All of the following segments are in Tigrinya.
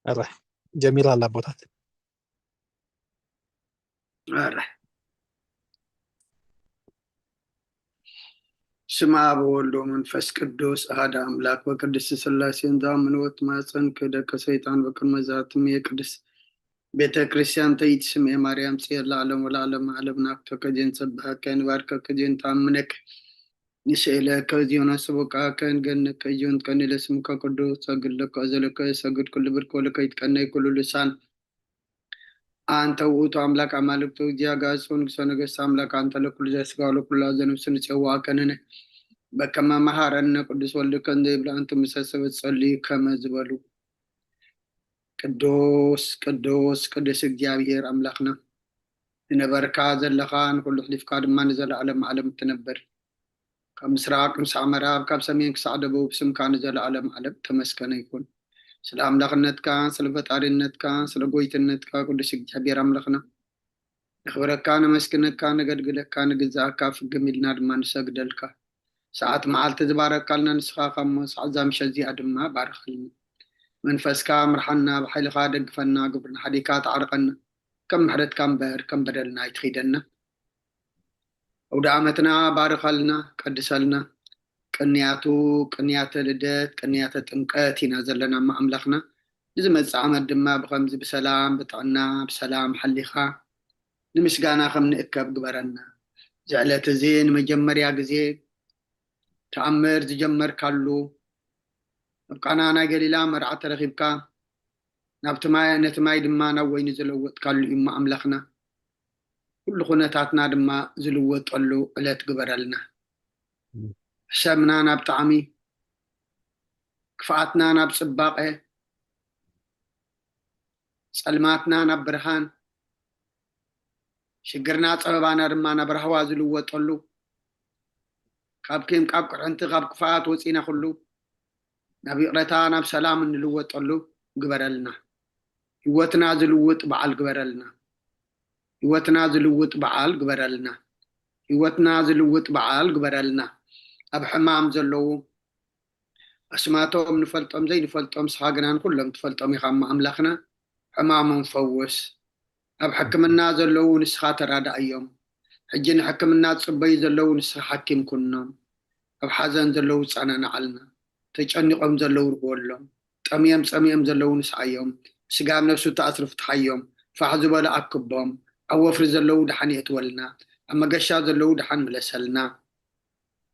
ኣረ ጀሚራ ኣላ ኣቦታት። ኣረ ስመ ኣብ ወወልድ ወመንፈስ ቅዱስ ኣሃደ ኣምላክ በቅድስት ስላሴ እንተ ኣምንዎ ትማጸንኪ ደቂ ሰይጣን በቅድመ ዛትም የቅድስ ቤተ ክርስቲያን ተይትስምኤ ማርያም ጽዮን ለዓለም ወለዓለም ዓለም ናፍቀኪ እጅ ንጸብሐኪ ንባርከኪ እጅ ንተኣምነኪ ንስእለኪ እጅ ነስብቀኪ ንገንኪ እጅ ንትቀኒ ለስምከ ቅዱስ ሰግድ ለከ እዘለከ ሰግድ ኩሉ ብርክ ወለከ ይትቀነይ ኩሉ ልሳን ኣንተ ውእቱ ኣምላክ ኣማልክቱ እግዚእ ኣጋእዝቱ ንጉሰ ነገስት ኣምላክ ኣንተ ለኩሉ ዘስጋ ወለኩሉ ዘነፍስ ንጽዋ ከንነ በከመ መሃረነ ቅዱስ ወልድከ እንዘ ይብሉ ኣንቱ ምሰ ሰበት ጸልዩ ከመ ዝበሉ ቅዱስ ቅዱስ ቅዱስ እግዚኣብሔር ኣምላክና ዝነበርካ ዘለኻ ንኩሉ ሕሊፍካ ድማ ንዘለኣለም ዓለም እትነብር ካብ ምስራቅ ክሳዕ ምዕራብ ካብ ሰሜን ክሳዕ ደቡብ ስምካ ንዘለኣለም ዓለም ተመስገነ ይኹን። ስለ ኣምላኽነትካ ስለ ፈጣሪነትካ ስለ ጎይትነትካ ቅዱስ እግዚኣብሔር ኣምላኽና ነኽብረካ ነመስግነካ ነገልግለካ ንግዛእካ ፍግም ኢልና ድማ ንሰግደልካ። ሰዓት መዓልቲ ዝባረካልና ንስኻ ካሞ ሰዓት ዛምሸት እዚኣ ድማ ባርኸልና። መንፈስካ ምርሓና ብሓይልኻ ደግፈና ግብርና ሓዲካ ተዓርቀና። ከም ምሕረትካ እምበር ከም በደልና ኣይትኺደና። ኣውደ ዓመትና ባርኸልና ቀድሰልና። ቅንያቱ ቅንያተ ልደት ቅንያተ ጥምቀት ኢና ዘለና እሞ ኣምላኽና ንዝመፅእ ዓመት ድማ ብኸምዚ ብሰላም ብጥዕና ብሰላም ሓሊኻ ንምስጋና ከም ንእከብ ግበረና። እዚ ዕለት እዚ ንመጀመርያ ግዜ ተኣምር ዝጀመርካሉ ኣብ ቃና ናይ ገሊላ መርዓ ተረኺብካ ናብቲ ማይ ነቲ ማይ ድማ ናብ ወይኒ ዝለወጥካሉ እዩ እሞ ኣምላኽና ኩሉ ኩነታትና ድማ ዝልወጠሉ ዕለት ግበረልና። ሕሰምና ናብ ጣዕሚ ክፍኣትና ናብ ፅባቐ ፀልማትና ናብ ብርሃን ሽግርና ፀበባና ድማ ናብ ራህዋ ዝልወጠሉ ካብ ቂም ካብ ቅርሕንቲ ካብ ክፍኣት ወፂና ኩሉ ናብ ይቕረታ ናብ ሰላም እንልወጠሉ ግበረልና። ህይወትና ዝልውጥ በዓል ግበረልና። ህይወትና ዝልውጥ በዓል ግበረልና። ህይወትና ዝልውጥ በዓል ግበረልና። ኣብ ሕማም ዘለዉ ኣስማቶም ንፈልጦም ዘይንፈልጦም ንስኻ ግና ንኩሎም ትፈልጦም ኢኻ እሞ ኣምላኽና ሕማሞም ፈውስ። ኣብ ሕክምና ዘለዉ ንስኻ ተራዳእዮም። ሕጂ ንሕክምና ዝፅበዩ ዘለዉ ንስኻ ሓኪም ኩኖም። ኣብ ሓዘን ዘለዉ ፃናናዓልና። ተጨኒቖም ዘለዉ ርህወሎም። ጠምዮም ፀሚኦም ዘለዉ ንስዓዮም። ስጋብ ነብሱ ተኣስሩ ፍትሓዮም። ፋሕ ዝበሉ ኣክቦም። ኣብ ወፍሪ ዘለዉ ደሓን የእትወልና። ኣብ መገሻ ዘለዉ ደሓን ምለሰልና።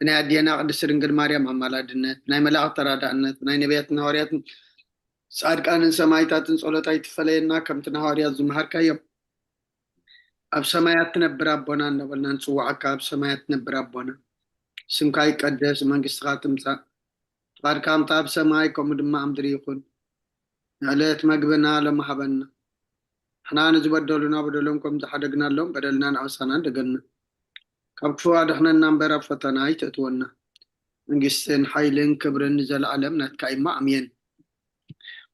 ብናይ ኣዴና ቅድስቲ ድንግል ማርያም ኣማላድነት፣ ብናይ መላእኽቲ ተራዳእነት፣ ብናይ ነቢያትን ሃዋርያትን ጻድቃንን ሰማይታትን ጸሎት ኣይትፈለየና። ከምቲ ንሃዋርያት ዝመሃርካዮም ኣብ ሰማያት ትነብር ኣቦና እናበልና ንጽውዓካ። ኣብ ሰማያት ትነብር ኣቦና ስምካ ይቀደስ፣ መንግስትኻ ትምጻእ፣ ፍቓድካ ከምቲ ኣብ ሰማይ ከምኡ ድማ ኣብ ምድሪ ይኹን። ንዕለት መግብና ሎሚ ሃበና። ንሕና ንዝበደሉና በደሎም ከም ዝሓደግናሎም በደልና ንኣበሳና ንደገልና። ካብ ክፉ ኣድሕነና እምበር ኣብ ፈተና ኣይተእትወና። መንግስትን ሓይልን ክብርን ንዘለኣለም ናትካ እዩ እሞ ኣሜን።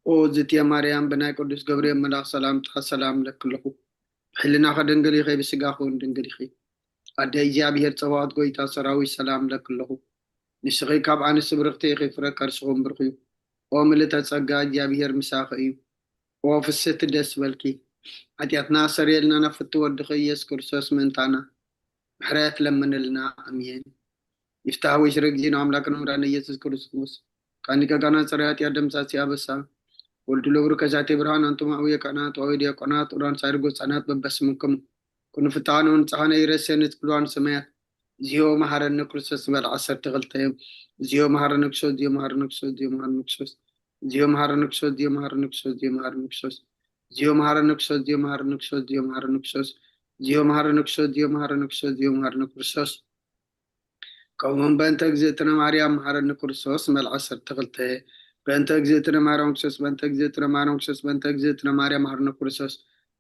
ኦ ዝትየ ማርያም ብናይ ቅዱስ ገብርኤል መልኣኽ ሰላምታ ሰላም እለኪ ኣለኹ። ብሕልናኺ ድንግል ኢኺ፣ ብስጋኺ እውን ድንግል ኢኺ። ኣደ እግዚኣብሔር ጸባኦት ጎይታ ሰራዊት ሰላም እለኪ ኣለኹ። ንስኺ ካብ ኣንስቲ ብርኽቲ ኢኺ፣ ፍረ ከርስኺ እውን ብሩኽ እዩ። ኦ ምልእተ ጸጋ እግዚኣብሔር ምሳኺ እዩ። ኦ ፍስህቲ ደስ በልኪ። ሓጢኣትና ሰረየልና ናብ ፍቲ ወድኺ ኢየሱስ ክርስቶስ ምእንታና ምሕረት ለምንልና። ኣሜን። ይፍታህ ወይ ስረ ጊዜ ነው አምላክ ነው ምራን ኢየሱስ ክርስቶስ ካኒቀ ጋና ጸረ ኃጢአት ደምሳሲ አበሳ ወልዱ ለብሩ ከሳቴ ብርሃን አንቱማ አውየ ካህናት ወአውየ ዲያቆናት ኡራን ሳይርጎ ህጻናት በበስምኩም ኩኑ ፍትሐነ ወንጽሐነ ይረሴ ንትብልዋን ሰማያት እዚዮ መሐረነ ክርስቶስ በል ዓሰርተ ክልተ እዚዮ መሐረነ ክርስቶስ እዚዮ መሐረነ ክርስቶስ እዚዮ መሐረነ ክርስቶስ እዚዮ መሐረነ ክርስቶስ እዚዮ መሐረነ ክርስቶስ እዚዮ መሐረነ ክርስቶስ እዚዮ መሐረነ ክርስቶስ እዚዮ መሐረነ ክርስቶስ እዚዮ መሐረነ ክርስቶስ እዚዮ መሐረነ ክርስቶስ እዚዮ መሐረነ ክርስቶስ እዚዮ መሐረነ ክርስቶስ ከምኡውን በእንተ እግዝእትነ ማርያም መሐረኒ ክርስቶስ መል ዓሰርተ ክልተ በእንተ እግዝእትነ ማርያም ክርስቶስ በእንተ እግዝእትነ ማርያም ክርስቶስ በእንተ እግዝእትነ ማርያም መሐረኒ ክርስቶስ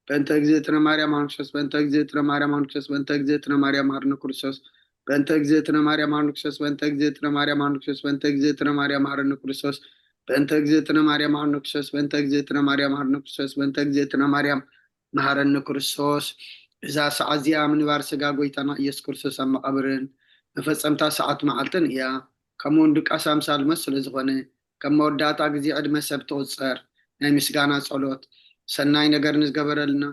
በእንተ እግዝእትነ ማርያም መሐረኒ ክርስቶስ በእንተ እግዝእትነ ማርያም መሐረኒ ክርስቶስ በእንተ እግዝእትነ ማርያም መሐረኒ ክርስቶስ በእንተ እግዝእትነ ማርያም መሐረኒ ክርስቶስ በእንተ እግዝእትነ ማርያም መሐረኒ ክርስቶስ በእንተ እግዝእትነ ማርያም መሐረኒ ክርስቶስ በእንተ እግዝእትነ ማርያም መሐረኒ ክርስቶስ በእንተ እግዝእትነ ማርያም መሐረኒ ክርስቶስ በእንተ እግዝእትነ ማርያም መሐረኒ ክርስቶስ። እዛ ሰዓት እዚኣ ምንባር ስጋ ጎይታና ኢየሱስ ክርስቶስ ኣብ መቓብርን መፈጸምታ ሰዓት መዓልትን እያ። ከምኡውን ድቃስ ኣምሳል ሞት ስለ ዝኾነ፣ ከም መወዳእታ ግዜ ዕድመ ሰብ ትቑጸር። ናይ ምስጋና ጸሎት። ሰናይ ነገር ንዝገበረልና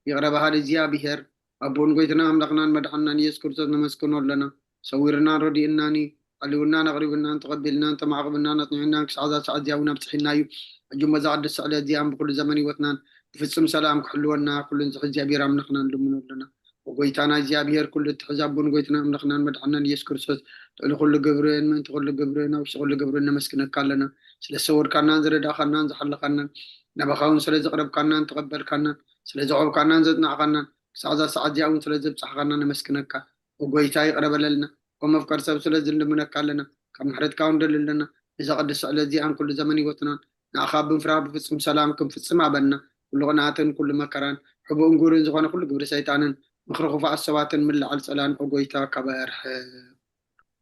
ይቕረ በሃሊ እግዚኣብሔር ኣቦን ጎይትና ኣምላኽናን መድሓንናን ኢየሱስ ክርስቶስ ነመስግኖ ኣለና። ሰዊርናን ረዲእናን እዩ። ሓልውናን ኣቕሪብናን ተቐቢልናን ተማዕቕብናን ኣጽኒዑናን ክሳዕ እዛ ሰዓት እዚኣ እውን ኣብጽሒና እዩ። ሕጂ እሞ እዛ ቅድስቲ ዕለት እዚኣን ብኩሉ ዘመን ህይወትናን ብፍጹም ሰላም ክሕልወና ኩሉን ዝሕዚ እግዚኣብሔር ኣምላኽና ንልምኖ ኣለና። ወጎይታና እግዚኣብሔር ኩሉ እትሕዝ ኣቦን ጎይትና ኣምላኽናን መድሓንናን ኢየሱስ ክርስቶስ ልዕሊ ኩሉ ግብርን ምእንቲ ኩሉ ግብርን ኣብ ውሽጢ ኩሉ ግብርን ነመስግነካ ኣለና። ስለ ዝሰወርካናን ዝረዳእካናን ዝሓለኻናን ናባኻ እውን ስለ ዘቕረብካናን ተቐበልካናን ስለ ዘቕረብካናን ዘጽናዕካናን ክሳዕ እዛ ሰዓት እዚኣ እውን ስለ ዘብጻሕካና ነመስግነካ። ወጎይታ ይቕረ በለልና። ወመፍቀር ሰብ ስለ ዝንልምነካ ኣለና። ካብ ምሕረትካ እውን ደሊ ኣለና። እዛ ቅድስቲ ዕለት እዚኣን ኩሉ ዘመን ህይወትናን ንኣኻ ብምፍራህ ብፍጹም ሰላም ክንፍጽም ኣበና። ኩሉ ቅንኣትን ኩሉ መከራን ሕቡእን ግብርን ዝኾነ ኩሉ ግብሪ ሰይጣንን ምኽሪ ክፉኣት ሰባትን ምልዓል ጸላን ኦ ጎይታ ካብ ኣርሕቕ።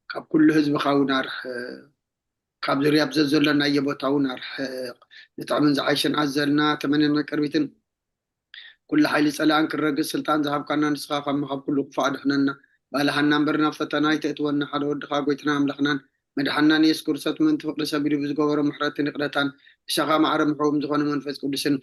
ካብ ኩሉ ህዝብኻ እውን ኣርሕቕ። ካብ ዙርያ ብዘዘሎናዮ ቦታ እውን ኣርሕቕ። ንጥዕምን ዝሓይሽን ኣዘልና ተመንና ቅርቢትን ኩሉ ሓይሊ ጸላእን ክረግጽ ስልጣን ዝሃብካና ንስኻ ካብ መኻብ ኩሉ ክፉእ ኣድሕነና። ባልሃና እምበር ናብ ፈተና ኣይተእትወና። ሓደ ወድኻ ጎይትና ኣምላኽናን መድሓንናን ኢየሱስ ክርስቶስ ምእንቲ ፍቕሪ ሰብ ኢሉ ብዝገበሮ ምሕረትን ይቕረታን ብሳኻ ማዕረ ምሕቡም ዝኾነ መንፈስ ቅዱስን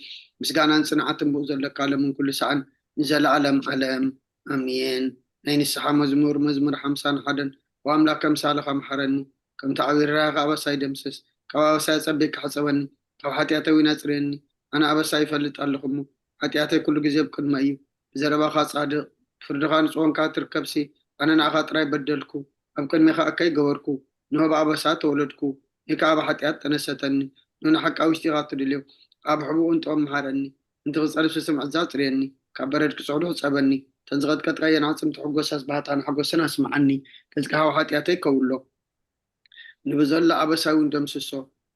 ምስጋናን ጽንዓትን ብኡ ዘለካ ለምን ኩሉ ሰኣን ንዘለኣለም ዓለም ኣሜን። ናይ ንስሓ መዝሙር፣ መዝሙር ሓምሳን ሓደን። ኦ ኣምላኽ፣ ከምሳልኻ መሓረኒ፣ ከምቲ ዓብዪ ርህራሄኻ ኣበሳይ ደምስስ። ካብ ኣበሳይ ኣጸቢቕካ ሕጸበኒ፣ ካብ ሓጢኣተይ እውን ኣጽርየኒ። ኣነ ኣበሳይ ይፈልጥ ኣለኹ እሞ፣ ሓጢኣተይ ኩሉ ግዜ ኣብ ቅድመይ እዩ። ብዘረባኻ ጻድቕ፣ ብፍርድኻ ንጹህ ኮንካ ትርከብሲ፣ ኣነ ንኣኻ ጥራይ በደልኩ፣ ኣብ ቅድሜኻ እከይ ገበርኩ። ንሆ ብኣበሳ ተወለድኩ፣ ኢኻ ብሓጢኣት ጠነሰተኒ። ንሕና ሓቂ ኣብ ውሽጢ ኢኻ ትድልዮ። ኣብ ሕቡእ እንጥኦም መሃረኒ። እንቲ ክጸልፍ ስስምዕ እዛ ጽርየኒ። ካብ በረድ ክጽዕዱ ሕጸበኒ። ተን ዝቐጥቀጥካየን ኣዕጽምቲ ሕጎሳስ ባህታን ሓጎስን ኣስምዓኒ። ገጽካ ካብ ሓጢኣተይ ከውሎ። ንብዘሎ ኣበሳይ እውን ደምስሶ።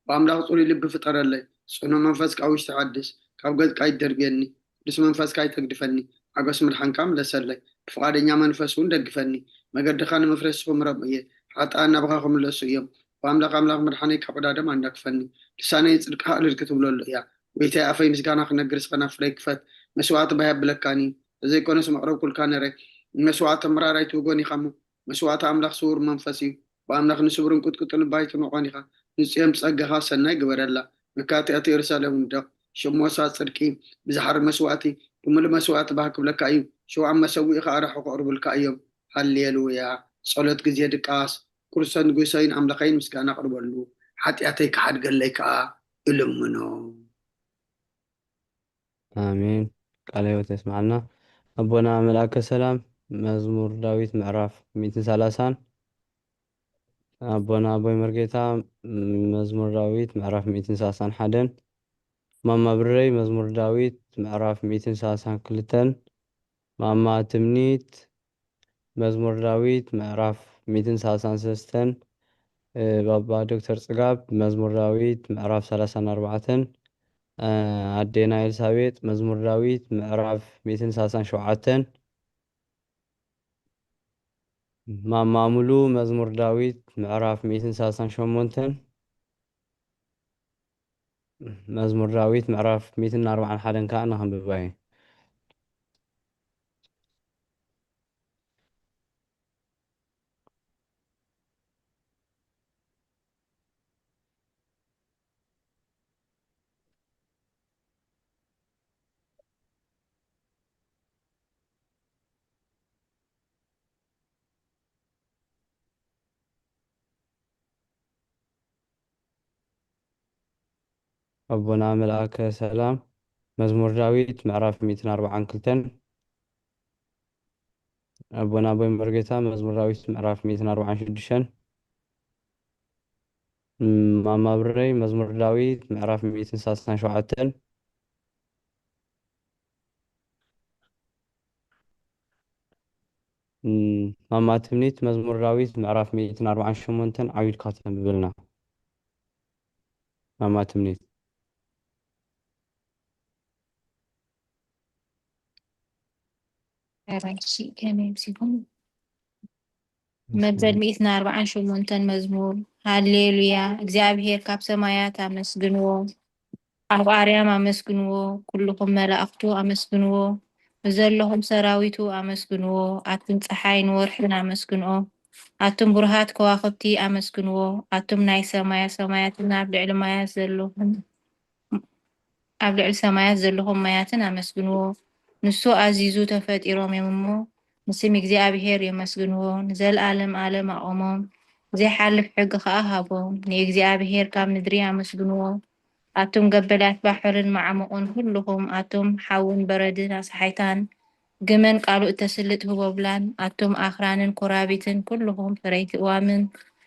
ብኣምላኽ ጽሩይ ልቢ ፍጠረለይ። ጽኑዕ መንፈስ ካብ ውሽጢ ሓድስ። ካብ ገጽካ ኣይትደርብየኒ። ቅዱስ መንፈስካ ኣይተግድፈኒ። ሓጎስ ምድሓንካ ምለሰለይ። ብፍቓደኛ መንፈስ እውን ደግፈኒ። መገድኻ ንመፍረስቲ ክምረም እየ። ሓጥኣን ናባኻ ክምለሱ እዮም። ብኣምላኽ ኣምላኽ ምድሓነይ ካብ ዕዳ ደም ኣንዳግፈኒ። ልሳነይ ጽድቅኻ እልል ክትብለሉ እያ። ጎይታይ ኣፈይ ምስጋና ክነግር ስኸና ፍረይ ክፈት። መስዋዕቲ ባህ የብለካን እዩ። ተዘይኮነስ መቕረብኩልካ ነረ። ንመስዋዕቲ ምራር ኣይትውጎን ኢኻ እሞ። መስዋዕቲ ኣምላኽ ስዉር መንፈስ እዩ። ብኣምላኽ ንስቡርን ቅጥቅጥን ባይትንዖን ኢኻ። ንጽዮን ብጸጋኻ ሰናይ ግበረላ። መካትዕቲ የሩሳሌም ውደቕ። ሽሞሳ ጽድቂ ብዝሓሪ መስዋዕቲ ብምሉእ መስዋዕቲ ባህ ክብለካ እዩ። ሽውዓም መሰውኢ ከኣ ራሑ ከቕርቡልካ እዮም። ሃሌሉያ። ጸሎት ግዜ ድቃስ። ክርስቶስ ንጉሰይን ኣምላኸይን ምስጋና ኣቕርበሉ። ሓጢኣተይ ክሓድገለይ ከኣ እልምኖ። ኣሜን። ቃለ ሕይወት የስምዓልና። ኣቦና መልኣከ ሰላም፣ መዝሙር ዳዊት ምዕራፍ ሚእትን ሰላሳን። ኣቦና ኣቦይ መርጌታ፣ መዝሙር ዳዊት ምዕራፍ ሚእትን ሰላሳን ሓደን። ማማ ብረይ፣ መዝሙር ዳዊት ምዕራፍ ሚእትን ሰላሳን ክልተን። ማማ ትምኒት፣ መዝሙር ዳዊት ምዕራፍ ሚእትን ሰላሳን ሰለስተን። እ፣ ባባ ዶክተር ጽጋብ፣ መዝሙር ዳዊት ምዕራፍ ሰላሳን ኣርባዕተን። እ፣ ኣዴና ኤልሳቤጥ፣ መዝሙር ዳዊት ምዕራፍ ሚእትን ሰላሳን ሸውዓተን። ማማ ሙሉ፣ መዝሙር ዳዊት ምዕራፍ ሚእትን ሰላሳን ሸሞንተን። መዝሙር ዳዊት ምዕራፍ ሚእትን ኣርባዓን ሓደን ከኣ ንኸንብባ እዩ። ኣቦና መልኣከ ሰላም፣ መዝሙር ዳዊት ምዕራፍ ሚእትን ኣርባዓን ክልተን። ኣቦና ኣቦይ መርጌታ፣ መዝሙር ዳዊት ምዕራፍ ሚእትን ኣርባዓን ሽዱሽተን። ማማ ብረይ፣ መዝሙር ዳዊት ምዕራፍ ሚእትን ሰላሳን ሸውዓተን። ማማ ትምኒት፣ መዝሙር ዳዊት ምዕራፍ ሚእትን ኣርባዓን ሸሞንተን ዓዊድካ ተንብብልና። ማማ ትምኒት። ኣራይሺ ከመይ ብሲኹም? መበል ሚእትን ኣርባዓን ሸሞንተን መዝሙር። ሃሌሉያ፣ እግዚኣብሔር ካብ ሰማያት ኣመስግንዎ፣ ኣብ ኣርያም ኣመስግንዎ፣ ኩልኹም መላእኽቱ ኣመስግንዎ፣ ንዘለኹም ሰራዊቱ ኣመስግንዎ፣ ኣቱም ጸሓይን ወርሕን ኣመስግንኦ፣ ኣቱም ብሩሃት ከዋኽብቲ ኣመስግንዎ፣ ኣቱም ናይ ሰማያ ሰማያትን ኣብ ልዕሊ ማያት ዘለኹም ኣብ ልዕሊ ሰማያት ዘለኹም ማያትን ኣመስግንዎ። ንሱ ኣዚዙ ተፈጢሮም እዮም እሞ፣ ንስም እግዚኣብሄር የመስግንዎ። ንዘለኣለም ኣለም ኣቖሞም፣ ዘይሓልፍ ሕጊ ኸኣ ሃቦም። ንእግዚኣብሄር ካብ ምድሪ ኣመስግንዎ። ኣቱም ገበላት ባሕርን መዓሙቑን ኩልኹም፣ ኣቱም ሓውን በረድን ኣስሓይታን፣ ግመን ቃሉ እተስልጥ ህቦብላን፣ ኣቱም ኣኽራንን ኮራቢትን ኩልኹም፣ ፈረይቲ እዋምን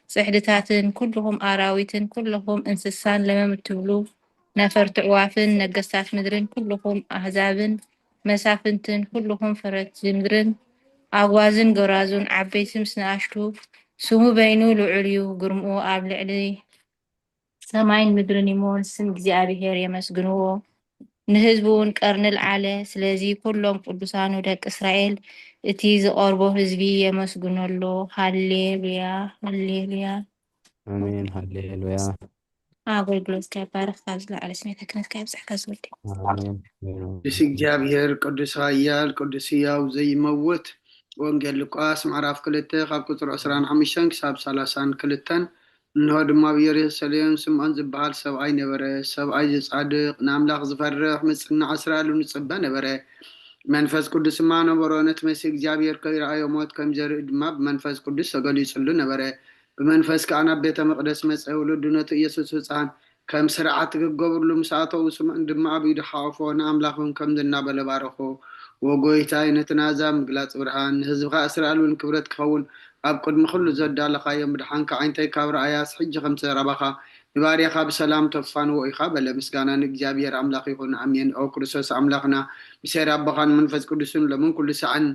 ጽሕድታትን ኩልኹም፣ ኣራዊትን ኩልኹም እንስሳን ለመም እትብሉ፣ ነፈርቲ ኣዕዋፍን ነገስታት ምድርን ኩልኹም ኣህዛብን መሳፍንትን ኩልኹም ፈረስቲ ምድርን ኣጓዝን ጎራዙን ዓበይቲ ምስ ንኣሽቱ፣ ስሙ በይኑ ልዑል እዩ፣ ግርምኡ ኣብ ልዕሊ ሰማይን ምድርን እዩ፣ ንስም እግዚኣብሔር የመስግንዎ፣ ንህዝቡ እውን ቀርኒ ልዓለ። ስለዚ ኩሎም ቅዱሳኑ ደቂ እስራኤል እቲ ዝቐርቦ ህዝቢ የመስግኖ ኣሎ። ሃሌሉያ፣ ሃሌሉያ። ኣሜን። ሃሌሉያ። ኣገልግሎትካ ይባረክ፣ ካብ ዝለዓለ ስሜት ክነትካ ይብፅሕካ ዝወዲ። ኣሜን። ቅዱስ እግዚኣብሔር ቅዱስ ኃያል ቅዱስ ሕያው ዘይመውት። ወንጌል ሉቃስ ምዕራፍ ክልተ ካብ ቁፅሪ ዕስራን ሓሙሽተን ክሳብ ሰላሳን ክልተን። እንሆ ድማ ኣብ ኢየሩሳሌም ስምዖን ዝበሃል ሰብኣይ ነበረ። ሰብኣይ ዝጻድቕ ንኣምላኽ ዝፈርሕ ምጽናዕ እስራኤል ንጽበ ነበረ። መንፈስ ቅዱስ ድማ ነበሮ። ነቲ መሲህ እግዚኣብሔር ከይረኣዮ ሞት ከም ዘርኢ ድማ ብመንፈስ ቅዱስ ተገሊጹሉ ነበረ። ብመንፈስ ከኣ ናብ ቤተ መቕደስ መጸ። ውሉዱ ነቲ ኢየሱስ ህፃን ከም ስርዓት ክገብርሉ ምስ ኣተዉ ስምዖን ድማ ኣብ ኢዱ ሓቖፎ፣ ንኣምላኽ እውን ከምዚ እናበለ ባረኾ፣ ወጎይታይ ነቲ ናዛ ምግላጽ ብርሃን፣ ንህዝብኻ እስራኤል እውን ክብረት ክኸውን ኣብ ቅድሚ ኩሉ ዘዳለኻዮ ምድሓንካ ዓይንተይ ካብ ረኣያስ ሕጂ ከም ዝተረባኻ ንባርያኻ ብሰላም ተፋንዎ ኢኻ በለ። ምስጋና ንእግዚኣብሔር ኣምላኽ ይኹን፣ ኣሜን። ኦ ክርስቶስ ኣምላኽና፣ ብሰይር ኣቦኻን መንፈስ ቅዱስን ሎምን ኩሉ ሳዕን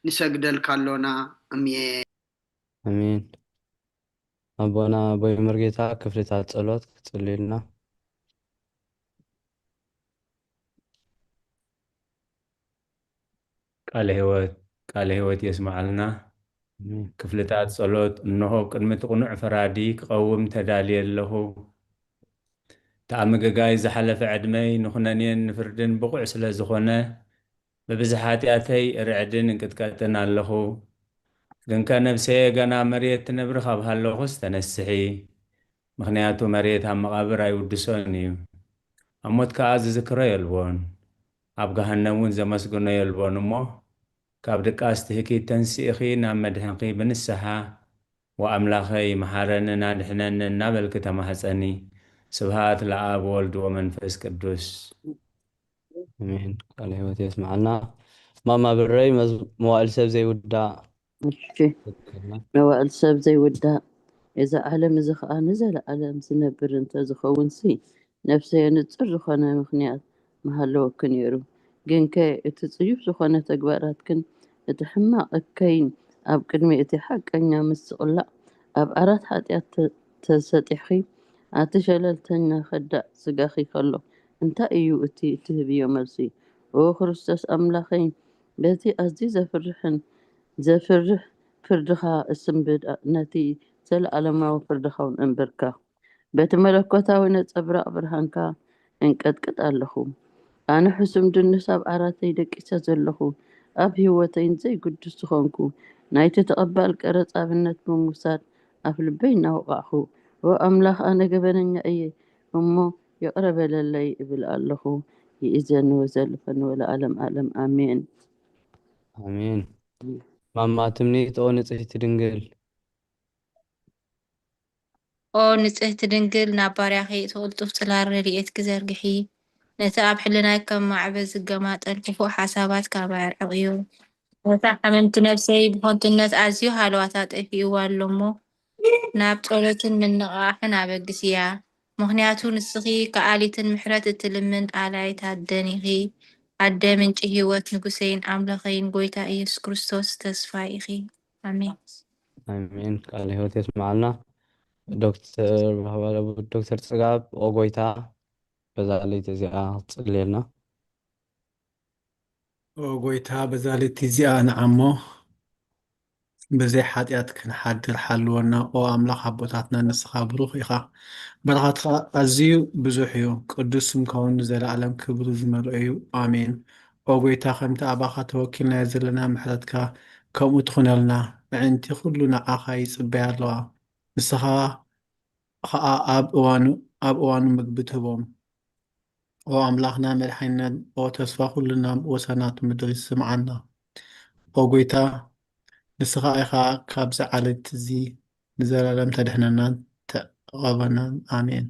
ንሰግደልካ ኣሎና፣ ኣሜን። ኣሜን። ኣቦና ቦይ መርጌታ ክፍልታት ጸሎት ክትጽልዩልና። ቃለ ህይወት ቃለ ህይወት የስምዓልና። ኣሜን። ክፍልታት ጸሎት። እንሆ ቅድሚ እቲ ቅኑዕ ፈራዲ ክቐውም ተዳልየ ኣለኹ። እቲ ኣብ ምግጋይ ዝሓለፈ ዕድመይ ንኹነኔን ንፍርድን ብቑዕ ስለ ዝኾነ፣ ብብዝሒ ሓጢኣተይ ርዕድን እንቅጥቀጥን ኣለኹ። ግንከ ነብሰየ ገና መሬት ትነብሪ ካብ ሃለኹስ ተነስሒ፣ ምኽንያቱ መሬት ኣብ መቓብር ኣይውድሶን እዩ፣ ኣብ ሞት ከኣ ዝዝክሮ የልቦን፣ ኣብ ገሃነም እውን ዘመስግኖ የልቦን። እሞ ካብ ድቃስ ትህኪት ተንሲእኺ ናብ መድሕንኺ ብንስሓ፣ ወኣምላኸይ መሓረንን ኣድሕነንን እናበልኪ ተማሕጸኒ። ስብሃት ለኣብ ወልድ ወመንፈስ ቅዱስ። ኣሜን። ቃለ ህይወት የስምዓልና። ማማ ብረይ መዝ- መዋእል ሰብ ዘይውዳእ እሺ፣ መዋእል ሰብ ዘይውዳእ፣ እዚ ዓለም እዚ ኸዓ ንዘለዓለም ዝነብር እንተዝኸውንሲ፣ ነፍሰየ ንጹር ዝኾነ ምኽንያት ምሃለወኪ ነይሩ። ግንከ እቲ ጽዩፍ ዝኾነ ተግባራትክን እቲ ሕማቕ እከይን ኣብ ቅድሚ እቲ ሓቀኛ ምስቕላዕ ኣብ ዓራት ሓጢኣት ተ- ተሰጢሕኺ፣ ኣቲ ሸለልተኛ ከዳዕ ስጋኺ ከሎ፣ እንታይ እዩ እቲ እትህብዮ መልሲ? ኦ ክርስቶስ ኣምላኸይ፣ በቲ ኣዝዩ ዘፍርሕን ዘፍርሕ ፍርድኻ እስንብድ፣ ነቲ ዘለኣለማዊ ፍርድኻ እውን እንብርካ። በቲ መለኮታዊ ነጸብራቕ ብርሃንካ እንቀጥቅጥ ኣለኹ። ኣነ ሕሱም ድንስ ኣብ ዓራተይ ደቂሰ ዘለኹ፣ ኣብ ህይወተይን ዘይግዱስ ዝኾንኩ፣ ናይቲ ተቐባል ቀረጽ ኣብነት ብምውሳድ ኣፍ ልበይ እናወቓዕኹ፣ ኦ ኣምላኽ፣ ኣነ ገበነኛ እየ እሞ ይቕረ በለለይ እብል ኣለኹ። ይእዘኒ ወዘልፈኒ ወለዓለም ዓለም ኣሜን። ኣሜን። ማማ ትምኒት ኦ ንጽህቲ ድንግል። ኦ ንጽህቲ ድንግል፣ ናብ ባርያኺ እቲ ቅልጡፍ ጽላል ረድኤትኪ ዘርግሒ። ነቲ ኣብ ሕልናይ ከም ማዕበል ዝገማጠል ክፉእ ሓሳባት ካባይ ኣርሕቕዮ። ነታ ሓመምቲ ነፍሰይ ብኸንቱነት ኣዝዩ ሃለዋታ ጠፊእዋ ኣሎ እሞ፣ ናብ ጸሎትን ምንቕቓሕን ኣበግስያ። ምኽንያቱ ንስኺ ከኣሊትን ምሕረት እትልምን ኣላይት ኣደን ኢኺ። ኣደ ምንጪ ህይወት፣ ንጉሰይን ኣምላኸይን ጎይታ ኢየሱስ ክርስቶስ ተስፋይ ኢኺ። ኣሜን። ኣሜን። ቃለ ህይወት የስምዓልና። ዶክተር ባህባለ ዶክተር ጽጋብ ኦ ጎይታ በዛ ለይቲ እዚኣ ክትጽልየልና። ኦ ጎይታ በዛ ለይቲ እዚኣ ንዓሞ ብዘይ ሓጢኣት ክንሓድር ሓልወና። ኦ ኣምላኽ ኣቦታትና ንስኻ ብሩኽ ኢኻ። በረኸትካ ኣዝዩ ብዙሕ እዩ። ቅዱስ ስምካ እውን ንዘለኣለም ክብሪ ዝመልኦ እዩ። ኣሜን። ኦ ጎይታ ከምቲ ኣባኻ ተወኪልናዮ ዘለና ምሕረትካ ከምኡ ትኹነልና። ኣዒንቲ ኩሉ ንዓኻ ይጽበያ ኣለዋ። ንስኻ ኸኣ ኣብ እዋኑ ኣብ እዋኑ ምግቢ ትህቦም። ኦ ኣምላኽና መድሓኒና፣ ኦ ተስፋ ኩልና ወሰናት ምድሪ ስምዓና። ኦ ጎይታ፣ ንስኻ ኢኻ ካብዚ ዓሌት እዚ ንዘላለም ተድሕነናን ተዕቐበናን። ኣሜን።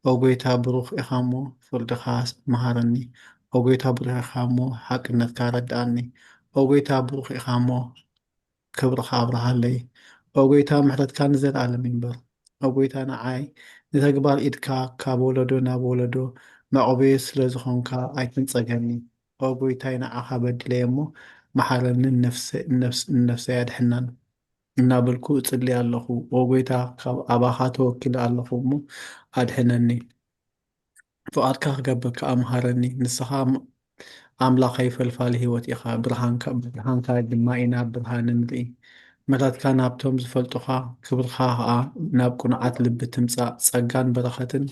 ኦ ጎይታ፣ ብሩኽ ኢኻ እሞ ፍርድኻ መሃረኒ። ኦ ጎይታ፣ ብሩኽ ኢኻ እሞ ሓቅነትካ ረድኣኒ። ኦ ጎይታ፣ ብሩኽ ኢኻ እሞ ክብርኻ ኣብርሃለይ። ኦ ጎይታ፣ ምሕረትካ ንዘለኣለም ይንበር። ኦ ጎይታ፣ ንዓይ ንተግባር ኢድካ ካብ ወለዶ ናብ ወለዶ መዕቆቢ ስለ ዝኾንካ ኣይትንጸገኒ። ኦ ጎይታይ፣ ንዓኻ በዲለየ እሞ መሓረኒ፣ ንነፍሰ-፣ ንነፍስ-፣ ንነፍሰይ ኣድሕናን እናበልኩ እጽሊ ኣለኹ። ኦ ጎይታ፣ ካብ ኣባኻ ተወኪለ ኣለኹ እሞ ኣድሕነኒ። ፍቓድካ ክገብር ከኣ ምሃረኒ። ንስኻ ኣም-፣ ኣምላኸይ ፈልፋሊ ህይወት ኢኻ፣ ብርሃንካ፣ ብብርሃንካ ድማ ኢና ብርሃን እንርኢ። ምሕረትካ ናብቶም ዝፈልጡኻ፣ ክብርኻ ኸኣ ናብ ቅኑዓት ልቢ ትምጻእ። ጸጋን በረኸትን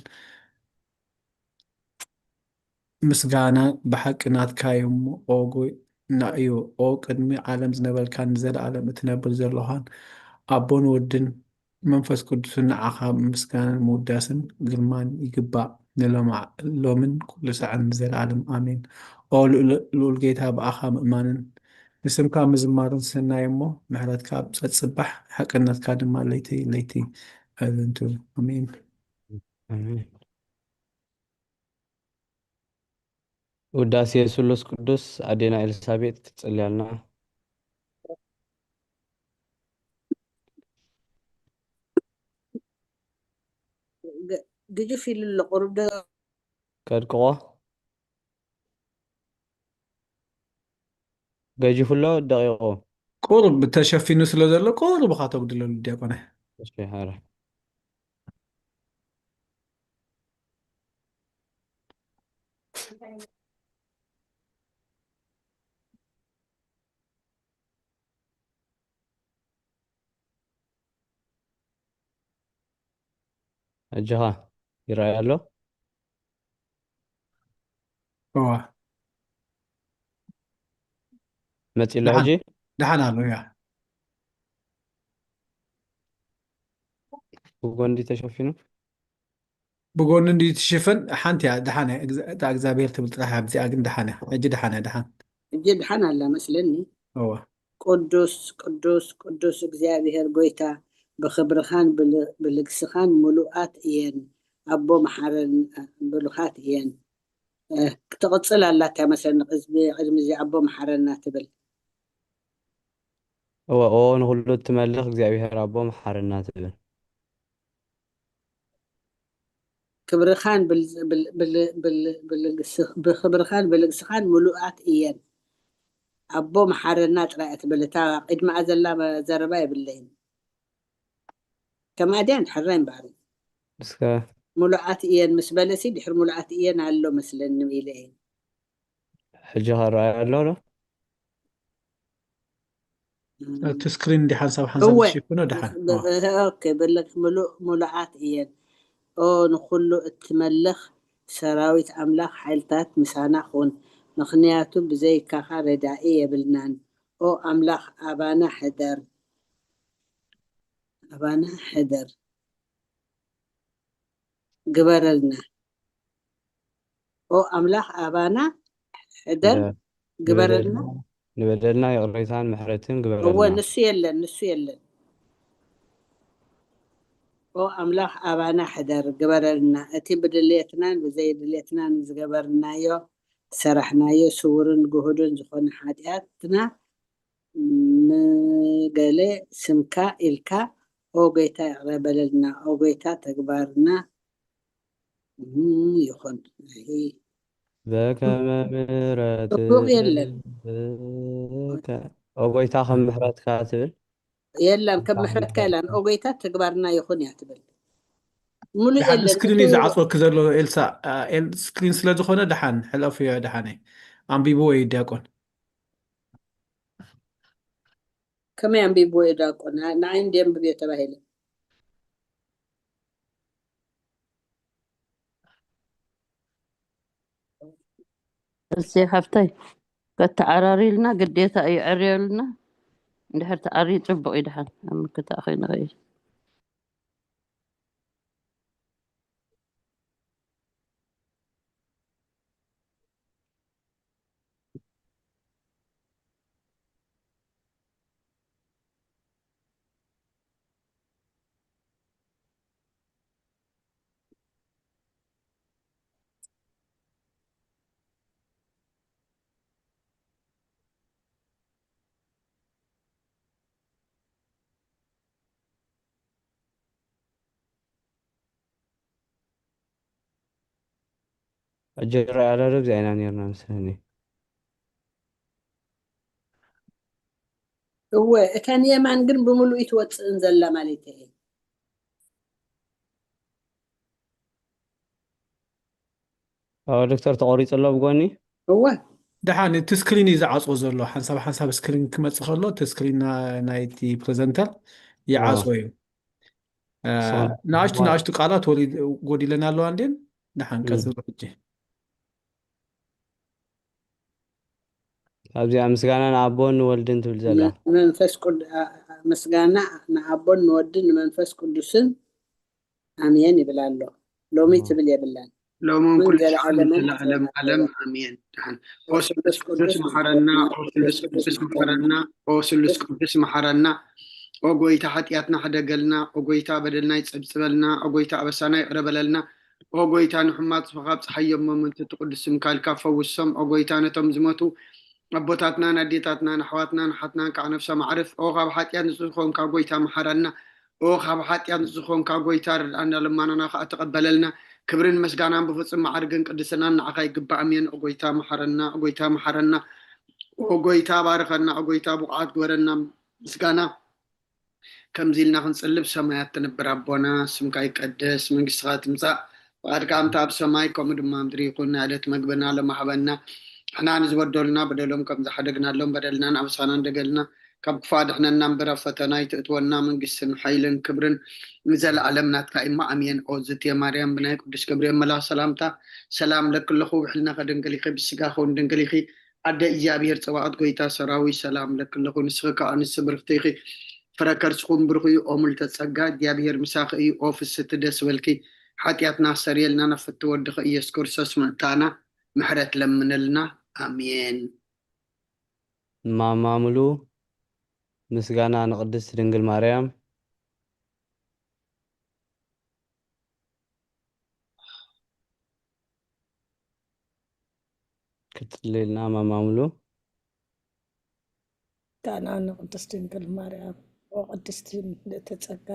ምስጋና ብሓቂ ናትካ እዩ እሞ፣ ኦ ጎይና እዩ። ኦ ቅድሚ ዓለም ዝነበርካን ንዘለኣለም እትነብር ዘለኻን ኣቦን ወድን መንፈስ ቅዱስን ንዓኻ ምስጋናን ምውዳስን ግርማን ይግባእ፣ ንሎማ-፣ ሎምን ኩሉ ሳዕን ንዘለኣለም ኣሜን። ኦ ልኡል-፣ ልኡል ጌታ፣ ብኣኻ ምእማንን ንስምካ ምዝማርን ሰናይ እሞ፣ ምሕረትካ ጸጽባሕ፣ ሓቅነትካ ድማ ለይቲ ለይቲ ኣዘንቱ። ኣሜን። ኣሜን። ውዳሴ ስሉስ ቅዱስ ኣዴና ኤልሳቤጥ ክትጽልያልና። ግ-፣ ግጅፍ ኢሉ ኣሎ፣ ቁሩብ ዶ? ከድቅቆ? ገጂፉ ኣሎ ደቂቑ። ቁሩብ ተሸፊኑ ስለ ዘሎ፣ ቁሩብ ኢኻ ተጉድለሉ፣ ዲያቆነ። እሺ፣ ሃረ። ኣጆኻ፣ ይረኣይ ኣሎ? እዋ። መጺ ኣሎ ደሓን፣ ሕጂ? ደሓን ኣሎ፣ ያ። ብጎንዲ ተሸፊኑ? ብጎኒ እንድዩ ትሽፍን፣ ሓንቲ እያ፣ ደሓን እያ። እግዝ-፣ እታ እግዚኣብሔር ትብል ጥራሕ ኣብዚኣ ግን ደሓን እያ። ሕጂ ደሓን እያ፣ ደሓን። ሕጂ ደሓን ኣላ መስለኒ። እዋ። ቅዱስ፣ ቅዱስ፣ ቅዱስ እግዚኣብሔር ጎይታ፣ ብኽብርኻን ብል-፣ ብልግስኻን ምሉኣት እየን። ኣቦ መሓረን ብሉኻት እየን። እ፣ ክትቕጽል ኣላታ መስለኒ፣ ቅድሚ፣ ቅድሚ እዚ ኣቦ መሓረና ትብል። እወ፣ ኦ ንኹሉ እትመልኽ እግዚኣብሔር ኣቦ መሓረና ትብል። ክብርኻን ብል-፣ ብል-፣ ብል-፣ ብል-፣ ብልግስ-፣ ብኽብርኻን ብልግስኻን ምሉኣት እየን። ኣቦ መሓረና ጥራይ እያ ትብል። እታ ቅድሚኣ ዘላ ዘረባ የብለይን። ከምኣ ድያ? ሕራይ እምበኣር። እስከ ምሉኣት እየን ምስ በለሲ፣ ድሕሪ ምሉኣት እየን ኣሎ መስለኒ ኢለ እየ። ሕጂ ኸ ረኣይ ኣሎ ዶ? እም። እቲ ስክሪን እንዲ ሓንሳብ ሓንሳብ እወ። ዝሽፍኖ ደሓን። ብ-፣ እ፣ ኦኬ፣ በለክ ምሉእ፣ ምሉኣት እየን። ኦ፣ ንኹሉ እትመልኽ ሰራዊት ኣምላኽ፣ ሓይልታት ምሳና ኹን፣ ምኽንያቱ ብዘይካኻ ረዳኢ የብልናን። ኦ ኣምላኽ፣ ኣባና ሕደር። ኣባና ሕደር። ግበረልና። ኦ ኣምላኽ፣ ኣባና ሕደር። እ፣ ግበረልና። ንበደልና፣ ንበደልና ይቕሬታን ምሕረትን እወ፣ ግበረልና። ንሱ የለን፣ ንሱ የለን። ኦ ኣምላኽ፣ ኣባና ሕደር፣ ግበረልና። እቲ ብድልየትናን ብዘይድልየትናን ዝገበርናዮ፣ ዝሰራሕናዮ ስዉርን ግሁድን ዝኾነ ሓጢኣትና፣ ንገለ ስምካ ኢልካ፣ ኦ ጎይታ፣ ይቕረ በለልና። ኦ ጎይታ፣ ተግባርና፣ እም፣ ይኹን። ኣይ። በከመ ምሕረት እቡቕ የለን። ልብከ። ኦ ጎይታ፣ ከም ምሕረትካ ትብል። የላን፣ ከም ምሕረትካ የላን። ኦ ጎይታ፣ ተግባርና ይኹን እያ ትብል። ሙሉእ ደሓን የለን። ስክሪን እቲ እዩ ዝዓጽወኪ ዘሎ ኤልሳ፣ አ፣ ኤል-፣ ስክሪን ስለ ዝኾነ ደሓን ሕለፍዮ፣ ደሓን እዩ። ኣንቢብዎ እዩ ዲያቆን። ከመይ ኣንቢብዎ እዩ ዲያቆን? ን-፣ ንዓይ እንዲ ኣንብብዮ ተባሂለ። እሴ ሓፍተይ፣ ከተዓራርዩልና ግዴታ እዩ፣ ዕርየልና። እንድሕር ተዓርዩ ጽቡቕ እዩ፣ ደሓን ኣብ ምክታእ ከይንኸይድ። ሕጂ ረኣያ ዶ? ኣብዚኣ ኢና ነርና መስለኒ። እወ፣ እተን የማን ግን ብምሉእ ትወፅእን ዘላ ማለት እየ። ኣዎ፣ ዶክተር ተቆሪፁ ኣሎ ብጎኒ። እወ። ደሓን እቲ ስክሪን እዩ ዝዓፅዎ ዘሎ። ሓንሳብ ሓንሳብ ስክሪን ክመፅእ ከሎ እቲ ስክሪን ና- ናይቲ ፕሬዘንተር ይዓፅዎ እዩ። እ፣ ንኣሽቱ ንኣሽቱ ቃላት ወሊ- ጎዲለን ኣለዋ እንዴን? ደሓን ቀፅሉ ሕጂ። ኣብዚኣ ምስጋና ንኣቦን ንወልድን ትብል ዘላ። ንመንፈስ ቅዱ- ኣ- ኣ- ምስጋና ንኣቦን ንወድን ንመንፈስ ቅዱስን ኣሜን ይብል ኣሎ። ሎሚ ትብል የብላን። ሎሞም ምን ኩሉ ዘለዓለምን ዘለዓለም ዓለም ኣሜን። ደሓን። ኦ ስሉስ ቅዱስ መሓረና፣ ኦ ስሉስ ቅዱስ መሓረና፣ ኦ ስሉስ ቅዱስ መሓረና። ኦ ጎይታ ሓጢኣትና ሕደገልና፣ ኦ ጎይታ በደልና ይጸብጽበልና፣ ኦ ጎይታ ኣበሳና ይቕረ በለልና። ኦ ጎይታ ንሕማት ጽፍኻ ኣብጽሓዮም፣ መምንትቲ ቅዱስ ስምካ ኢልካ ፈውሶም። ኦ ጎይታ ነቶም ዝሞቱ ኣቦታትናን ኣዴታትናን ኣሕዋትናን ኣሓትናን ከዓ ነፍሶም ኣዕርፍ። ኦ ካብ ሓጢኣት ንጹህ ዝኾንካ ጎይታ መሓረና። ኦ ካብ ሓጢኣት ንጹህ ዝኾንካ ጎይታ ርድኣና፣ ልማናና ከዓ ተቐበለልና። ክብርን ምስጋናን ብፍጹም ማዕርግን ቅድስናን ንዓኻ ይግባእ። ኣሜን። ኦ ጎይታ መሓረና፣ ኦ ጎይታ መሓረና፣ ኦ ጎይታ ባርኸና፣ ኦ ጎይታ ብቑዓት ግበረና። ምስጋና ከምዚ ኢልና ክንጽልብ ሰማያት ትንብር ኣቦና፣ ስምካ ይቀደስ፣ መንግስትኻ ትምጻእ፣ ፍቓድካ ከምታ ኣብ ሰማይ ከምኡ ድማ ምድሪ ይኹን። ናይ ዕለት መግብና ሎሚ ሃበና፣ ንሕና ንዝበደሉና በደሎም ከም ዝሓደግናሎም በደልናን ኣበሳናን ደገልና ካብ ክፉእ ኣድሕነና እምበር ኣብ ፈተና ኣይትእትወና፣ መንግስትን ሓይልን ክብርን ንዘለኣለም ናትካ እሞ ኣሜን። ኦ ዝትየ ማርያም ብናይ ቅዱስ ገብርኤል መልኣኽ ሰላምታ ሰላም ለኪ ኣለኹ፣ ብሕልናኺ ድንግል ኢኺ፣ ብስጋኺ እውን ድንግል ኢኺ፣ ኣደ እግዚኣብሔር ጸባኦት ጎይታ ሰራዊት ሰላም ለኪ ኣለኹ፣ ንስኺ ከኣ ኣንስቲ ብርኽቲ ኢኺ፣ ፍረ ከርስኹም ብሩኽ እዩ። ኦ ምልዕተ ጸጋ እግዚኣብሔር ምሳኺ እዩ። ኦ ፍስቲ ደስ በልኪ፣ ሓጢኣትና ክሰርየልና ናብ ፍቲ ወድኺ ኢየሱስ ክርስቶስ ምእንታና ምሕረት ለምነልና። ኣሜን። ማማ ሙሉ ምስጋና ንቅድስት ድንግል ማርያም። ክትልልና ማማ ሙሉ። ምስጋና ንቅድስት ድንግል ማርያም። ኦ ቅድስቲ ምልእተ ጸጋ፣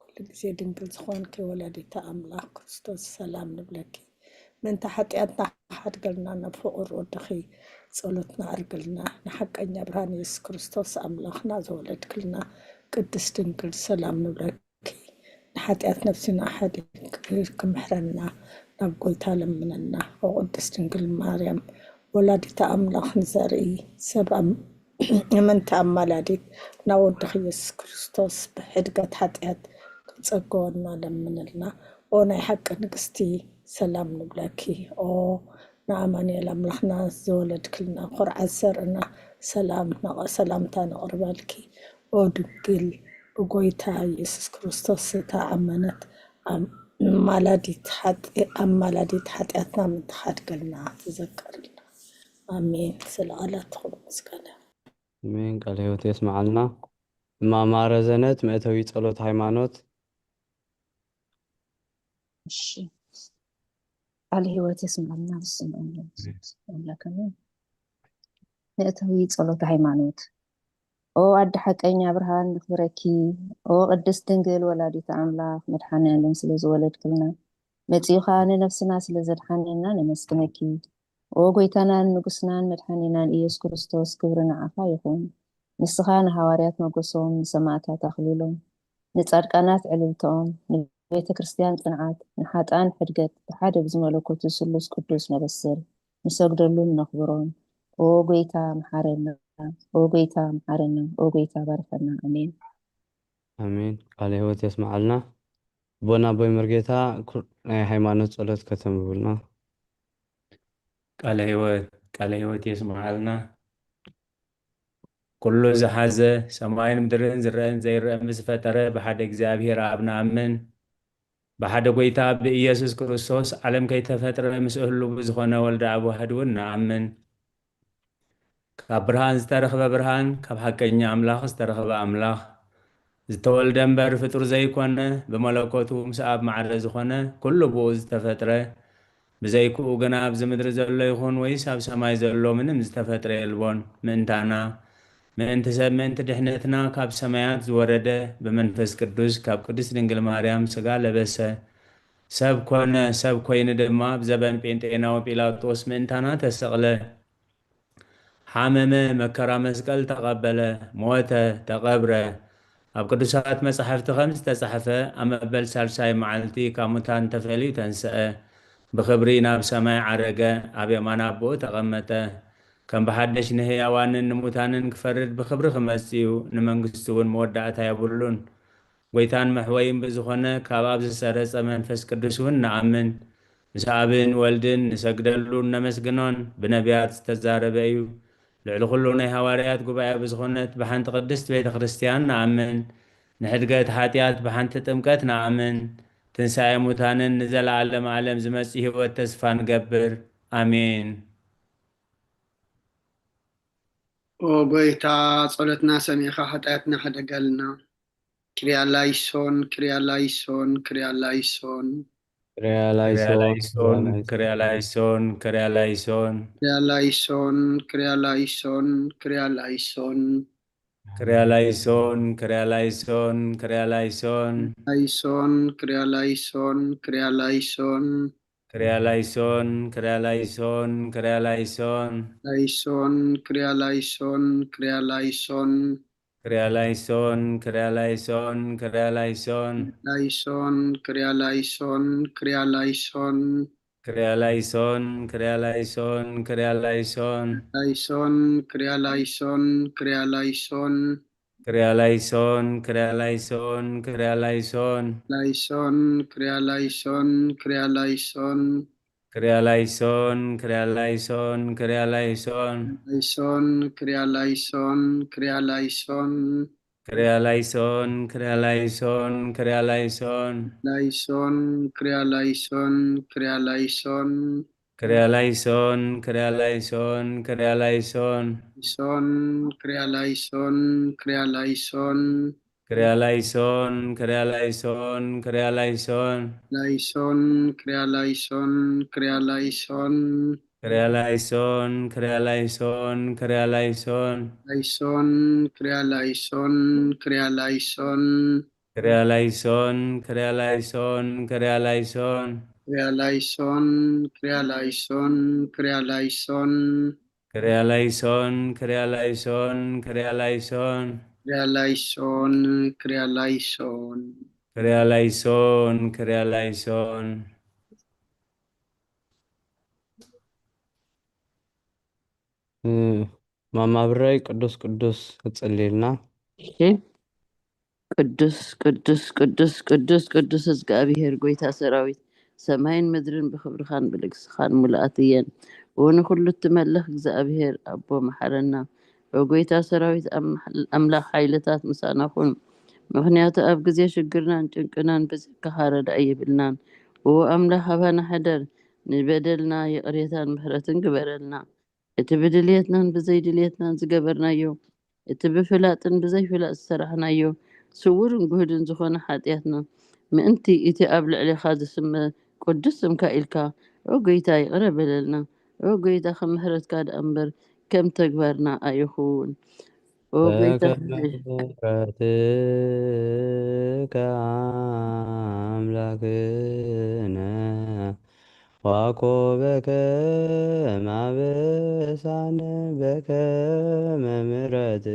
ኩሉ ግዜ ድንግል ዝኾንኪ ወላዲተ ኣምላኽ ክርስቶስ ሰላም ንብለኪ። ምእንተ ሓጢኣትና ሓድገልና፣ ናብ ፍቑር ወድኺ ጸሎትና ኣርግልና። ንሓቀኛ ብርሃን የሱስ ክርስቶስ ኣምላኽና ዝወለድክልና ቅድስት ድንግል ሰላም ንብለኪ። ንሓጢኣት ነፍሲና ሓዲግኪ ክምሕረና ናብ ጎይታ ለምነና። ኦ ቅድስት ድንግል ማርያም ወላዲተ ኣምላኽ ንዘርኢ ሰብ ኣም- እምንቲ ኣማላዲት ናብ ወድኺ የሱስ ክርስቶስ ብሕድገት ሓጢኣት ክትጸግወና ለምንልና። ኦ ናይ ሓቂ ንግስቲ ሰላም ንብለኪ። ኦ ንኣማኑኤል ኣምላኽና ዝወለድክልና ኩርዓት ዘርእና ሰላም ነቐ- ሰላምታ ነቕርበልኪ። ኦ ድንግል ብጎይታ የሱስ ክርስቶስ እታ ኣመነት ኣም- ኣማላዲት ሓጢ- ኣማላዲት ሓጢኣትና ምንትኻድገልና ትዘከርልና። ኣሜን። ስለ ቃላትኩም ምስጋና። ኣሜን። ቃለ ሕይወት የስምዓልና። እማማ ረዘነት መእተዊ ጸሎት ሃይማኖት። እሺ። ቃለ ሕይወት የስምዓልና ብስም ኣምላኽ። ኣምላኽ ኣሜን። መእተዊ ጸሎት ሃይማኖት። ኦ ኣደ ሓቀኛ ብርሃን ነኽብረኪ። ኦ ቅድስት ድንግል ወላዲተ ኣምላኽ መድሓኒ ዓለም ስለ ዝወለድክልና መጺኡ ኸኣ ንነፍስና ስለ ዘድሓነና ነመስግነኪ። ኦ ጎይታናን ንጉስናን መድሓኒናን ኢየሱስ ክርስቶስ ክብሪ ንዓኻ ይኹን። ንስኻ ንሃዋርያት መጎሶም፣ ንሰማእታት ኣኽሊሎም፣ ንጻድቃናት ዕልልታኦም፣ ንቤተ ክርስቲያን ጽንዓት፣ ንሓጥኣን ሕድገት ብሓደ ብዝመለኮቱ ስሉስ ቅዱስ ነበስር፣ ንሰግደሉን ነኽብሮን። ኦ ጎይታ መሓረና፣ ኦ ጎይታ መሓረና፣ ኦ ጎይታ ባርኸና። ኣሜን። ኣሜን። ቃለ ሕይወት የስምዓልና። ኣቦና ኣቦይ መርጌታ ኩ- ናይ ሃይማኖት ጸሎት ከተንብቡልና። ቃለ ሕይወት ቃለ ሕይወት የስምዓልና። ኩሉ ዝሓዘ ሰማይን ምድርን ዝረአን ዘይረአን ብዝፈጠረ ብሓደ እግዚኣብሔር ኣብ ንኣምን። ብሓደ ጎይታ ብኢየሱስ ክርስቶስ ዓለም ከይተፈጥረ ምስ እህሉ ብዝኾነ ወልደ ኣብ ዋህድ እውን ንኣምን። ካብ ብርሃን ዝተረኽበ ብርሃን፣ ካብ ሓቀኛ ኣምላኽ ዝተረኽበ ኣምላኽ፣ ዝተወልደ እምበር ፍጡር ዘይኮነ፣ ብመለኮቱ ምስ ኣብ ማዕረ ዝኾነ፣ ኩሉ ብኡ ዝተፈጥረ፣ ብዘይክኡ ግና ኣብዚ ምድሪ ዘሎ ይኹን ወይስ ኣብ ሰማይ ዘሎ ምንም ዝተፈጥረ የልቦን። ምእንታና፣ ምእንቲ ሰብ፣ ምእንቲ ድሕነትና ካብ ሰማያት ዝወረደ፣ ብመንፈስ ቅዱስ ካብ ቅድስት ድንግል ማርያም ሥጋ ለበሰ። ሰብ ኮነ፣ ሰብ ኮይኑ ድማ ኣብ ዘበን ጴንጤናዊ ጲላጦስ ምእንታና ተሰቕለ። ሓመመ፣ መከራ መስቀል ተቐበለ፣ ሞተ፣ ተቐብረ። ኣብ ቅዱሳት መጻሕፍቲ ከም ዝተጻሕፈ፣ ኣብ መበል ሳልሳይ መዓልቲ ካብ ሙታን ተፈልዩ ተንስአ፣ ብኽብሪ ናብ ሰማይ ዓረገ፣ ኣብ የማን ኣቦኡ ተቐመጠ። ከም ብሓድሽ ንህያዋንን ንሙታንን ክፈርድ ብኽብሪ ክመጽእ እዩ፣ ንመንግስቱ እውን መወዳእታ የብሉን። ጎይታን መሕወይን ብዝኾነ ካብ ኣብ ዝሰረጸ መንፈስ ቅዱስ እውን ንኣምን። ምስ ኣብን ወልድን ንሰግደሉን ነመስግኖን ብነቢያት ዝተዛረበ እዩ። ልዕሊ ኩሉ ናይ ሃዋርያት ጉባኤ ብዝኾነት ብሓንቲ ቅድስት ቤተ ክርስቲያን ንኣምን። ንሕድገት ሓጢኣት ብሓንቲ ጥምቀት ንኣምን። ትንሳኤ ሙታንን ንዘለዓለም ዓለም ዝመጽእ ህይወት ተስፋ ንገብር። ኣሜን። ኦ ጎይታ፣ ጸሎትና ሰሚዕኻ ሓጢኣትና ሕደገልና። ክሪያ ላይሶን፣ ክሪያ ላይሶን፣ ክሪያ ላይሶን። ክሪያ ላይሶን፣ ክሪያ ላይሶን፣ ክሪያ ላይሶን፣ ክሪያ ላይሶን። ክሪያ ላይሶን፣ ክሪያ ላይሶን፣ ክሪያ ላይሶን። ክሪያ ላይሶን፣ ክሪያ ላይሶን፣ ክሪያ ላይሶን። ላይሶን፣ ክሪያ ላይሶን፣ ክሪያ ላይሶን። ክሪያ ላይሶን፣ ክሪያ ላይሶን፣ ክሪያ ላይሶን። ላይሶን፣ ክሪያ ላይሶን፣ ክሪያ ላይሶን። ክሪያ ላይሶን፣ ክሪያ ላይሶን፣ ክሪያ ላይሶን። ላይሶን፣ ክሪያ ላይሶን፣ ክሪያ ላይሶን። ክሪያ ላይሶን፣ ክሪያ ላይሶን፣ ክሪያ ላይሶን። ላይሶን፣ ክሪያ ላይሶን፣ ክሪያ ላይሶን። ክሪያ ላይሶን፣ ክሪያ ላይሶን፣ ክሪያ ላይሶን። ላይሶን፣ ክሪያ ላይሶን፣ ክሪያ ላይሶን። ክሪያ ላይሶን፣ ክሪያ ላይሶን፣ ክሪያ ላይሶን። ላይሶን፣ ክሪያ ላይሶን፣ ክሪያ ላይሶን። ክሪያ ላይሶን፣ ክሪያ ላይሶን፣ ክሪያ ላይሶን። ላይሶን፣ ክሪያ ላይሶን፣ ክሪያ ላይሶን። ክሪያ ላይሶን፣ ክሪያ ላይሶን፣ ክሪያ ላይሶን። ላይሶን፣ ክሪያ ላይሶን፣ ክሪያ ላይሶን። ክሪያ ላይሶን፣ ክሪያ ላይሶን፣ ክሪያ ላይሶን። ላይሶን፣ ክሪያ ላይሶን፣ ክሪያ ላይሶን። ክሪያ ላይሶን፣ ክሪያ ላይሶን፣ ክሪያ ላይሶን። ላይሶን፣ ክሪያ ላይሶን፣ ክሪያ ላይሶን። ክሪያ ላይሶን፣ ክሪያ ላይሶን፣ ክሪያ ላይሶን። ክሪያ ላይሶን፣ ክሪያ ላይሶን፣ ክሪያ ላይሶን። ክሪያ ላይሶን፣ ክሪያ ላይሶን፣ ክሪያ ላይሶን። ክሪያ ላይሶን፣ ክሪያ ላይሶን። ክሪያ ላይሶን፣ ክሪያ ላይሶን። እ፣ ማማ ብረይ ቅዱስ ቅዱስ ክጽልይልና። እሺ። ቅዱስ ቅዱስ ቅዱስ ቅዱስ ቅዱስ እግዚኣብሔር ጎይታ ሰራዊት፣ ሰማይን ምድርን ብኽብርኻን ብልግስኻን ሙሉኣት እየን። ኦ ንኹሉ እትመልኽ እግዚኣብሔር ኣቦ መሓረና። ኦ ጎይታ ሰራዊት፣ ኣም-፣ ኣምላኽ ሓይልታት ምሳና ኩን። ምኽንያቱ ኣብ ግዜ ሽግርናን ጭንቅናን ብዘይካኻ ረዳኢ የብልናን። ኦ ኣምላኽ፣ ኣባና ሕደር፣ ንበደልና ይቕሬታን ምሕረትን ግበረልና። እቲ ብድልየትናን ብዘይድልየትናን ዝገበርናዮ፣ እቲ ብፍላጥን ብዘይፍላጥ ዝሰራሕናዮ ስዉርን ግሁድን ዝኾነ ሓጢኣትና፣ ምእንቲ እቲ ኣብ ልዕሌኻ ዝስመ ቅዱስ ስምካ ኢልካ፣ ኦ ጎይታ፣ ይቕረ በለልና። ኦ ጎይታ፣ ከም ምሕረትካ ደኣ እምበር ከም ተግባርና ኣይኹን። ኦ ጎይታ፣ በከመ ምሕረትከ ኣምላክነ ዋኮ በከመ አበሳነ በከመ ምሕረትከ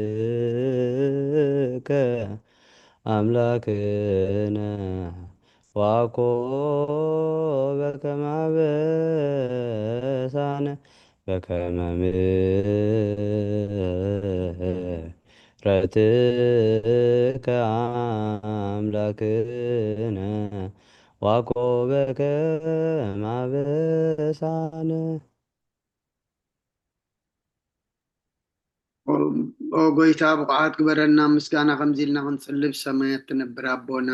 አምላክነ ዋኮ በከመ አበሳነ በከመ ምሕረትከ አምላክነ ዋኮ በከመ አበሳነ። ኦ፣ ኦ ጎይታ፣ ብቑዓት ግበረና፣ ምስጋና ከምዚ ኢልና ክንጽልብ፣ ሰማያት ትነብር ኣቦና፣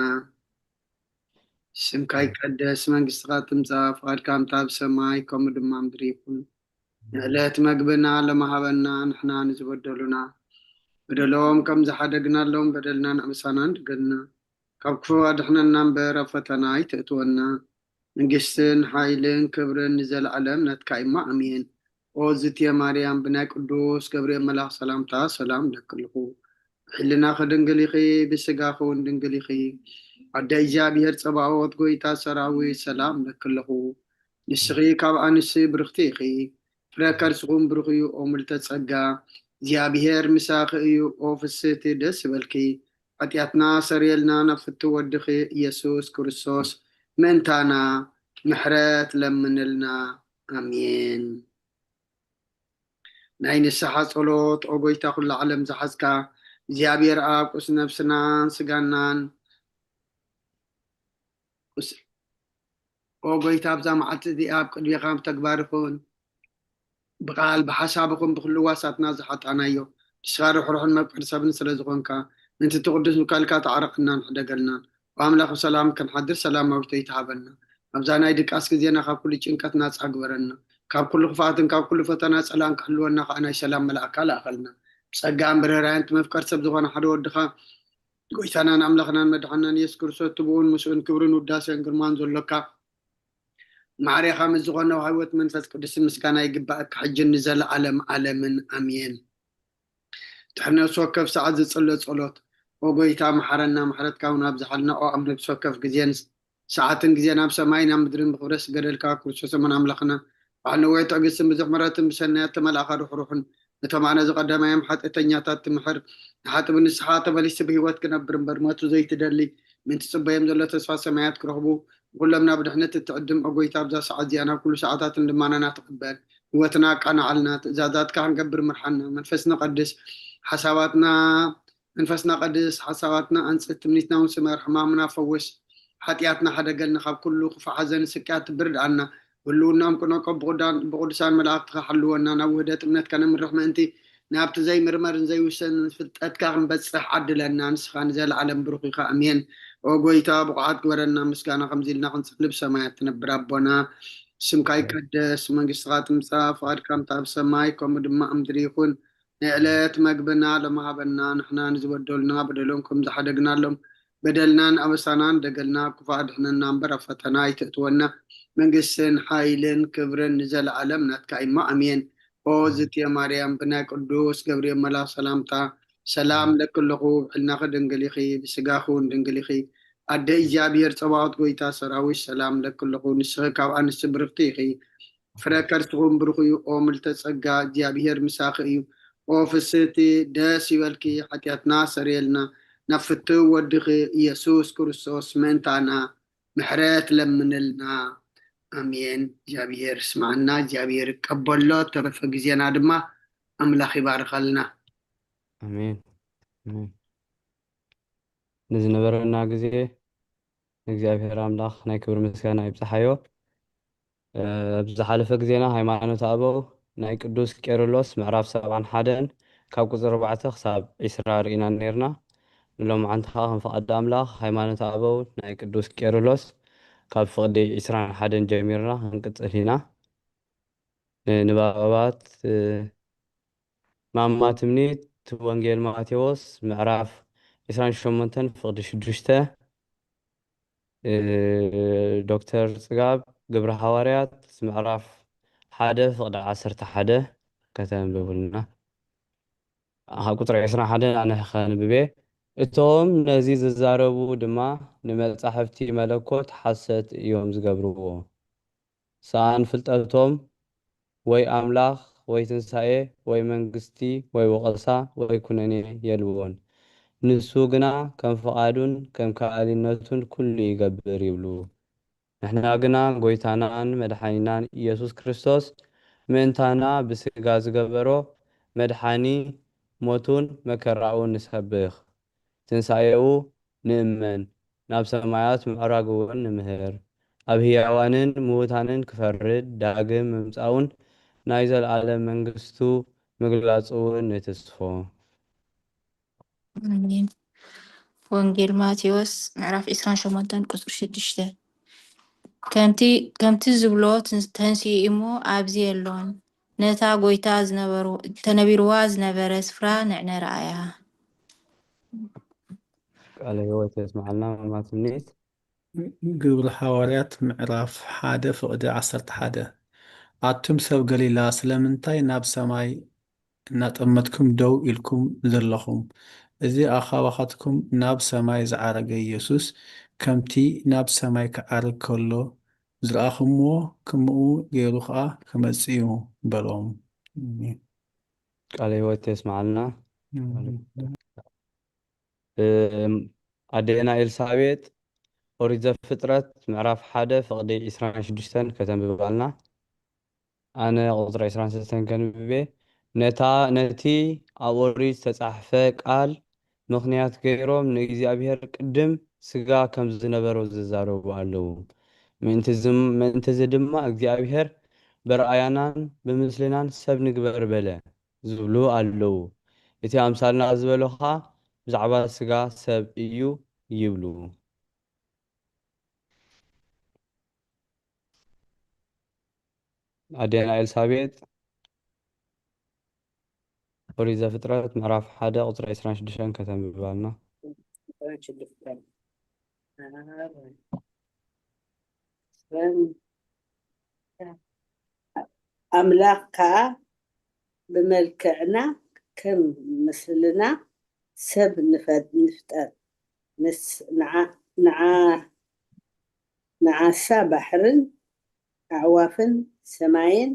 ስምካ ይቀደስ፣ መንግስትኻ ትምጻእ፣ ፍቓድካ ከምታ ኣብ ሰማይ ከምኡ ድማ ምድሪ ይኹን። ንዕለት መግብና ሎሚ ሃበና፣ ንሕና ንዝበደሉና በደሎም ከም ዝሓደግናሎም በደልና ንዕምሳና ንድገልና፣ ካብ ክፉ ኣድሕነና እምበር ኣብ ፈተና ኣይተእትወና። መንግስትን ሓይልን ክብርን ንዘለዓለም ናትካ እዩማ፣ ኣሜን። ኦ ዝትየ ማርያም፣ ብናይ ቅዱስ ገብርኤል መልኣኽ ሰላምታ ሰላም እብለኪ ኣለኹ። ብሕልናኺ ድንግል ኢኺ፣ ብስጋኺ እውን ድንግል ኢኺ። ኣደ እግዚኣብሔር ጸባኦት፣ ጎይታ ሰራዊት፣ ሰላም ለክለኹ። ንስኺ ካብ ኣንስቲ ብርኽቲ ኢኺ፣ ፍረ ከርስኹም ብሩኽ እዩ። ኦ ምልተ ጸጋ፣ እግዚኣብሔር ምሳኺ እዩ። ኦ ፍስህቲ፣ ደስ ይበልኪ። ኃጢኣትና ሰርየልና፣ ናብ ፍትው ወድኺ ኢየሱስ ክርስቶስ ምእንታና ምሕረት ለምንልና። ኣሜን። ናይ ንስሓ ጸሎት። ኦ ጎይታ፣ ኩሉ ዓለም ዝሓዝካ እግዚኣብሔር ኣብ ቅዱስ ነፍስናን ስጋናን ቅዱስ፣ ኦ ጎይታ፣ ኣብዛ መዓልቲ እዚኣ ኣብ ቅድሜኻ ብተግባር ይኹን ብቃል ብሓሳብ ይኹን ብኩሉ ዋሳትና ዝሓጣናዮ፣ ንስኻ ርሕሩሕን መፍቀሪ ሰብን ስለ ዝኾንካ፣ ምእንቲ እቲ ቅዱስ ምካልካ ተዓረቐናን ሕደገልናን። ኦ ኣምላኽ፣ ብሰላም ክንሓድር ሰላማዊት ለይቲ ሃበና። ኣብዛ ናይ ድቃስ ግዜና ካብ ኩሉ ጭንቀት ናጻ ግበረና። ካብ ኩሉ ክፍኣትን ካብ ኩሉ ፈተና ጸላእን ክሕልወና ከኣ ናይ ሰላም መልኣካ ለኣኸልና። ብጸጋን ብርህራሄን እቲ መፍቀር ሰብ ዝኾነ ሓደ ወድኻ፣ ጎይታናን ኣምላኽናን መድሓናን ኢየሱስ ክርስቶስ፣ እቲ ብኡን ምስኡን ክብርን ውዳሴን ግርማን ዘሎካ፣ ማዕሬኻ ምስ ዝኾነ ህይወት መንፈስ ቅዱስን ምስጋና ይግባእካ፣ ሕጅን ንዘለዓለም ዓለምን። ኣሜን። ድሕሪ ነፍሲ ወከፍ ሰዓት ዝጽለ ጸሎት። ኦ ጎይታ፣ መሓረና፣ ምሕረትካ እውን ኣብዝሓልና። ኦ ኣብ ነፍሲ ወከፍ ግዜን ሰዓትን ግዜን ኣብ ሰማይን ኣብ ምድርን ብኽብረት ዝገደልካ ክርስቶስ ኣማን ኣምላኽና፣ በዓል ነዊሕ ትዕግስትን ብዙሕ ምሕረትን ብሰናያት ተመልኣኻ ርሕሩሕን፣ ነቶም ኣነ ዝቐደማዮም ሓጢኣተኛታት ትምሕር፣ ንሓጥብ ንስሓ ተመሊሱ ብህይወት ክነብር እምበር፣ ሞቱ ዘይትደሊ፣ ምእንቲ ጽበዮም ዘሎ ተስፋ ሰማያት ክረኽቡ፣ ንኹሎም ናብ ድሕነት እትዕድም፣ ኦ ጎይታ፣ ኣብዛ ሰዓት እዚኣ ናብ ኩሉ ሰዓታትን ልማናና ትቕበል፣ ህይወትና ኣቃናዓልና፣ ትእዛዛትካ ክንገብር ምርሓና፣ መንፈስና ቀድስ፣ ሓሳባትና፣ መንፈስና ቀድስ፣ ሓሳባትና ኣንጽህ፣ ትምኒትና እውን ስመር፣ ሕማምና ፈውስ፣ ሓጢኣትና ሓደገልና፣ ካብ ኩሉ ክፉእ ሓዘን ስቅያት ትብርድኣና፣ ህልውናኦም ክነቆ ብቁዳን-፣ ብቅዱሳን መላእክትኻ ሓልወና፣ ናብ ውህደት እምነት ከነምርሕ ምእንቲ፣ ናብቲ ዘይምርመርን ዘይውሰንን ፍልጠትካ ክንበጽሕ ዓድለና፣ ንስኻ ንዘለዓለም ብሩኽ ኢኻ። ኣሜን። ኦ ጎይታ፣ ብቑዓት ግበረና፣ ምስጋና ከምዚ ኢልና ክንጽሊ፣ ብሰማያት ትነብር ኣቦና፣ ስምካ ይቀደስ፣ መንግስትኻ ትምጻእ፣ ፍቓድካ ከምቲ ኣብ ሰማይ፣ ከምኡ ድማ ኣብ ምድሪ ይኹን። ናይ ዕለት መግብና ሎሚ ሃበና፣ ንሕና ንዝበደሉና በደሎም ከም ዝሓደግናሎም፣ በደልናን ኣበሳናን ደገልና፣ ክፉእ ኣድሕነና እምበር፣ ኣብ ፈተና ኣይተእትወና፣ መንግስትን ሓይልን ክብርን ንዘለዓለም ናትካ እሞ፣ ኣሜን። ኦ ዝትየ ማርያም፣ ብናይ ቅዱስ ገብርኤል መልኣኽ ሰላምታ፣ ሰላም ለኪ ኣለኹ፣ ብዕልናኺ ድንግል ኢኺ፣ ብስጋኺ እውን ድንግል ኢኺ። ኣደ እግዚኣብሔር ጸባኦት፣ ጎይታ ሰራዊት፣ ሰላም ለኪ ኣለኹ፣ ንስኺ ካብ ኣንስቲ ብርኽቲ ኢኺ፣ ፍረ ከርስኹም ብሩኽ እዩ። ኦ ምልተ ጸጋ፣ እግዚኣብሔር ምሳኺ እዩ። ኦ ፍስህቲ፣ ደስ ይበልኪ፣ ሓጢኣትና ሰርየልና፣ ናብ ፍትው ወድኺ ኢየሱስ ክርስቶስ ምእንታና ምሕረት ለምንልና። ኣሜን። እግዚኣብሔር ስማዕና፣ እግዚኣብሔር ይቀበሎ። ተረፈ ግዜና ድማ ኣምላኽ ይባርኸልና። ኣሜን። ኣሜን። ንዝነበረና ግዜ ንእግዚኣብሔር ኣምላኽ ናይ ክብሪ ምስጋና ይብጽሓዮ። እ፣ ኣብ ዝሓለፈ ግዜና ሃይማኖተ ኣበው ናይ ቅዱስ ቄርሎስ ምዕራፍ ሰብዓን ሓደን ካብ ቁጽሪ ኣርባዕተ ክሳብ ዒስራ ርኢና ነይርና። ንሎማዓንቲ ከኣ ከም ፍቓድ ኣምላኽ ሃይማኖተ ኣበው ናይ ቅዱስ ቄርሎስ ካብ ፍቕዲ ዒስራን ሓደን ጀሚርና ክንቅጽል ኢና። ንንባባት፣ እ፣ ማማ ትምኒት ወንጌል ማቴዎስ ምዕራፍ ዒስራን ሸሞንተን ፍቕዲ ሽዱሽተ፣ እ፣ ዶክተር ጽጋብ ግብረ ሃዋርያት ምዕራፍ ሓደ ፍቕዲ ዓሰርተ ሓደ ከተንብቡልና። ካብ ቁጽሪ ዒስራን ሓደን ኣነ ከንብቤ። እቶም ነዚ ዝዛረቡ ድማ ንመጻሕፍቲ መለኮት ሓሰት እዮም ዝገብርዎ። ሰኣን ፍልጠቶም ወይ ኣምላኽ ወይ ትንሳኤ ወይ መንግስቲ ወይ ወቐሳ ወይ ኩነኔ የልቦን። ንሱ ግና ከም ፍቓዱን ከም ከኣሊነቱን ኩሉ ይገብር ይብሉ። ንሕና ግና ጎይታናን መድሓኒናን ኢየሱስ ክርስቶስ ምእንታና ብስጋ ዝገበሮ መድሓኒ ሞቱን መከራኡን ንሰብኽ። ትንሳኤኡ ንእመን፣ ናብ ሰማያት ምዕራግ እውን ንምህር። ኣብ ህያዋንን ምዉታንን ክፈርድ ዳግም ምምጻኡን ናይ ዘለኣለም መንግስቱ ምግላጹ እውን ንትስፎ። ኣሜን። ወንጌል ማቴዎስ ምዕራፍ ዒስራን ሸሞንተን ቁጽሪ ሽዱሽተ። ከምቲ፣ ከምቲ ዝብሎ ትንስ-፣ ተንሲኡ እሞ ኣብዚ የሎን። ነታ ጎይታ ዝነበሩ-፣ ተነቢርዋ ዝነበረ ስፍራ ንዕነ ረኣያ። ቃለ ህይወት የስምዓልና፣ ማማ ትምኒት። ግብሪ ሃዋርያት ምዕራፍ ሓደ ፍቕዲ ዓሰርተ ሓደ። ኣቱም ሰብ ገሊላ፣ ስለምንታይ ናብ ሰማይ እናጠመትኩም ደው ኢልኩም ዘለኹም? እዚ ኣኻባኻትኩም ናብ ሰማይ ዝዓረገ ኢየሱስ ከምቲ ናብ ሰማይ ክዓርግ ከሎ ዝረኣኹምዎ፣ ከምኡ ገይሩ ኸኣ ክመጽእ እዩ በሎም። ቃለ ህይወት የስምዓልና። ኣዴና ኤልሳቤጥ ኦሪት ዘፍጥረት ምዕራፍ ሓደ ፍቕዲ ዕስራን ሽዱሽተን ከተንብባልና። ኣነ ቁጽሪ ዕስራን ሰለስተን ከንብቤ። ነታ ነቲ ኣብ ኦሪት ዝተጻሕፈ ቃል ምኽንያት ገይሮም ንእግዚኣብሔር ቅድም ስጋ ከም ዝነበሮ ዝዛረቡ ኣለዉ። ምእንቲ ዝም- ምእንቲ እዚ ድማ እግዚኣብሔር ብርኣያናን ብምስልናን ሰብ ንግበር በለ ዝብሉ ኣለዉ። እቲ ኣምሳልና ዝበሎ ኸኣ ብዛዕባ ስጋ ሰብ እዩ ይብሉ። ኣዴና ኤልሳቤጥ ኦሪት ዘፍጥረት ምዕራፍ ሓደ ቁጽሪ ዕስራን ሽዱሽተን ከተንብባልና። ኣምላኽ ከኣ ብመልክዕና ከም ምስልና ሰብ ንፈ- ንፍጠር። ንስ- ንዓ- ንዓ- ንዓሳ ባሕርን ኣዕዋፍን ሰማይን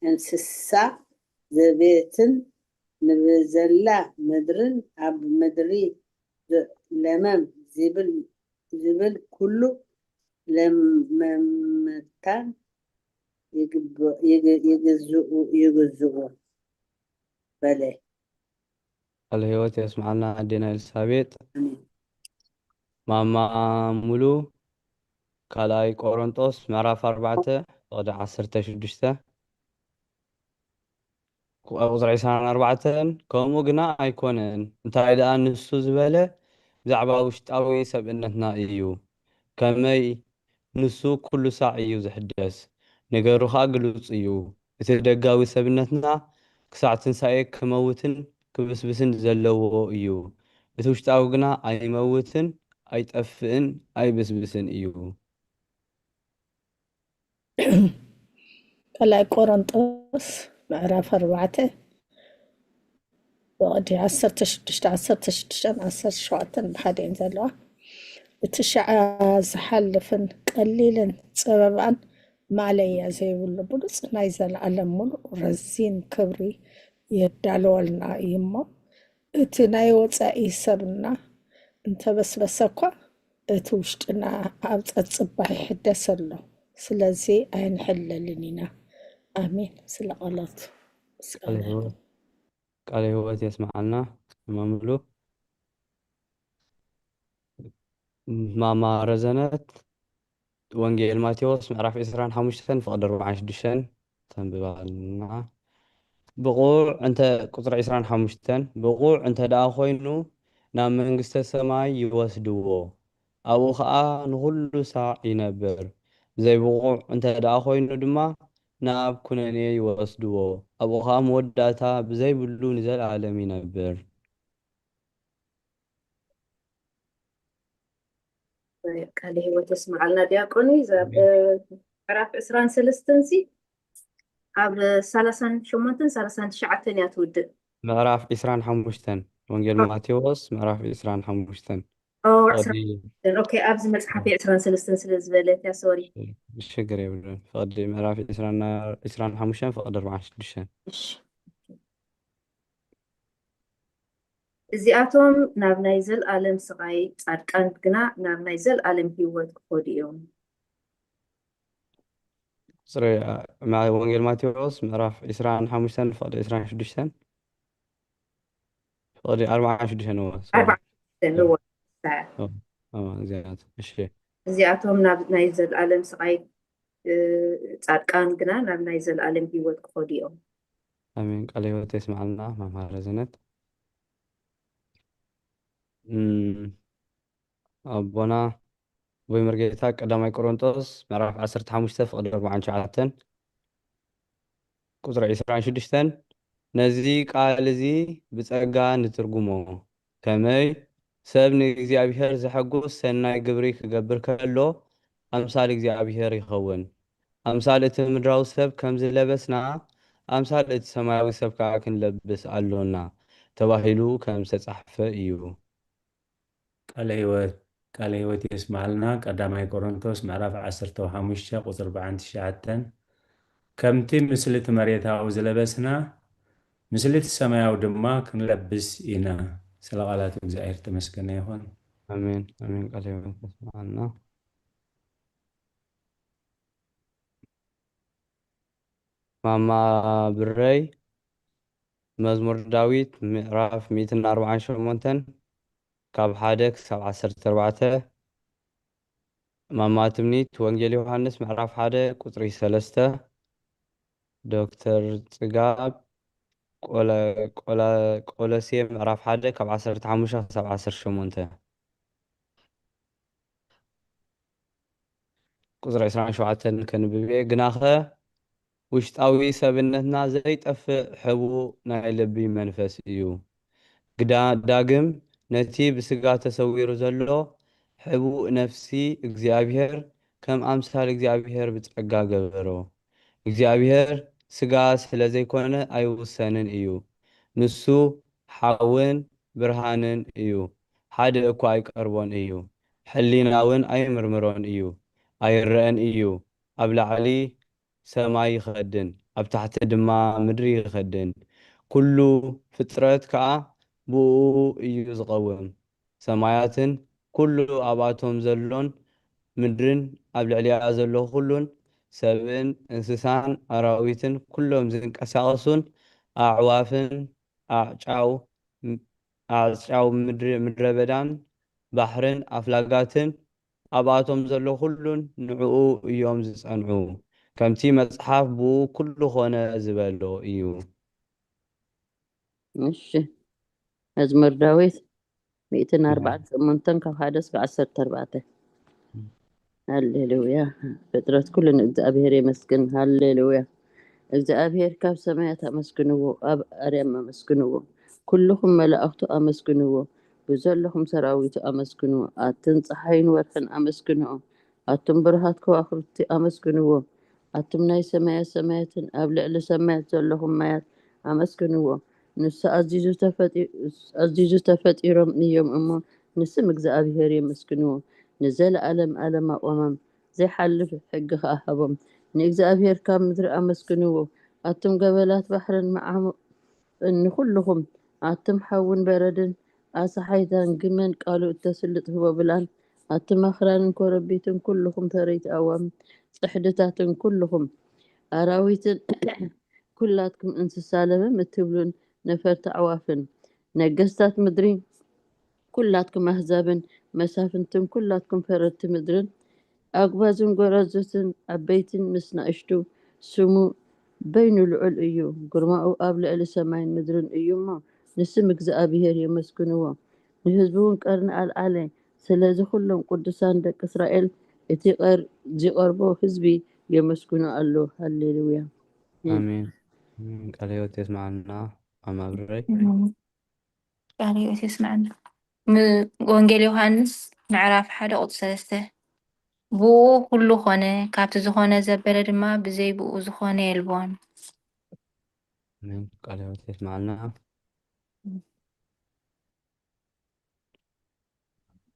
እንስሳ ዘቤትን ንብዘላ ምድርን ኣብ ምድሪ ዝ- ለመም ዝብል ዝብል ኩሉ ለመምታን ይግብ- ይግ- ይግዝኡ ይግዝኡ በለ። ቃለ ህይወት የስምዓልና ኣዴና ኤልሳቤጥ። ማማ ሙሉ ካልኣይ ቆሮንጦስ ምዕራፍ ኣርባዕተ ፍቕዲ ዓሰርተ ሽዱሽተ ቁጽሪ ዕስራን ኣርባዕተን ከምኡ ግና ኣይኮነን፣ እንታይ ደኣ ንሱ ዝበለ ብዛዕባ ውሽጣዊ ሰብእነትና እዩ። ከመይ ንሱ ኩሉ ሳዕ እዩ ዝሕደስ፣ ነገሩ ኸኣ ግሉጽ እዩ። እቲ ደጋዊ ሰብነትና ክሳዕ ትንሳኤ ክመውትን ክብስብስን ዘለዎ እዩ። እቲ ውሽጣዊ ግና ኣይመውትን፣ ኣይጠፍእን፣ ኣይብስብስን እዩ። ካልኣይ ቆሮንጦስ ምዕራፍ ኣርባዕተ ብቕዲ ዓሰርተ ሽዱሽተ ዓሰርተ ሽዱሽተን ዓሰርተ ሸውዓተን ብሓደ እየን ዘለዋ። እቲ ሸዓ ዝሓልፍን ቀሊልን ጸበባን ማለያ ዘይብሉ ብሉጽ ናይ ዘለኣለም ሙሉእ ረዚን ክብሪ የዳለወልና እዩ እሞ፣ እቲ ናይ ወጻኢ ሰብና እንተበስበሰ እኳ፣ እቲ ውሽጥና ኣብ ጸጽባ ይሕደስ ኣሎ። ስለዚ ኣይንሕለልን ኢና። ኣሜን። ስለ ቃላቱ ምስጋና ይኹን። ቃለ ህይወት የስምዓልና። ማማ ሙሉ። ማማ ረዘነት ወንጌል ማቴዎስ ምዕራፍ ዕስራን ሓሙሽተን ፍቕዲ ኣርባዓን ሽዱሽተን ተንብባልና። ብቑዕ እንተ ቁጽሪ ዕስራን ሓሙሽተን ብቑዕ እንተ ደኣ ኮይኑ ናብ መንግስተ ሰማይ ይወስድዎ፣ ኣብኡ ኸኣ ንኹሉ ሳዕ ይነብር። ዘይብቑዕ እንተ ደኣ ኮይኑ ድማ ናብ ኩነኔ ይወስድዎ፣ ኣብኡ ኸኣ መወዳእታ ብዘይብሉ ንዘለኣለም ይነብር። ቃለ ህይወት የስምዓልና ዲያቆን። እዛ ምዕራፍ ዕስራን ሰለስተን ሲ ኣብ ሰላሳን ሸሞንተን ሰላሳን ትሽዓተን እያ ትውድእ። ምዕራፍ ዕስራን ሓሙሽተን ወንጌል ማቴዎስ ምዕራፍ ዕስራን ሓሙሽተን ኦኬ፣ ኣብዚ መጽሓፍ ዕስራን ሰለስተን ስለ ዝበለት እያ። ሶሪ፣ ሽግር የብሉን። ፍቕዲ ምዕራፍ ዕስራን ሓሙሽተን ፍቕዲ ኣርባዓን ሽዱሽተን። እዚኣቶም ናብ ናይ ዘልኣለም ስቓይ፣ ጻድቃን ግና ናብ ናይ ዘልኣለም ህይወት ክኸዱ እዮም። ቁጽሪ ወንጌል ማቴዎስ ምዕራፍ ዕስራን ሓሙሽተን ፍቕዲ ዕስራን ሽዱሽተን ፍቕዲ ኣርባዓን ሽዱሽተን እዎ። ኣርባዓን ሽዱሽተን እዎ። እዚኣት እሺ። እዚኣቶም ናብ ናይ ዘልኣለም ስቓይ፣ ጻድቃን ግና ናብ ናይ ዘልኣለም ህይወት ክኸዱ እዮም። ኣሜን። ቃለ ህይወት የስምዓልና መምህር ረዘነት። ኣቦና ወይ መርጌታ ቀዳማይ ቆሮንጦስ ምዕራፍ ዓሰርተ ሓሙሽተ ፍቕዲ ኣርባዓን ትሽዓተን ቁጽሪ ዕስራን ሽዱሽተን፣ ነዚ ቃል እዚ ብጸጋ ንትርጉሞ፣ ከመይ ሰብ ንእግዚኣብሔር ዘሐጉስ ሰናይ ግብሪ ክገብር ከሎ ኣምሳል እግዚኣብሔር ይኸውን። ኣምሳል እቲ ምድራዊ ሰብ ከም ዝለበስና ኣምሳል እቲ ሰማያዊ ሰብ ከኣ ክንለብስ ኣሎና ተባሂሉ ከም ዝተጻሕፈ እዩ። ቃለ ህይወት ቃለ ሕይወት የስምዓልና። ቀዳማይ ቆሮንቶስ ምዕራፍ ዓሰርተ ሓሙሽተ ቁጽሪ ኣርባዓን ትሽዓተን፣ ከምቲ ምስልቲ መሬታዊ ዝለበስና ምስልቲ ሰማያዊ ድማ ክንለብስ ኢና። ስለ ቃላቱ እግዚኣብሔር ተመስገነ ይኹን። ኣሜን ኣሜን። ቃለ ሕይወት የስምዓልና። ማማ ብረይ፣ መዝሙር ዳዊት ምዕራፍ ሚእትን ኣርባዓን ሸሞንተን ካብ ሓደ ክሳብ ዓሰርተ ኣርባዕተ። ማማ ትምኒት፣ ወንጌል ዮሃንስ ምዕራፍ ሓደ ቁጽሪ ሰለስተ። ዶክተር ጽጋብ፣ ቆለ ቆለ ቆሎሴ ምዕራፍ ሓደ ካብ ዓሰርተ ሓሙሽተ ክሳብ ዓሰርተ ሸሞንተ። ቁጽሪ ዕስራን ሸውዓተን ከንብብ እየ። ግናኸ ውሽጣዊ ሰብነትና ዘይጠፍእ ሕቡእ ናይ ልቢ መንፈስ እዩ። ግዳ ዳግም ነቲ ብስጋ ተሰዊሩ ዘሎ ሕቡእ ነፍሲ እግዚኣብሔር ከም ኣምሳል እግዚኣብሔር ብጸጋ ገበሮ። እግዚኣብሔር ስጋ ስለ ዘይኮነ ኣይውሰንን እዩ። ንሱ ሓውን ብርሃንን እዩ። ሓደ እኳ ኣይቀርቦን እዩ። ሕሊና እውን ኣይምርምሮን እዩ። ኣይረአን እዩ። ኣብ ላዕሊ ሰማይ ይኸድን፣ ኣብ ታሕቲ ድማ ምድሪ ይኸድን። ኩሉ ፍጥረት ከኣ ብእኡ እዩ ዝቐውም። ሰማያትን ኩሉ ኣብኣቶም ዘሎን ምድርን ኣብ ልዕሊኣ ዘሎ ኩሉን ሰብን እንስሳን ኣራዊትን ኩሎም ዝንቀሳቐሱን ኣዕዋፍን ኣዕጫው ኣዕጫው ምድሪ ምድረ በዳን ባሕርን ኣፍላጋትን ኣብኣቶም ዘሎ ኩሉን ንዕኡ እዮም ዝጸንዑ። ከምቲ መጽሓፍ ብኡ ኩሉ ኾነ ዝበሎ እዩ። እሺ፣ መዝሙር ዳዊት ሚእትን ኣርባዓን ሸሞንተን ካብ ሓደ እስከ ዓሰርተ ኣርባዕተ። ሃሌሉያ። ፍጥረት ኩሉ ንእግዚኣብሔር የመስግን። ሃሌሉያ። እግዚኣብሔር ካብ ሰማያት ኣመስግንዎ፣ ኣብ ኣርያም ኣመስግንዎ። ኩልኹም መላእኽቱ ኣመስግንዎ፣ ብዘለኹም ሰራዊቱ ኣመስግንዎ። ኣትን ጸሓይን ወርሕን ኣመስግንኦ፣ ኣቱም ብሩሃት ከዋኽብቲ ኣመስግንዎ። ኣቱም ናይ ሰማያት ሰማያትን ኣብ ልዕሊ ሰማያት ዘለኹም ማያት ኣመስግንዎ። ንሱ ኣዚዙ ተፈጢ-፣ ኣዚዙ ተፈጢሮም እዮም እሞ ንስም እግዚኣብሔር የመስግንዎ። ንዘለኣለም ኣለም ኣቆሞም፣ ዘይሓልፍ ሕጊ ኸኣ ሃቦም። ንእግዚኣብሔር ካብ ምድሪ ኣመስግንዎ። ኣቱም ገበላት ባሕርን መዓሙቕን ንኹልኹም፣ ኣቱም ሓውን በረድን፣ ኣሳሓይታን ግመን ቃሉ እተስልጥ ህቦብላን፣ ኣቱም ኣኽራንን ኮረቢትን፣ ኩልኹም ፈረይቲ ኣዋምን ጽሕድታትን፣ ኩልኹም ኣራዊትን፣ ኩላትኩም እንስሳ ለምም እትብሉን ነፈርቲ ኣዕዋፍን፣ ነገስታት ምድሪ፣ ኩላትኩም ኣህዛብን መሳፍንትን፣ ኩላትኩም ፈረድቲ ምድርን፣ ኣጉባዝን ጎረዙትን፣ ዓበይትን ምስ ናእሽቱ፣ ስሙ በይኑ ልዑል እዩ። ግርማኡ ኣብ ልዕሊ ሰማይን ምድርን እዩ እሞ፣ ንስም እግዚኣብሄር የመስግንዎ። ንህዝቡ እውን ቀርኒ ኣልዓለ። ስለዚ ኩሎም ቅዱሳን ደቂ እስራኤል፣ እቲ ቀር-፣ ዚቐርቦ ህዝቢ የመስግኖ ኣሎ። ሃሌሉያ። ኣሜን። ኣሜን። ቃለ ሕይወት የስምዓልና። ኣማብረይ። ቃለ ሕይወት የስምዓልና። ም-፣ ወንጌል ዮሃንስ ምዕራፍ ሓደ ቁጽሪ ሰለስተ። ብኡ ኩሉ ኾነ፣ ካብቲ ዝኾነ ዘበለ ድማ ብዘይ ብኡ ዝኾነ የልቦን። ኣሜን። ቃለ ሕይወት የስምዓልና።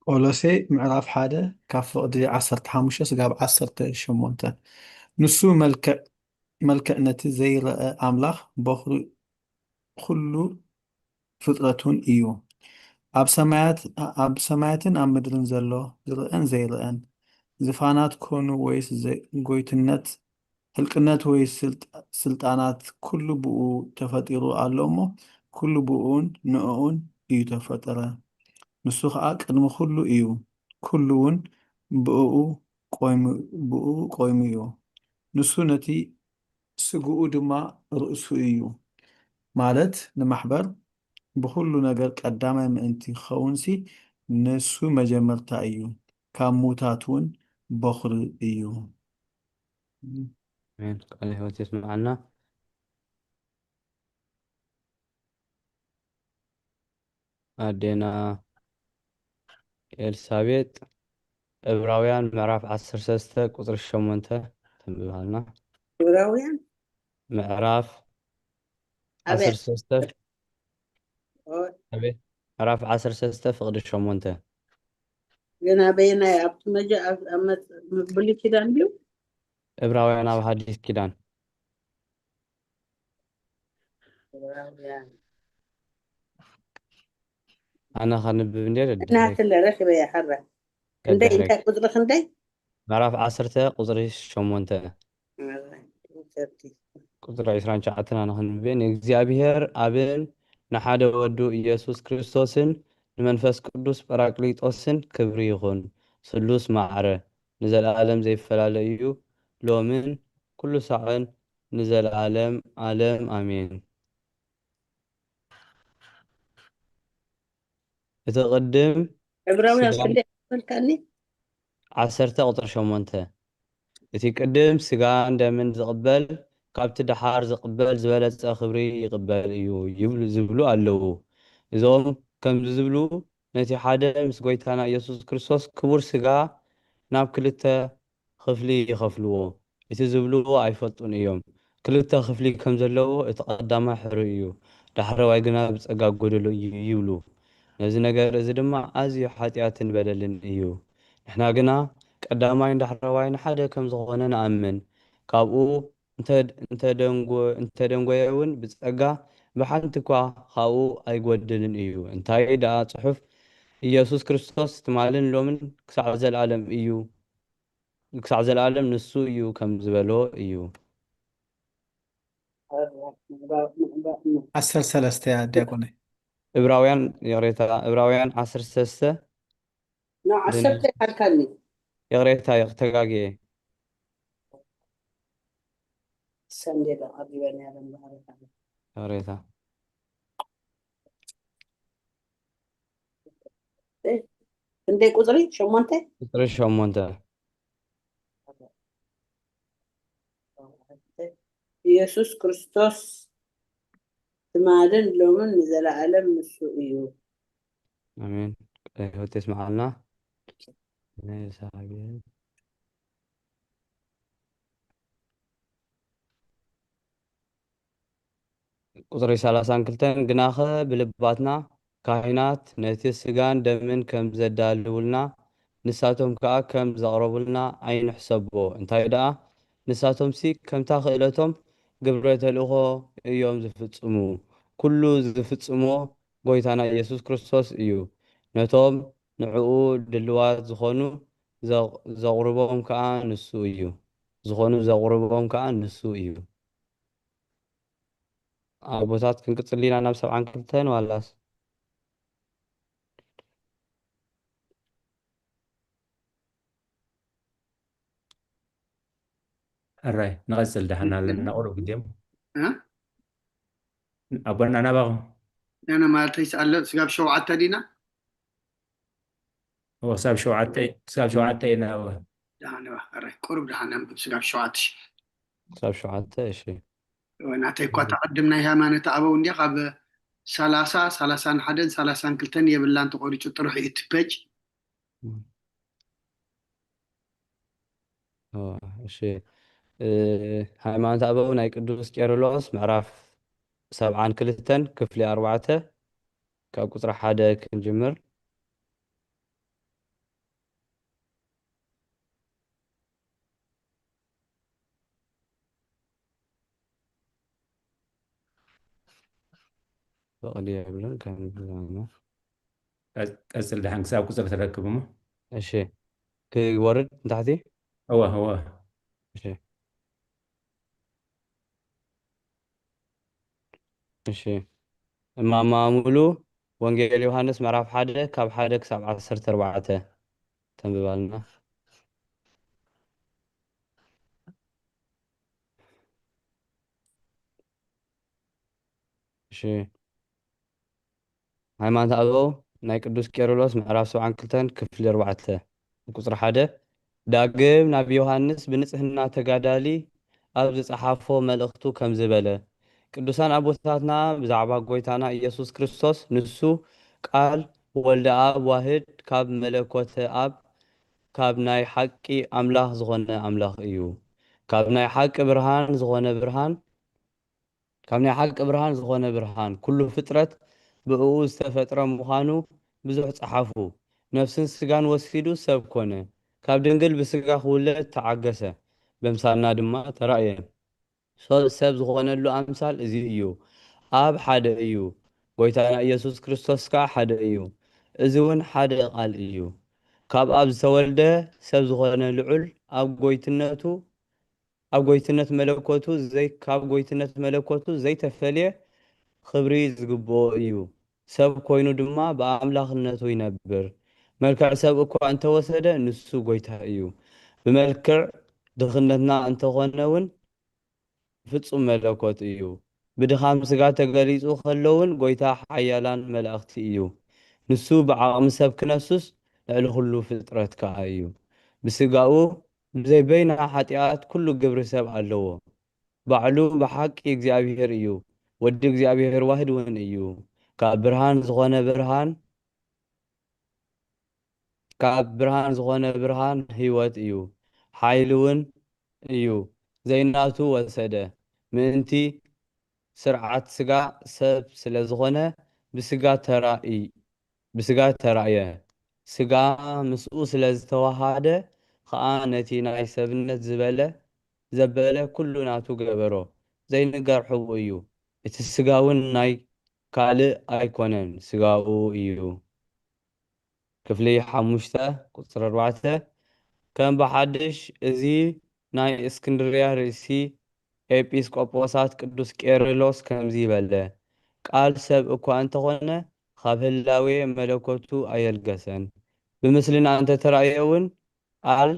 ቆሎሴ ምዕራፍ ሓደ ካብ ፍቕዲ ዓሰርተ ሓሙሽተ ስጋብ ዓሰርተ ሸሞንተ። ንሱ መልክዕ፣ መልክዕ ነቲ ዘይረአ ኣምላኽ በኹሪ ኩሉ ፍጥረቱን እዩ። ኣብ ሰማያት፣ ኣብ ሰማያትን ኣብ ምድርን ዘሎ ዝረአን ዘይረአን፣ ዝፋናት ኮኑ ወይስ ዘ-፣ ጎይትነት፣ ህልቅነት ወይ ስልጣ-፣ ስልጣናት፣ ኩሉ ብኡ ተፈጢሩ ኣሎ እሞ፣ ኩሉ ብኡን ንእኡን እዩ ተፈጠረ። ንሱ ኸኣ ቅድሚ ኩሉ እዩ፣ ኩሉ እውን ብእኡ ቆይሙ፣ ብእኡ ቆይሙ እዩ። ንሱ ነቲ ስግኡ ድማ ርእሱ እዩ፣ ማለት ንማሕበር ብኹሉ ነገር ቀዳማይ ምእንቲ ክኸውንሲ፣ ንሱ መጀመርታ እዩ፣ ካብ ምዉታት እውን በኹሪ እዩ። ኣሜን። ቃለ ሕይወት የስምዓልና። ኣዴና ኤልሳቤጥ፣ ዕብራውያን ምዕራፍ ዓሰርተ ሰለስተ ቁጽሪ ሸሞንተ ተንብባልና። ዕብራውያን ምዕራፍ ኣበይ? ዓሰርተ ሰለስተ፣ ኣበይ? ምዕራፍ ዓሰርተ ሰለስተ ፍቕዲ ሸሞንተ። ግን ኣበየናይ ኣብቲ መጀ ኣብ ኣብ መጽ- ብሉይ ኪዳን ድዩ? ዕብራውያን ኣብ ሓዲስ ኪዳን። ዕብራውያን። ኣነ ከንብብ እንዴ ደድሕረይ እናትለ ረኺበያ ሓራ። ክንደይ ደድሕረይ እንታይ ቁጽሪ ክንደይ? ምዕራፍ ዓሰርተ ቁጽሪ ሸሞንተ ቁጽሪ ዕስራን ትሽዓተን ኣነ ከንብብ እየ። ንእግዚኣብሔር ኣብን ንሓደ ወዱ ኢየሱስ ክርስቶስን ንመንፈስ ቅዱስ ጳራቅሊጦስን ክብሪ ይኹን። ስሉስ ማዕረ ንዘለኣለም ዘይፈላለ እዩ፣ ሎምን ኩሉ ሳዕን ንዘለኣለም ኣለም ኣሜን። እቲ ቅድም ዕብራውያን ስጋ ክንደይ ክፈልካኒ? ዓሰርተ ቁጽሪ ሸሞንተ እቲ ቅድም ስጋን ደምን ዝቕበል ካብቲ ደሓር ዝቕበል ዝበለጸ ክብሪ ይቕበል እዩ ይብሉ ዝብሉ ኣለዉ። እዞም ከምዚ ዝብሉ ነቲ ሓደ ምስ ጎይታና ኢየሱስ ክርስቶስ ክቡር ስጋ ናብ ክልተ ክፍሊ ይኸፍልዎ። እቲ ዝብልዎ ኣይፈልጡን እዮም። ክልተ ክፍሊ ከም ዘለዎ እቲ ቀዳማይ ሕሩይ እዩ፣ ዳሕረዋይ ግና ብጸጋ ጎደሎ እዩ ይብሉ። ነዚ ነገር እዚ ድማ ኣዝዩ ሓጢኣትን በደልን እዩ። ንሕና ግና ቀዳማይን ዳሕረዋይን ሓደ ከም ዝኾነ ንኣምን። ካብኡ እንተ- እንተደንጎ- እንተደንጎየ እውን ብጸጋ ብሓንቲ እኳ ካብኡ ኣይጎድልን እዩ። እንታይ ደኣ ጽሑፍ ኢየሱስ ክርስቶስ ትማልን ሎምን ክሳዕ ዘለኣለም እዩ ክሳዕ ዘለኣለም ንሱ እዩ ከም ዝበሎ እዩ። ዓሰርተ ሰለስተ እያ ዲያቆነይ። ዕብራውያን ይቕሬታ፣ ዕብራውያን ዓሰርተ ሰለስተ ኖ ዓሰርተ ይሓልካኒ። ይቕሬታ፣ ይቕ- ተጋግየ። ሰንዴ ዶ ቀሪበን ያለን ባህርታት ይቕሬታ። ክንደይ ቁፅሪ? ሸሞንተ። ቁፅሪ ሸሞንተ። ኢየሱስ ክርስቶስ ትማልን ሎምን ንዘለኣለም ንሱ እዩ። ኣሜን። ቃለ ሕይወት የስምዓልና። ናይ ሳቢያን ቁፅሪ ሰላሳን ክልተን፣ ግናኸ ብልባትና ካህናት ነቲ ስጋን ደምን ከም ዘዳልውልና ንሳቶም ከኣ ከም ዘቕረቡልና ኣይንሕሰቦ። እንታይ ደኣ ንሳቶምሲ ከምታ ክእለቶም ግብረ ተልእኾ እዮም ዝፍጽሙ። ኩሉ ዝፍጽሞ ጎይታና ኢየሱስ ክርስቶስ እዩ። ነቶም ንዕኡ ድልዋት ዝኾኑ ዘቕ- ዘቕርቦም ከኣ ንሱ እዩ። ዝኾኑ ዘቕርቦም ከኣ ንሱ እዩ። ኣቦታት ክንቅጽል ኢና ናብ ሰብዓን ክልተን ዋላስ? ሕራይ ንቐጽል ደሓን ኣለና ቁሩብ ግዜ እሞ። እ? ኣቦና ናባኹም። ንሕና ማለት ይስኣለ ስጋብ ሸውዓተ ዲና? እዎ፣ ክሳብ ሸውዓተ ክሳብ ሸውዓተ ኢና። እዎ። ደሓን እባ፣ ሕራይ ቁሩብ ደሓን ኣንብብ ስጋብ ሸውዓተ ሺሕ። ክሳብ ሸውዓተ፣ እሺ። እዎ፣ ናተይ እኳ ተቐድም ናይ ሃይማኖት ኣበው እንዲያ ካብ ሰላሳ፣ ሰላሳን ሓደን ሰላሳን ክልተን የብላን ተቖሪጹ ጥርሑ እዩ እቲ ፔጅ። እዎ፣ እሺ። እ፣ ሃይማኖት ኣበው ናይ ቅዱስ ቄርሎስ ምዕራፍ ሰብዓን ክልተን ክፍሊ ኣርባዕተ ካብ ቁጽሪ ሓደ ክንጅምር። ፍቕዲ የብሉን ከም ዝዛመ። ቀጽ- ቀጽል ደሓን ክሳብ ቁጽሪ ትረክብ እሞ። እሺ፣ ክወርድ ንታሕቲ። እወ እወ። እሺ። እሺ። እማማ ሙሉ ወንጌል ዮሃንስ ምዕራፍ ሓደ ካብ ሓደ ክሳብ ዓሰርተ ኣርባዕተ ተንብባልና። እሺ። ሃይማኖት ኣበው ናይ ቅዱስ ቄርሎስ ምዕራፍ ሰብዓን ክልተን ክፍሊ ኣርባዕተ ቁጽሪ ሓደ፣ ዳግም ናብ ዮሃንስ ብንጽህና ተጋዳሊ ኣብ ዝጸሓፎ መልእኽቱ ከምዚ በለ፣ ቅዱሳን ኣቦታትና ብዛዕባ ጎይታና ኢየሱስ ክርስቶስ፣ ንሱ ቃል ወልደ ኣብ ዋህድ ካብ መለኮተ ኣብ ካብ ናይ ሓቂ ኣምላኽ ዝኾነ ኣምላኽ እዩ። ካብ ናይ ሓቂ ብርሃን ዝኾነ ብርሃን ካብ ናይ ሓቂ ብርሃን ዝኾነ ብርሃን፣ ኩሉ ፍጥረት ብእኡ ዝተፈጥረ ምዃኑ ብዙሕ ጸሓፉ። ነፍስን ስጋን ወሲዱ ሰብ ኮነ። ካብ ድንግል ብስጋ ክውለድ ተዓገሰ፣ በምሳልና ድማ ተራእየ። ሶ-፣ ሰብ ዝኾነሉ ኣምሳል እዚ እዩ። ኣብ ሓደ እዩ። ጎይታና ኢየሱስ ክርስቶስ ከኣ ሓደ እዩ። እዚ እውን ሓደ ቃል እዩ። ካብ ኣብ ዝተወልደ ሰብ ዝኾነ ልዑል ኣብ ጎይትነቱ፣ ኣብ ጎይትነት መለኮቱ ዘይ-፣ ካብ ጎይትነት መለኮቱ ዘይተፈልየ ክብሪ ዝግብኦ እዩ። ሰብ ኮይኑ ድማ ብኣምላኽነቱ ይነብር። መልክዕ ሰብ እኳ እንተወሰደ፣ ንሱ ጎይታ እዩ። ብመልክዕ ድኽነትና እንተኾነ እውን፣ ፍጹም መለኮት እዩ። ብድኻም ስጋ ተገሊጹ ከሎ እውን፣ ጎይታ ሓያላን መላእኽቲ እዩ። ንሱ ብዓቕሚ ሰብ ክነሱስ፣ ልዕሊ ኩሉ ፍጥረት ከኣ እዩ። ብስጋኡ ብዘይ በይና ሓጢኣት ኩሉ ግብሪ ሰብ ኣለዎ። ባዕሉ ብሓቂ እግዚኣብሔር እዩ። ወዲ እግዚኣብሔር ዋህድ እውን እዩ። ካብ ብርሃን ዝኾነ ብርሃን፣ ካብ ብርሃን ዝኾነ ብርሃን ህይወት እዩ። ሓይሊ እውን እዩ። ዘይናቱ ወሰደ። ምእንቲ ስርዓት ስጋ ሰብ ስለ ዝኾነ፣ ብስጋ ተራእይ-፣ ብስጋ ተራእየ። ስጋ ምስኡ ስለ ዝተዋሃደ ኸኣ፣ ነቲ ናይ ሰብነት ዝበለ፣ ዘበለ ኩሉ ናቱ ገበሮ። ዘይንገር ሕቡእ እዩ። እቲ ስጋ እውን ናይ ካልእ ኣይኮነን፣ ስጋኡ እዩ። ክፍሊ ሓሙሽተ ቁጽሪ ኣርባዕተ፣ ከም ብሓድሽ፣ እዚ ናይ እስክንድርያ ርእሲ ኤጲስቆጶሳት ቅዱስ ቄርሎስ ከምዚ በለ፣ ቃል ሰብ እኳ እንተኾነ፣ ካብ ህላዌ መለኮቱ ኣየልገሰን። ብምስልና እንተተራእየ እውን፣ ቃል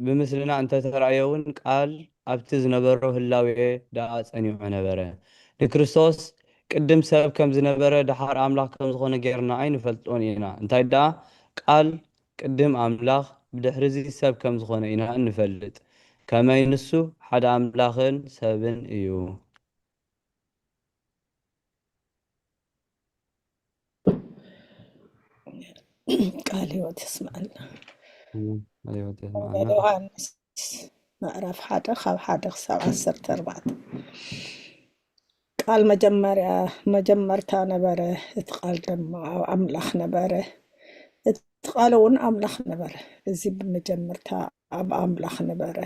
ብምስልና እንተተራእየ እውን፣ ቃል ኣብቲ ዝነበሮ ህላዌ ደኣ ጸኒዑ ነበረ። ንክርስቶስ ቅድም ሰብ ከም ዝነበረ፣ ደሓር ኣምላኽ ከም ዝኾነ ጌርና ኣይንፈልጦን ኢና። እንታይ ደኣ፣ ቃል ቅድም ኣምላኽ፣ ብድሕርዚ ሰብ ከም ዝኾነ ኢና እንፈልጥ። ከመይ ንሱ ሓደ ኣምላኽን ሰብን እዩ። ቃል ህይወት የስምዐልና። ኣሜን። ቃል ህይወት የስምዐልና። ወንጌል ዮሃንስ ምዕራፍ ሓደ ካብ ሓደ ክሳብ ዓሰርተ ኣርባዕተ። ቃል መጀመርያ፣ መጀመርታ ነበረ፣ እቲ ቃል ድማ ኣብ ኣምላኽ ነበረ፣ እቲ ቃል እውን ኣምላኽ ነበረ። እዚ ብመጀመርታ ኣብ ኣምላኽ ነበረ፣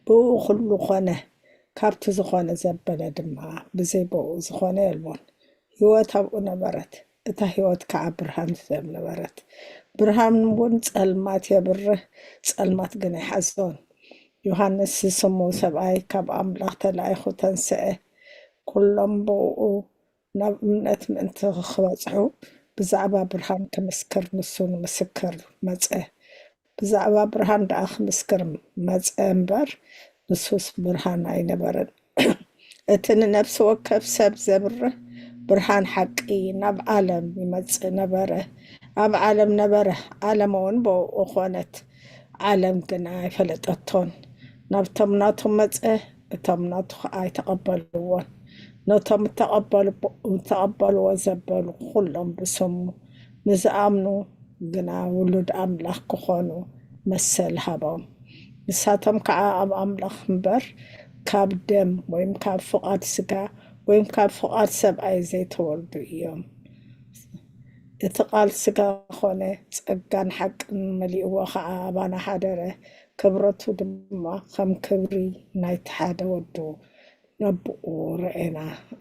ብእኡ ኩሉ ኾነ፣ ካብቲ ዝኾነ ዘበለ ድማ፣ ብዘይ ብእኡ ዝኾነ የልቦን። ህይወት ኣብኡ ነበረት፣ እታ ህይወት ከዓ ብርሃን ሰብ ነበረት። ብርሃን እውን ጸልማት የብርህ፣ ጸልማት ግን ኣይሓዞን። ዮሃንስ ዝስሙ ሰብኣይ ካብ ኣምላኽ ተላኢኹ ተንስአ። ኩሎም ብእኡ ናብ እምነት ምእንቲ ክበጽሑ ብዛዕባ ብርሃን ክምስክር ንሱ ንምስክር መጸ። ብዛዕባ ብርሃን ደኣ ክምስክር መጸ እምበር፣ ንሱስ ብርሃን ኣይነበረን። እቲ ንነፍሲ ወከፍ ሰብ ዘብርህ ብርሃን ሓቂ ናብ ዓለም ይመጽእ ነበረ። ኣብ ዓለም ነበረ፣ ዓለም እውን ብእኡ ኾነት፣ ዓለም ግና ኣይፈለጠቶን። ናብቶም ናቱ መጸ፣ እቶም ናቱ ኸኣ ኣይተቐበልዎን። ነቶም እተቐበሉ-፣ እተቐበልዎ ዘበሉ ኩሎም ብስሙ ንዝኣምኑ ግና ውሉድ ኣምላኽ ክኾኑ መሰል ሃቦም። ንሳቶም ከዓ ኣብ ኣምላኽ እምበር ካብ ደም ወይም ካብ ፍቓድ ስጋ ወይም ካብ ፍቓድ ሰብኣይ ዘይተወልዱ እዮም። እቲ ቃል ስጋ ኾነ፣ ጸጋን ሓቅን መሊእዎ ኸዓ ኣባና ሓደረ። ክብረቱ ድማ ከም ክብሪ ናይቲ ሓደ ወዱ ነብኡ ረኤና።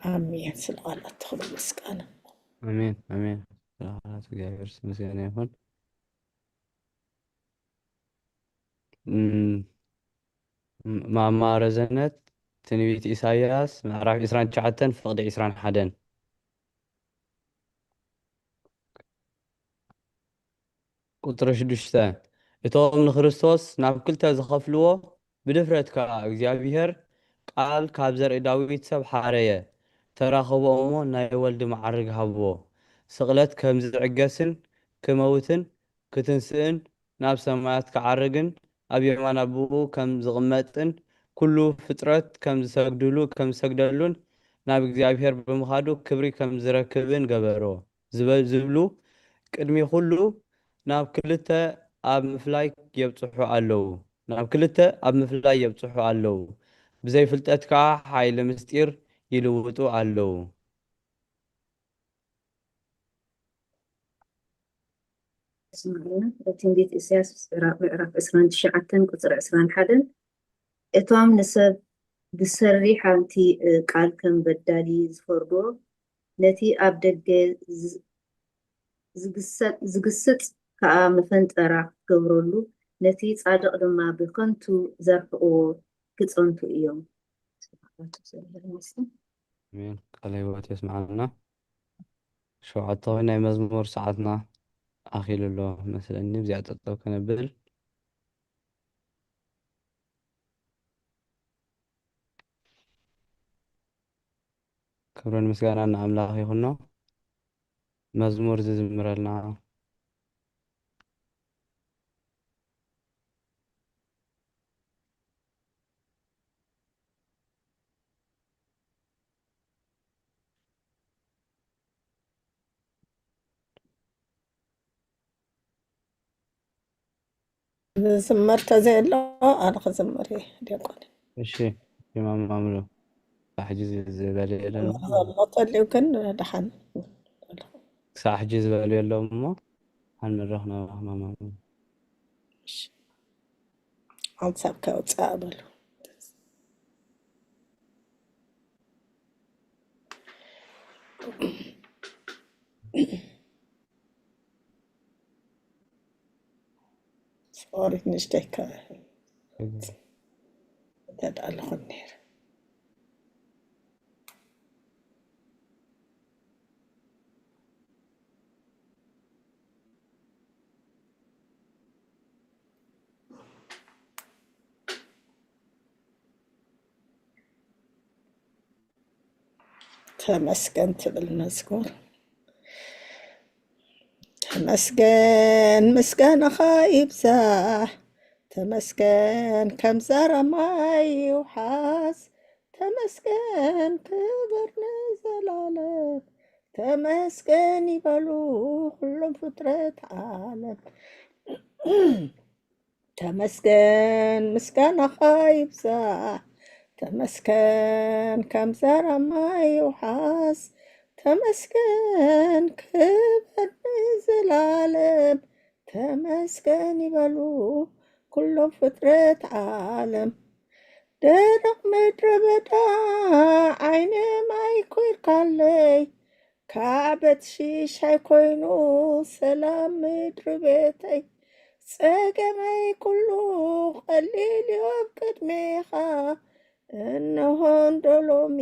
ኣሜን። ስለ ቃላት ክብሪ ምስጋና። ኣሜን፣ ኣሜን። ስለ ቃላት እግዚኣብሔር ዝተመስገነ ይኹን። እም፣ ማማ ረዘነት፣ ትንቢት ኢሳይያስ ምዕራፍ ዕስራን ትሽዓተን ፍቕዲ ዕስራን ሓደን። ቁጽሪ ሽዱሽተ፣ እቶም ንክርስቶስ ናብ ክልተ ዝኸፍልዎ፣ ብድፍረት ከኣ እግዚኣብሔር ቃል ካብ ዘርኢ ዳዊት ሰብ ሓረየ፣ ተራኸቦ እሞ ናይ ወልዲ መዓርግ ሃብዎ። ስቕለት ከም ዝዕገስን ክመውትን ክትንስእን ናብ ሰማያት ክዓርግን ኣብ የማን ኣቦኡ ከም ዝቕመጥን ኩሉ ፍጥረት ከም ዝሰግድሉ፣ ከም ዝሰግደሉን ናብ እግዚኣብሔር ብምኻዱ ክብሪ ከም ዝረክብን ገበሮ። ዝበ-፣ ዝብሉ ቅድሚ ኩሉ ናብ ክልተ ኣብ ምፍላይ የብጽሑ ኣለዉ። ናብ ክልተ ኣብ ምፍላይ የብጽሑ ኣለዉ። ብዘይ ፍልጠት ከኣ ሓይሊ ምስጢር ይልውጡ ኣለዉ። ስምዑ። ትንቢት ኢሳያስ ምዕራፍ ዕስራን ትሽዓተን ቁጽሪ ዕስራን ሓደን፣ እቶም ንሰብ ብሰሪ ሓንቲ ቃል ከም በዳሊ ዝፈርድዎ፣ ነቲ ኣብ ደገ ዝ-፣ ዝግሰጥ፣ ዝግስጽ ከኣ መፈንጠራ ክትገብረሉ፣ ነቲ ጻድቕ ድማ ብኸንቱ ዘርሕቕዎ ክጸንቱ እዮም። ኣሜን። ቃለ ህይወት የስምዓልና። ሸውዓተ ኮይኑ ናይ መዝሙር ሰዓትና ኣኺሉ ኣሎ መስለኒ። ብዚኣ ጠጠው ከነብል። ክብርን ምስጋናን ንኣምላኽ ይኹኖ። መዝሙር ዝዝምረልና ዝዝመር ተዘየሎ ኣነ ክዝምር እየ ዲያቆን። እሺ፣ ይማማምሉ። ሕጂ ዝበለ የለን። ዘሎ ተልዩ ግን ደሓን። ክሳዕ ሕጂ ዝበሉ የለውም እሞ፣ ሓን መድረኽ ናባኻ ማማምሉ። እሺ። ሓንሳብ ከውፅኣ በሉ። ሶሪ፣ ንእሽተይ ከ-፣ እም። ተዳለኹ ነይረ። ተመስገን ትብል መዝሙር። ተመስገን ምስጋናኻ ይብዛሕ፣ ተመስገን ከም ዛራ ማይ ይውሓዝ፣ ተመስገን ክብር ንዘላለም፣ ተመስገን ይበሉ ኩሎም ፍጥረት ዓለም። ተመስገን ምስጋናኻ ይብዛሕ፣ ተመስገን ከም ዛራ ማይ ይውሓዝ፣ ተመስገን ክብር ንዘላለም፣ ተመስገን ይበሉ ኩሎም ፍጥረት ዓለም። ደረቕ ምድረ በዳ ዓይኒ ማይ ኮይርካለይ፣ ካዕበት ሽሻይ ኮይኑ ሰላም ምድሪ ቤተይ፣ ጸገመይ ኩሉ ቀሊል እዩ ኣብ ቅድሜኻ፣ እንሆ እንዶ ሎሚ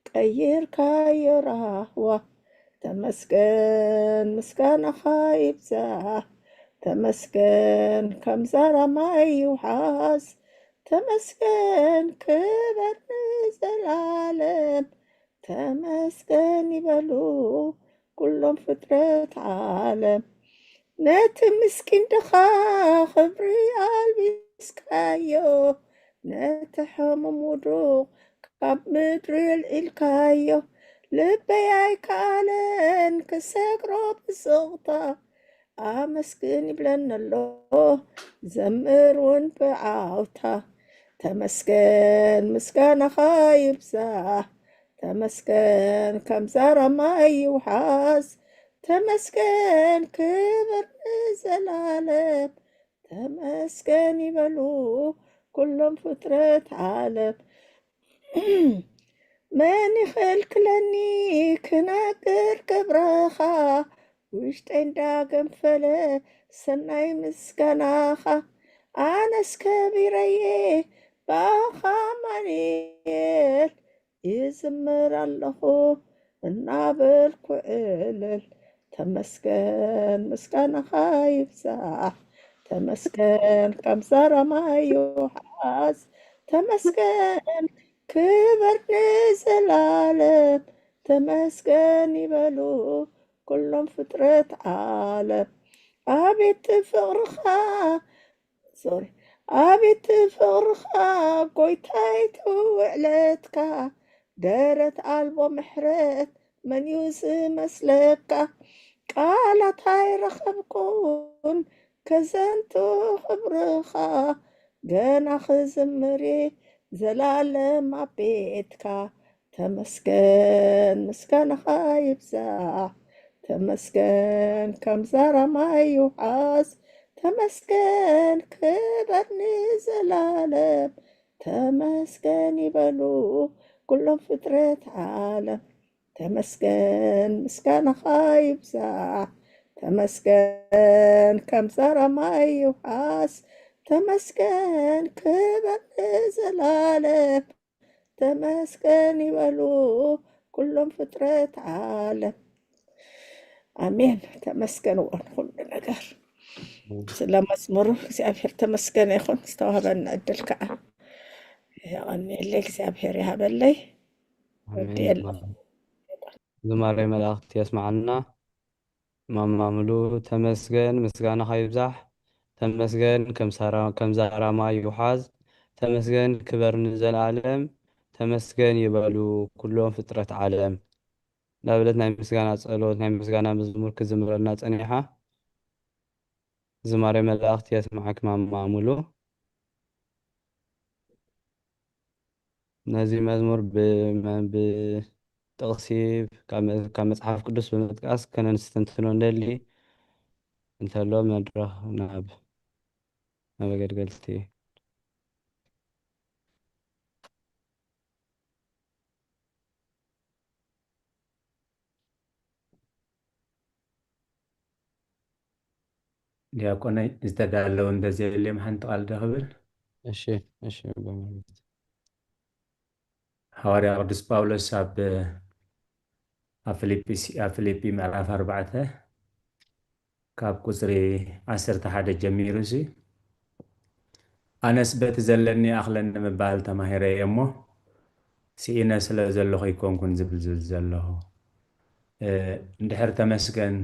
ቀይርካዮ ራህዋ። ተመስገን ምስጋናኻ ይብዛሕ፣ ተመስገን ከም ዛራ ማይ ይውሓዝ፣ ተመስገን ክበር ንዘላለም፣ ተመስገን ይበሉ ኩሎም ፍጥረት ዓለም። ነቲ ምስኪን ድኻ ክብሪ ኣልቢስካዮ፣ ነቲ ሕሙም ውዱቕ ካብ ምድሪ ኣልዒልካዮ። ልበይ ኣይከኣለን ክሰግሮ ብስቕታ፣ ኣመስግን ይብለኒ ኣሎ ዘምር እውን ብዓውታ። ተመስገን ምስጋናኻ ይብዛሕ፣ ተመስገን ከም ዛራ ማይ ይውሓዝ፣ ተመስገን ክብር ንዘላለም፣ ተመስገን ይበሉ ኩሎም ፍጥረት ዓለም። መን ይኽልክለኒ ክነግር ክብርኻ፣ ውሽጠይ እንዳገንፈለ ሰናይ ምስጋናኻ። ኣነስ ከቢረየ ብኣኻ ኣማኑኤል፣ ይዝምር ኣለኹ እናበልኩ ዕልል። ተመስገን ምስጋናኻ ይብዛሕ፣ ተመስገን ከም ዛራ ማይ ይውሓዝ፣ ተመስገን ክበር ንዘላለም፣ ተመስገን ይበሉ ኩሎም ፍጥረት ዓለም። ኣቤት ፍቕርኻ፣ ሶሪ፣ ኣቤት ፍቕርኻ ጎይታይ ትውዕለትካ፣ ደረት ኣልቦ ምሕረት መን እዩ ዝመስለካ? ቃላት ኣይረኸብኩን ከዘንቱ ክብርኻ፣ ገና ክዝምር እየ ዘላለም ኣብ ቤትካ። ተመስገን ምስጋናኻ ይብዛሕ፣ ተመስገን ከም ዛራ ማይ ይውሓዝ፣ ተመስገን ክበር ንዘላለም፣ ተመስገን ይበሉ ኩሎም ፍጥረት ዓለም። ተመስገን ምስጋናኻ ይብዛሕ፣ ተመስገን ከም ዛራ ማይ ይውሓዝ፣ ተመስገን ክበር ንዘላለም፣ ተመስገን ይበሉ ኩሎም ፍጥረት ዓለም። ኣሜን። ተመስገን እወ ንኹሉ ነገር። ስለ መዝሙሩ እግዚኣብሔር ተመስገን ይኹን። ዝተዋህበና ዕድል ከዓ የቐንየለይ፣ እግዚኣብሔር ይሃበለይ። ኣሜን። ወድየ ኣለኹ። ዝማሬ መላእክት የስማዓልና። ማማ ሙሉ ተመስገን፣ ምስጋናኻ ይብዛሕ። ተመስገን ከም ሳራ-፣ ከም ዛራ ማይ ይውሓዝ። ተመስገን ክበር ንዘለኣለም። ተመስገን ይበሉ ኩሎም ፍጥረት ዓለም። እንዳበለት ናይ ምስጋና ጸሎት፣ ናይ ምስጋና መዝሙር ክዝምረልና ጸኒሓ። ዝማሬ መላእክት የስማዓክ ማማ ሙሉ። ነዚ መዝሙር ብመ-፣ ብጥቕሲ ካብ መ-፣ ካብ መጽሓፍ ቅዱስ ብምጥቃስ ከነንስተንትኖ እንደሊ እንተሎ መድረኽ ናብ፣ ናብ ኣገልገልቲ። ዲያቆነይ ዝተዳለወ እንተዘየልዮም ሓንቲ ቃል ዶ ክብል? እሺ፣ እሺ፣ በመልክት። ሃዋርያ ቅዱስ ጳውሎስ ኣብ፣ ኣብ ፊልጲስ-፣ ኣብ ፊልጲ ምዕራፍ ኣርባዕተ ካብ ቁጽሪ ዓሰርተ ሓደ ጀሚሩ ሲ፣ ኣነስ በቲ ዘለኒ ኣኽለኒ ምባል ተማሂረ እየ እሞ፣ ስኢነ ስለ ዘለኹ ኣይኮንኩን ዝብል ዝብል ዘለኹ። እ፣ እንድሕር ተመስገን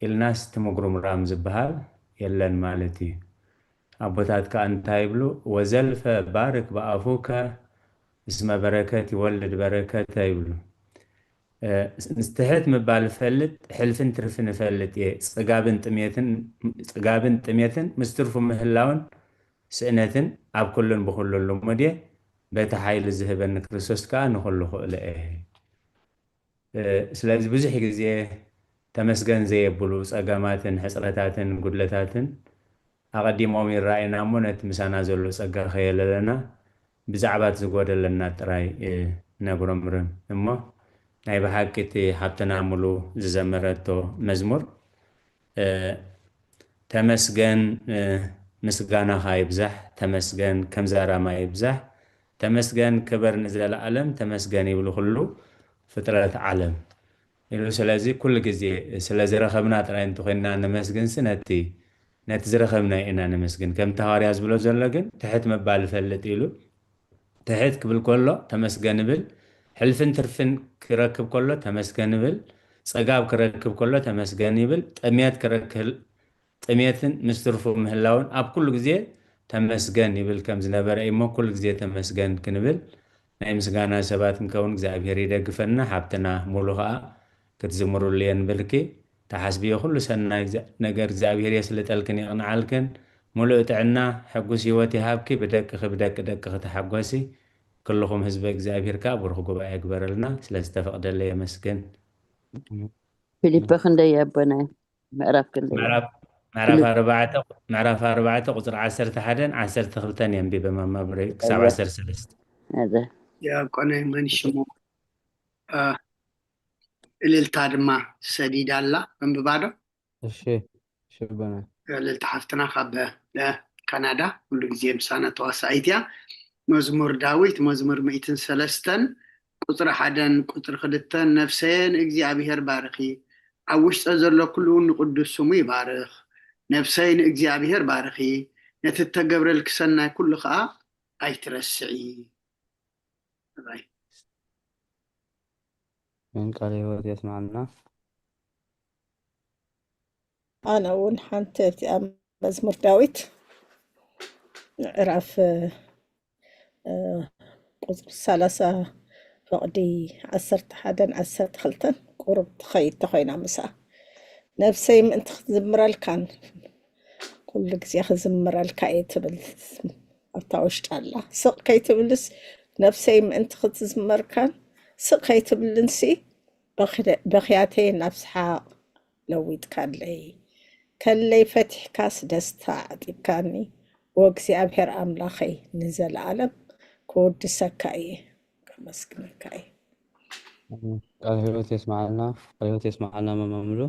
ኢልናስ እቲ ምጉርምራም ዝበሃል የለን ማለት እዩ። ኣቦታት ከኣ እንታይ ይብሉ? "ወዘልፈ ባርክ ብኣፉከ እስመ በረከት ይወልድ በረከተ" ይብሉ። እ፣ ትሕት ምባል እፈልጥ፣ ሕልፍን ትርፍን እፈልጥ እየ። ጽጋብን ጥሜትን፣ ጽጋብን ጥሜትን ምስ ትርፉ ምህላውን ስእነትን ኣብ ኩሉን ብኹሉን ልሙድ እየ። በቲ ሓይሊ ዝህበኒ ክርስቶስ ከኣ ንኹሉ ክእሎ እየ። እ፣ ስለዚ ብዙሕ ግዜ ተመስገን ዘየብሉ ጸገማትን ሕጽረታትን ጉድለታትን ኣቐዲሞም ይረኣዩና እሞ፣ ነቲ ምሳና ዘሎ ጸጋ ከየለለና ብዛዕባ እቲ ዝጎደለና ጥራይ፣ እ፣ ነጉረምርም እሞ፣ ናይ ብሓቂ እቲ ሓብትና ሙሉ ዝዘመረቶ መዝሙር፣ እ፣ ተመስገን፣ እ፣ ምስጋናኻ ይብዛሕ፣ ተመስገን ከም ዛራማ ይብዛሕ፣ ተመስገን ክበር ንዘለኣለም፣ ተመስገን ይብሉ ኩሉ ፍጥረት ዓለም ኢሉ። ስለዚ ኩሉ ግዜ ስለ ዝረኸብና ጥራይ እንተኾይንና ነመስግንሲ፣ ነቲ፣ ነቲ ዝረኸብና ኢና ነመስግን። ከምቲ ሃዋርያ ዝብሎ ዘሎ ግን፣ ትሕት ምባል እፈልጥ ኢሉ። ትሕት ክብል ከሎ ተመስገን እብል፣ ሕልፍን ትርፍን ክረክብ ከሎ ተመስገን እብል፣ ጸጋብ ክረክብ ከሎ ተመስገን ይብል፣ ጥሜት ክረክብ፣ ጥሜትን ምስ ትርፉ ምህላውን ኣብ ኩሉ ግዜ ተመስገን ይብል ከም ዝነበረ እዩ እሞ፣ ኩሉ ግዜ ተመስገን ክንብል ናይ ምስጋና ሰባት ክንከውን እግዚኣብሔር ይደግፈና። ሓብትና ሙሉ ኸኣ ክትዝምሩሉ የንብርኪ። ተሓስብዮ ኩሉ ሰናይ እግዚኣብ-፣ ነገር እግዚኣብሔር የስልጠልክን የቕንዓልክን። ሙሉእ ጥዕና፣ ሕጉስ ህይወት ይሃብኪ። ብደቅኺ፣ ብደቂ ደቅኺ ተሓጎሲ። ኩልኹም ህዝበ እግዚኣብሔር ከኣ ብሩኽ ጉባኤ ይግበረልና። ስለ ዝተፈቕደለይ የመስግን። ፊልጶ ክንደይ ኣቦና? ምዕራፍ ክንደይ? ምዕራፍ፣ ምዕራፍ ፊልጶ። ኣርባዕተ፣ ምዕራፍ ኣርባዕተ ቁጽሪ ዓሰርተ ሓደን ዓሰርተ ክልተን የንቢበ ማማ ብረይ ክሳብ ኣየ። ዓሰርተ ሰለስተ። ኣዘ። ዲያቆነይ መን ሽሙ? አ፣ እልልታ ድማ ሰዲዳ ኣላ፣ ኣንብባ ዶ? እሺ፣ እሺ ኣቦና። እልልታ ሓፍትና ካብ፣ እ፣ ካናዳ፣ ኩሉ ግዜ ምሳና ተዋሳኢት እያ። መዝሙር ዳዊት፣ መዝሙር ሚእትን ሰለስተን፣ ቁጽሪ ሓደን ቁጽሪ ክልተን፣ ነፍሰየ ንእግዚኣብሔር ባርኺ፣ ኣብ ውሽጠ ዘሎ ኩሉ እውን ንቅዱስ ስሙ ይባርኽ። ነፍሰይ ንእግዚኣብሔር ባርኺ፣ ነቲ እተገብረልኪ ሰናይ ኩሉ ኸኣ ኣይትረስዒ። ባይ። ምን ቃለ ሕይወት የስማዕና። ኣነ እውን ሓንቲ እቲኣ መዝሙር ዳዊት ምዕራፍ፣ እ፣ ቁጽሪ ሰላሳ ፈቕዲ ዓሰርተ ሓደን ዓሰርተ ክልተን ቁሩብ ትኸይድ ተኾይና ምስኣ፣ ነፍሰይ ምእንቲ ክትዝምረልካን ኩሉ ግዜ ክዝምረልካ እየ ትብል ኣብታ ውሽጢ ኣላ። ስቕ ከይትብልስ ነፍሰይ ምእንቲ ክትዝመርካን ስቕ ከይትብልንሲ በኽያተይ ናብ ሰሓቕ ለዊጥካለይ፣ ከለይ ፈቲሕካስ ደስታ ኣዕጢብካኒ፣ ወእግዚኣብሔር ኣምላኸይ ንዘለኣለም ክውድሰካ እየ፣ ከመስግነካ እየ። ቃል ህይወት የስማዓልና፣ ቃል ህይወት የስማዓልና መማምሉ።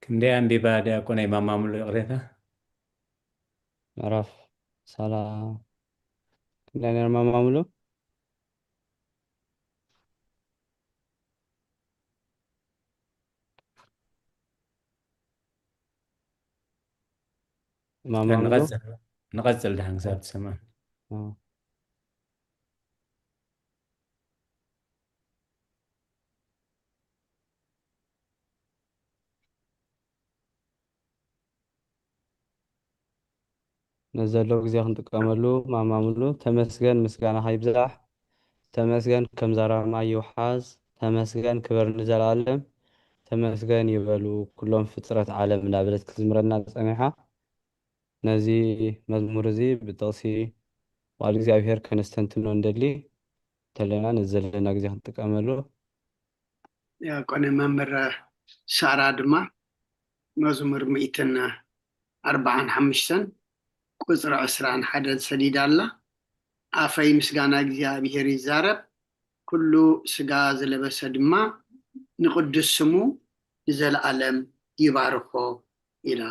ክንደይ ኣንቢባ ዲያቆን ኣይማማምሉ ይቕሬታ? ምዕራፍ ሳላ ክንደይ ነር ማማምሉ? ማማምሉ? ንቐጽል ድሓን ክሳብ ትሰማዕ። ነዘሎ ግዜ ክንጥቀመሉ ማማምሉ። ተመስገን ምስጋናኻ ይብዛሕ፣ ተመስገን ከም ዛራማ ይውሓዝ፣ ተመስገን ክበር ንዘለኣለም፣ ተመስገን ይበሉ ኩሎም ፍጥረት ዓለም እንዳበለት ክትዝምረና ጸኒሓ። ነዚ መዝሙር እዚ ብጥቕሲ ቃል እግዚኣብሔር ከነስተንትኖ እንደሊ እንተለና ነዚ ዘለና ግዜ ክንጥቀመሉ። ዲያቆን መምህር ሳራ ድማ መዝሙር ሚእትን ኣርባዓን ሓሙሽተን ቁፅሪ ዕስራን ሓደን ሰዲዳ ኣላ። ኣፈይ ምስጋና እግዚኣብሔር ይዛረብ፣ ኩሉ ስጋ ዝለበሰ ድማ ንቅዱስ ስሙ ንዘለኣለም ይባርኮ ኢላ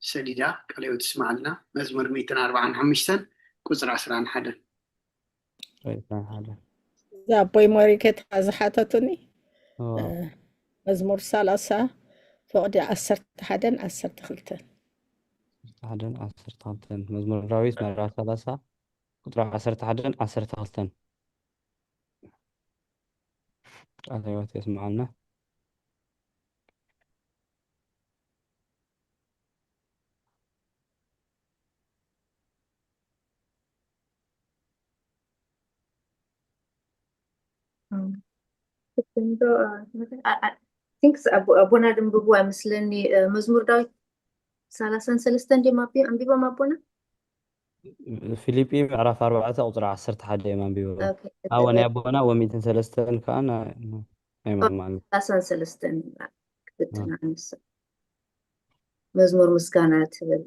ሰዲዳ። ቃለ ሕይወት ይስማዓልና። መዝሙር ሚእትን ኣርባዓን ሓሙሽተን ቁፅሪ ዕስራን ሓደን። ርእስና ሓደ እዛ ኣቦይ ሞሪከ እታ ዝሓተቱኒ ኦ፣ እ፣ መዝሙር ሰላሳ ፍቕዲ ዓሰርተ ሓደን ዓሰርተ ክልተን። ዓሰርተ ሓደን ዓሰርተ ክልተን። መዝሙር ዳዊት ምዕራፍ ሰላሳ ቁጥሪ ዓሰርተ ሓደን ዓሰርተ ክልተን። ቃለ ህይወት የስምዓልና። ትክክል ዶ? ቲንክስ ኣቦና ድንብቡ ኣይመስለኒ። መዝሙር ዳዊት ሰላሳን ሰለስተን ድዮም ኣቢ- ኣንቢቦም ኣቦና? ፊልጲ ምዕራፍ ኣርባዕተ ቁፅሪ ዓሰርተ ሓደ እዮም ኣንቢቦም። ኦኬ፣ ኣወ ናይ ኣቦና ወሚእትን ሰለስተን ከዓ ናይ ናይ ማማን ሰላሳን ሰለስተን ክፍትና ንስ መዝሙር ምስጋና ትብል።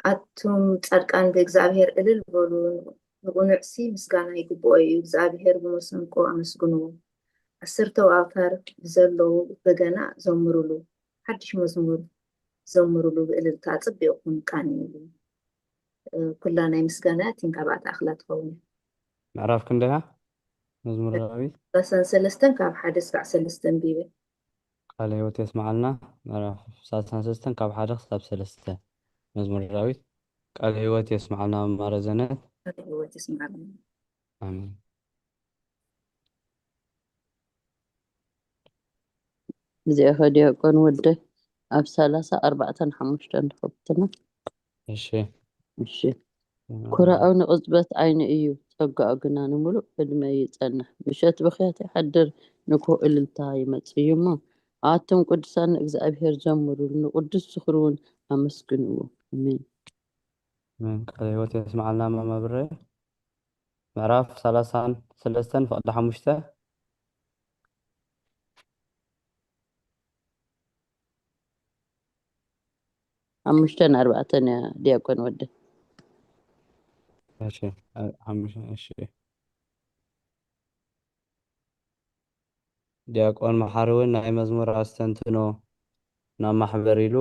ኣቱም ጻድቃን ብእግዚኣብሔር እልል በሉ፣ ንቕኑዕሲ ምስጋና ይግብኦ እዩ። እግዚኣብሔር ብመሰንቆ ኣመስግንዎ፣ ዓሰርተው ኣውታር ብዘለዉ በገና ዘምሩሉ፣ ሓድሽ መዝሙር ዘምሩሉ፣ ብእልልታ ኣጸቢቕኩም ቃንዩሉ። ኩላ ናይ ምስጋና ቲንካ ባእታ ኣኽላ ትኸውን። ምዕራፍ ክንደያ መዝሙር ዳዊት ሰላሳን ሰለስተን ካብ ሓደ እስካዕ ሰለስተ ኣንቢበ። ቃለ ህይወት የስምዓልና። ምዕራፍ ሰላሳን ሰለስተን ካብ ሓደ ክሳብ ሰለስተ። መዝሙር ዳዊት። ቃለ ህይወት የስምዓልና መማረ ዘነት። ቃለ ህይወት የስምዓልና። ኣሜን። እዚኣ ከ ዲያቆን ወደይ ኣብ ሰላሳ ኣርባዕተን ሓሙሽተን ትኸፍትና። እሺ እሺ። ኩራኡ ንቕጽበት ዓይኒ እዩ፣ ጸጋኡ ግና ንምሉእ ዕድመ ይጸንሕ። ምሸት ብኽያት ይሓድር፣ ንግሆ እልልታ ይመጽእ እዩ እሞ፣ ኣቱም ቅዱሳን ንእግዚኣብሔር ዘምሩሉ፣ ንቅዱስ ዝኽሩ እውን ኣመስግንዎ። ኣሜን። ኣሜን። ቃለ ህይወት የስምዓልና መማብረ። ምዕራፍ ሰላሳን ሰለስተን ፍቕዲ ሓሙሽተ። ሓሙሽተን ኣርባዕተን እያ ዲያቆን ወደ። እሺ፣ ኣ- ሓሙሽተ፣ እሺ። ዲያቆን መሓሪ እውን ናይ መዝሙር ኣስተንትኖ ናብ ማሕበር ኢሉ፣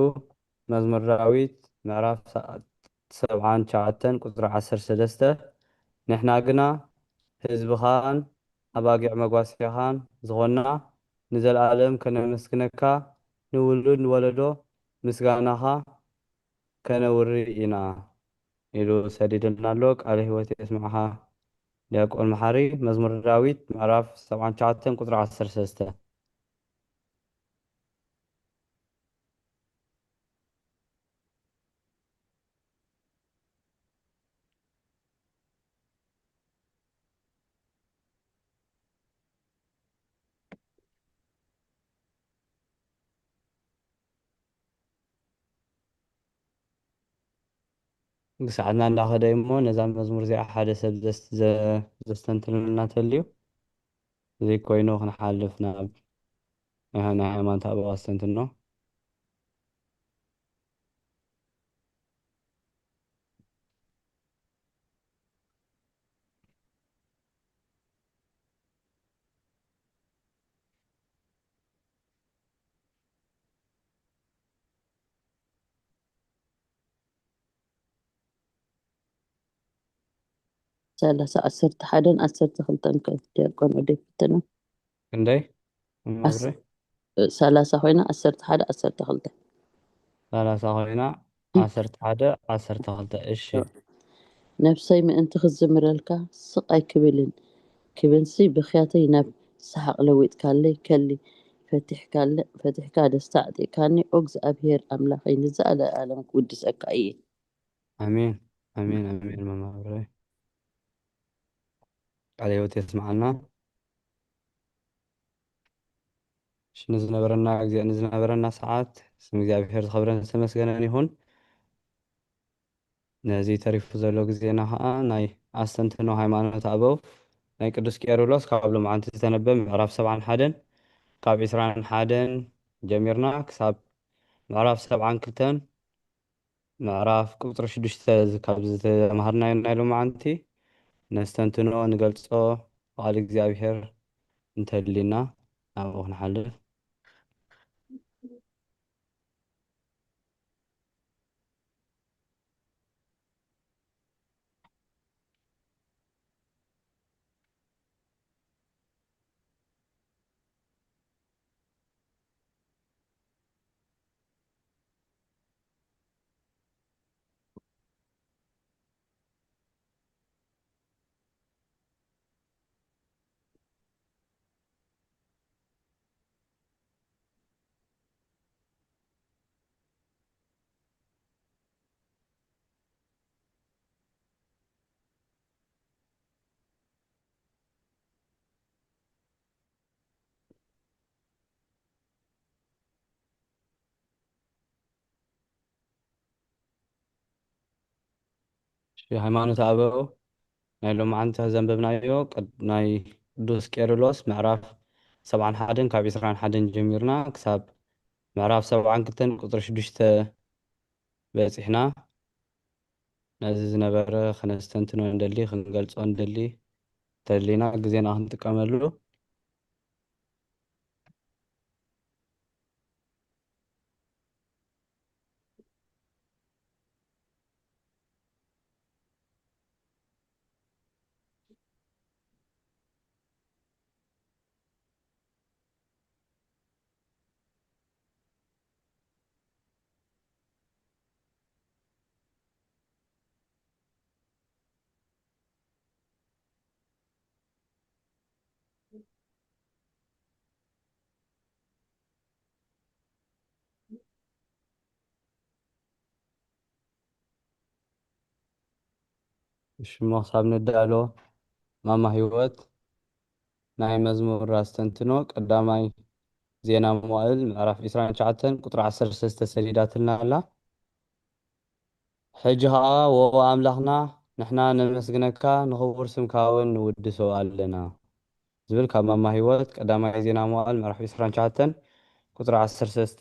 መዝሙር ዳዊት ምዕራፍ ሰ- ሰብዓን ትሽዓተን ቁፅሪ ዓሰርተ ሰለስተ፣ ንሕና ግና ህዝብኻን ኣባጊዕ መጓስያኻን ዝኾንና ንዘለኣለም ከነመስግነካ፣ ንውሉድ ወለዶ ምስጋናኻ ከነውሪ ኢና ኢሉ ሰዲድልና ኣሎ። ቃለ ህይወት የስምዓኻ ዲያቆን መሓሪ። መዝሙር ዳዊት ምዕራፍ ሰብዓን ትሽዓተን ቁፅሪ ዓሰርተ ሰለስተ። ግሳዕትና እንዳኸደ እሞ ነዛ መዝሙር እዚኣ ሓደ ሰብ ዘስ- ዘ- ዘስተንትነልና ተልዩ ዘይኮይኑ ክንሓልፍ ናብ ናይ ናይ ሃይማኖት ኣበው ኣስተንትኖ። ሰላሳ ዓሰርተ ሓደን ዓሰርተ ክልተን ከ ዲያቆን ወደይ ፍትኖ ክንደይ ኣስ- ሰላሳ ኮይና ዓሰርተ ሓደ ዓሰርተ ክልተ ሰላሳ ኮይና ዓሰርተ ሓደ ዓሰርተ ክልተ እሺ ነብሰይ ምእንቲ ክዝምረልካ ስቕ ኣይክብልን ክብልሲ ብኽያተይ ናብ ሰሓቕ ለዊጥካለይ ከሊ ፈቲሕካ ደስታ ኣዕጢእካኒ ኦ እግዚኣብሄር ኣምላኸይ ንዘለኣለም ክውድሰካ እየ ኣሜን ኣሜን ኣሜን መማብረይ ቃለ ህይወት የስምዓልና ንዝነበረና ግዜ ንዝነበረና ሰዓት ስም እግዚኣብሔር ዝኸብረን ዝተመስገነን ይኹን ነዚ ተሪፉ ዘሎ ግዜና ከዓ ናይ ኣስተንትኖ ሃይማኖት ኣበው ናይ ቅዱስ ቄርሎስ ካብ ሎማዓንቲ ዝተነበ ምዕራፍ ሰብዓን ሓደን ካብ ዒስራን ሓደን ጀሚርና ክሳብ ምዕራፍ ሰብዓን ክልተን ምዕራፍ ቁፅሪ ሽዱሽተ ካብ ዝተምሃርናዮ ናይ ሎማዓንቲ ነስተንትኖ ንገልፆ ቃል እግዚኣብሔር እንተሊና ናብኡ ክንሓልፍ ሃይማኖት ኣበው ናይ ሎማዓንቲ ዘንበብናዮ ናይ ቅዱስ ቄርሎስ ምዕራፍ ሰብዓን ሓደን ካብ ዒስራን ሓደን ጀሚርና ክሳብ ምዕራፍ ሰብዓን ክልተን ቁፅሪ ሽዱሽተ በፂሕና ነዚ ዝነበረ ከነስተንትኖ እንደሊ ክንገልፆ እንደሊ ተሊና ግዜና ክንጥቀመሉ እሺ እሞ ክሳብ ንዳሎ ማማ ህይወት ናይ መዝሙር ኣስተንትኖ ቀዳማይ ዜና መዋእል ምዕራፍ ዒስራን ትሽዓተን ቁፅሪ ዓሰርተ ሰለስተ ሰሊዳትልና ኣላ ሕጂ ኸዓ ወ ኣምላኽና ንሕና ነመስግነካ ንኽቡር ስምካ እውን ንውድሶ ኣለና ዝብል ካብ ማማ ህይወት ቀዳማይ ዜና መዋእል ምዕራፍ ዒስራን ትሽዓተን ቁፅሪ ዓሰርተ ሰለስተ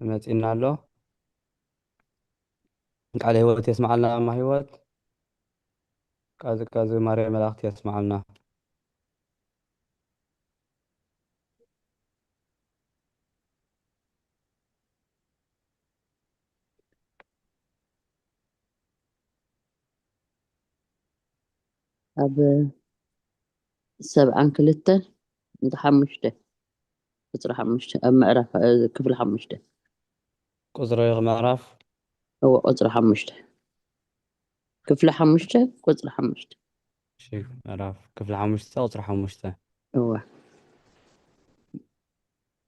መፂና ኣሎ ቃለ ህይወት የስምዓልና ማማ ህይወት ቃዚ ቃዚ ማርያም መላእክት የስምዓልና ኣብ ሰብዓን ክልተን እንተ ሓሙሽተ ቁፅሪ ሓሙሽተ ኣብ ምዕራፍ ክፍሊ ሓሙሽተ ቁፅሪ ምዕራፍ እወ ቁፅሪ ሓሙሽተ ክፍሊ ሓሙሽተ ቁፅሪ ሓሙሽተ ምዕራፍ ክፍሊ ሓሙሽተ ቁፅሪ ሓሙሽተ እወ